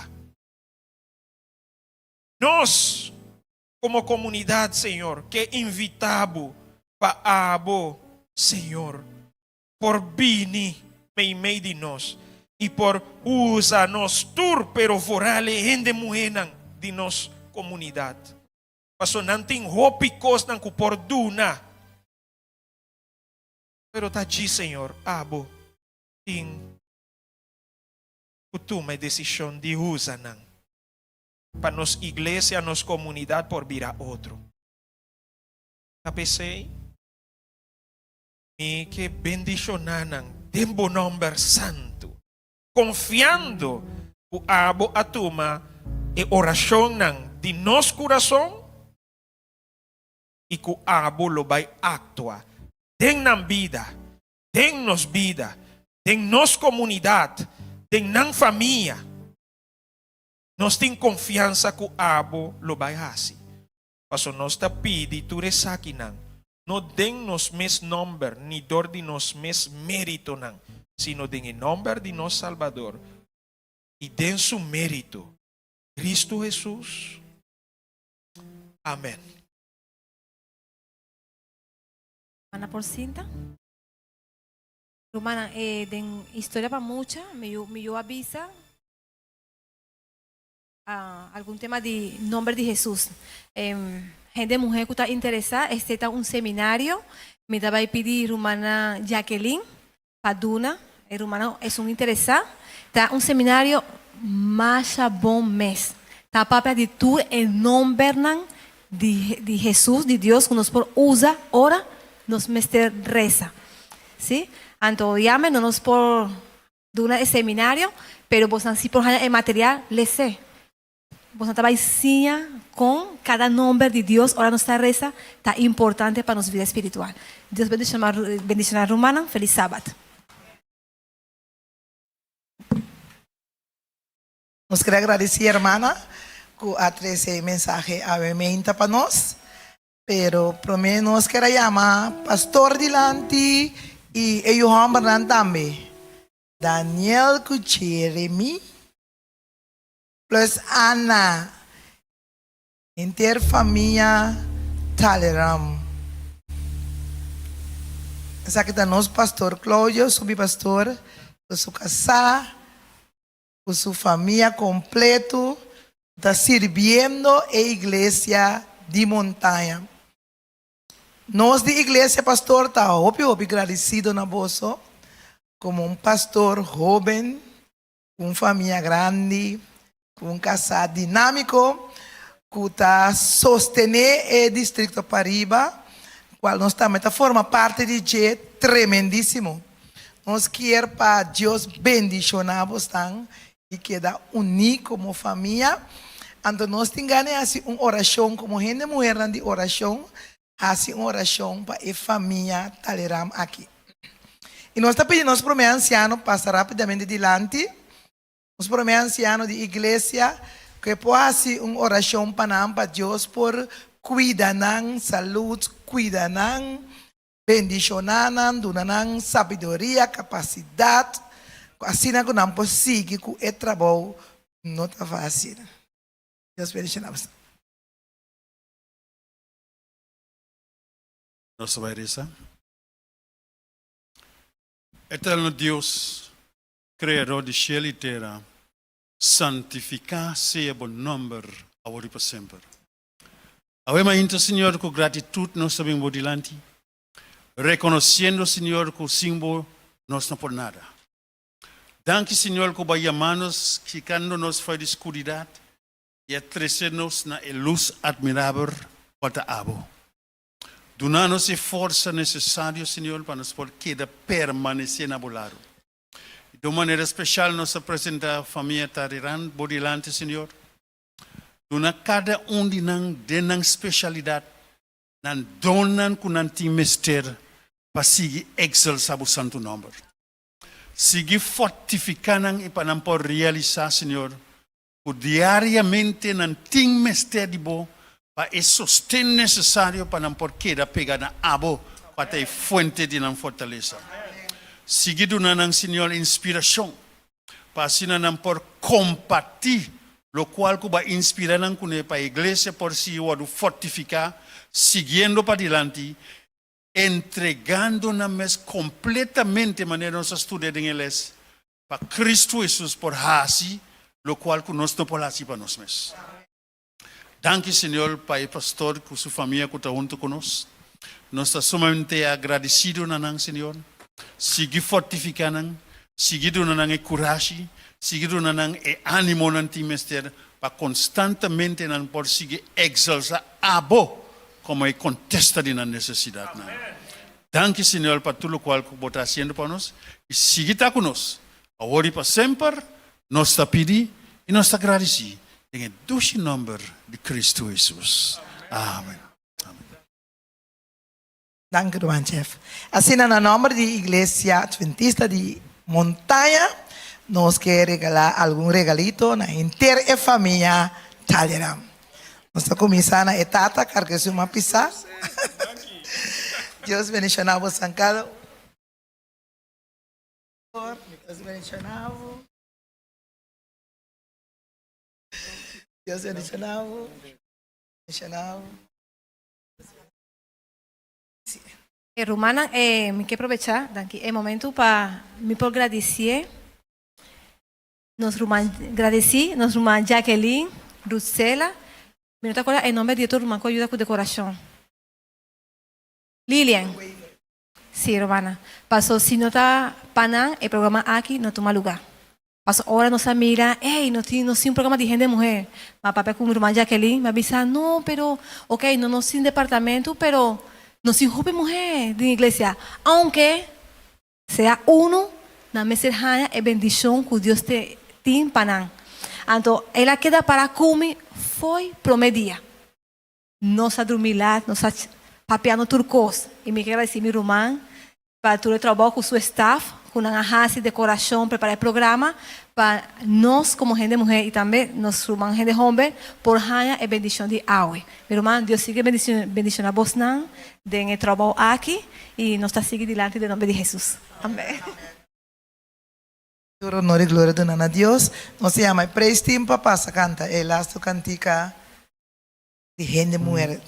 Nos como comunidad, Señor, ke invita Bo pa Abo, Señor, por bini meimei di nos y por usa nos tur, pero vooral e hende muhenan di nos comunidad. Paso nan tin hopi cosnan cu por duna, pero ta dji, Señor, Abo tin ku tuma e desishon di usa nan pa nos iglesia, nos komunidat por bira otro. Ta p'esei mi ke bendishoná nan den bo nòmber santu, konfiando ku abo a tuma e orashonnan di nos kurason i ku abo lo bai aktua den nan bida den nos bida, den nos komunidat, den nan famia. Nos tin konfiansa ku abo lo bai hasi. Paso nos ta pidi tur esakinan, no den nos mes nòmber ni dor di nos mes méritonan, sino den e nòmber di nos Salbador i den su mérito, Kristu Hesus. Amèn. Ana por sinta. Rumannan, e den historia pa mucha, mi yu, mi yu a bisa ah, algun tema di nomber di Jesus. Em, hende muher ku ta interesá, este ta un seminario. Mi ta bai pidi rumana Jacqueline pa duna. E rumannan esun interesá. Ta un seminario masha bon mes. Ta papia di tur e nombernan di di Hesus, di Dios ku nos por usa ora nos mester resa. Sí? Anto yame no nos por duna e seminario, pero bosnan si por haña e material, les'é. Bosnan ta bai siña kon kada nomber di Dios ora nos ta resa ta importante pa nos vida espiritual. Dios bendiciona bendiciona rumannan. Feliz Sabat. Nos kere agradeci hermana cu a trece e mensahe awe meinta pa nos. Pero prome nos ker a yama pastor dilanti y e yu hombernan tambe, Daniel cu Jeremy. Plus Anna, henter famia Taleram. Esaki ta nos pastor Claudio, subi pastor, cu su casá, cu su famia completo ta sirbiendo e iglesia di Montaña. Nos di iglesia pastor ta hopi hopi gradicido na boso como un pastor hoben ku un famia grandi, ku un kasá dinámiko ku ta sostené e distrikto pariba, kual nos tambe ta forma parti di dje tremendísimo. Nos kier pa Dios bendishoná bosnan i keda uní komo famia. Anto nos tin gana di hasi un orashon komo hende muhernan di orashon, hasi un orashon pa e famia Taleram aki. I nos ta pidi nos promé ansiano pasa rápidamente dilanti, nos promé ansiano di iglesia, ku e por hasi un orashon pa nan, pa Dios por kuida nan salud, kuida nan, bendishoná nan, duna nan sabiduria, kapasidat, ku asina ku nan por sigui ku e trabou no ta fásil. Dios bendishoná boso. Nos ta bai resa. Eterno Dios, Kreador di shel i tera, santifiká sea bo nòmber awor i pa semper. Awe mainta, Señor, ku gratitut nos ta bin bo dilanti, rekonosiendo, Señor, ku sin bo nos no por nada. Danki, Señor, ku bo a yama nos, kikando nos for di skuridat i a trese nos na e lus atmirabel kual ta abo. Duna nos e forsa nesesario, Señor, pa nos por keda permanesé na bo lado. I di un manera speshal nos ta presentá famia Tariran bo dilanti, Señor. Duna kada un di nan den nan speshalidat, nan donnan ku nan tin mester pa sigui eksalsá bo santu nòmber. Sigui fortifiká nan i pa nan por realisá, Señor, ku diariamente nan tin mester di bo pa e sosten nesesario pa nan por keda pega na abo kua ta e fuente di nan fortalesa. Sigui duna nan, Señor, inspirashon pa asina nan por kompartí lokual ku bo a inspirá nan kuné pa e iglesia por sigui wòrdu fortifiká siguiendo padilanti, entregando nan mes kompletamente manera nos a studia den e les pa Cristo Jesus por haci locual cu nos no por haci pa nos mes. Danki Señor pa e pastor cu su famia cu ta hunto cu nos. Nos ta sumamente agradecido na nan Señor. Sigui fortifica nan, sigui duna nan e curashi, sigui duna nan e animo nan tin mester pa constantemente nan por sigui exalsa Abo como e contesta di nan necesidadnan. Danki Señor pa tur locual cu Bo ta haciendo pa nos y sigui ta cu nos awor y pa semper, nos ta pidi y nos ta gradici den e dushi nomber di Cristo Jesus. Amen. Danki ruman Jeff. Asina na nomber di Iglesia Adventista di Montaña nos ke regala algun regalito na henter e famia Talleyrand. Nos ta kuminsá na e tata karga su man pisá. Dios bendishoná bo san kada un. Dios bendishoná bo. Dios bendishoná bo. Bendishoná bo. E rumannan, e mi ke probechá danki e momentu pa mi por gradisié nos ruman gradisí nos ruman Jacqueline, Ruthsela, mi no ta acorda e nomber di otro ruman ku a yuda ku dekorashon. Lilian. Sí, rumannan. Paso si no ta pa nan e programa aki no tuma lugá. Paso ora nos a mira, ey, no tin, nos tin un programa di hende muher. Ma papia cu mi ruman Jacqueline, mi a bisa, no, pero, ok, no nos tin departamento, pero nos tin hopi muher den iglesia. Aunke sea uno, nan mester haña e bendicion cu Dios te tin pa nan. Anto, el a keda para cu mi fo'i prome dia. Nos a drumi lat, nos a papiando tur cos. Y mi ke agradeci mi ruman Pa tur e trabou ku su staf ku nan a hasi dekorashon, prepará e programa pa nos komo hende muhé i tambe nos ruman hende homber por haña e bendishon di awe. Mi ruman, Dios sigui bendishoná bosnan den e trabou aki i nos ta sigui dilanti den nomber di Hesus. Amén. Tur honor i gloria duna na Dios. Nos ta yama e praise team pa pasa kanta e lastu kantika di hende muher.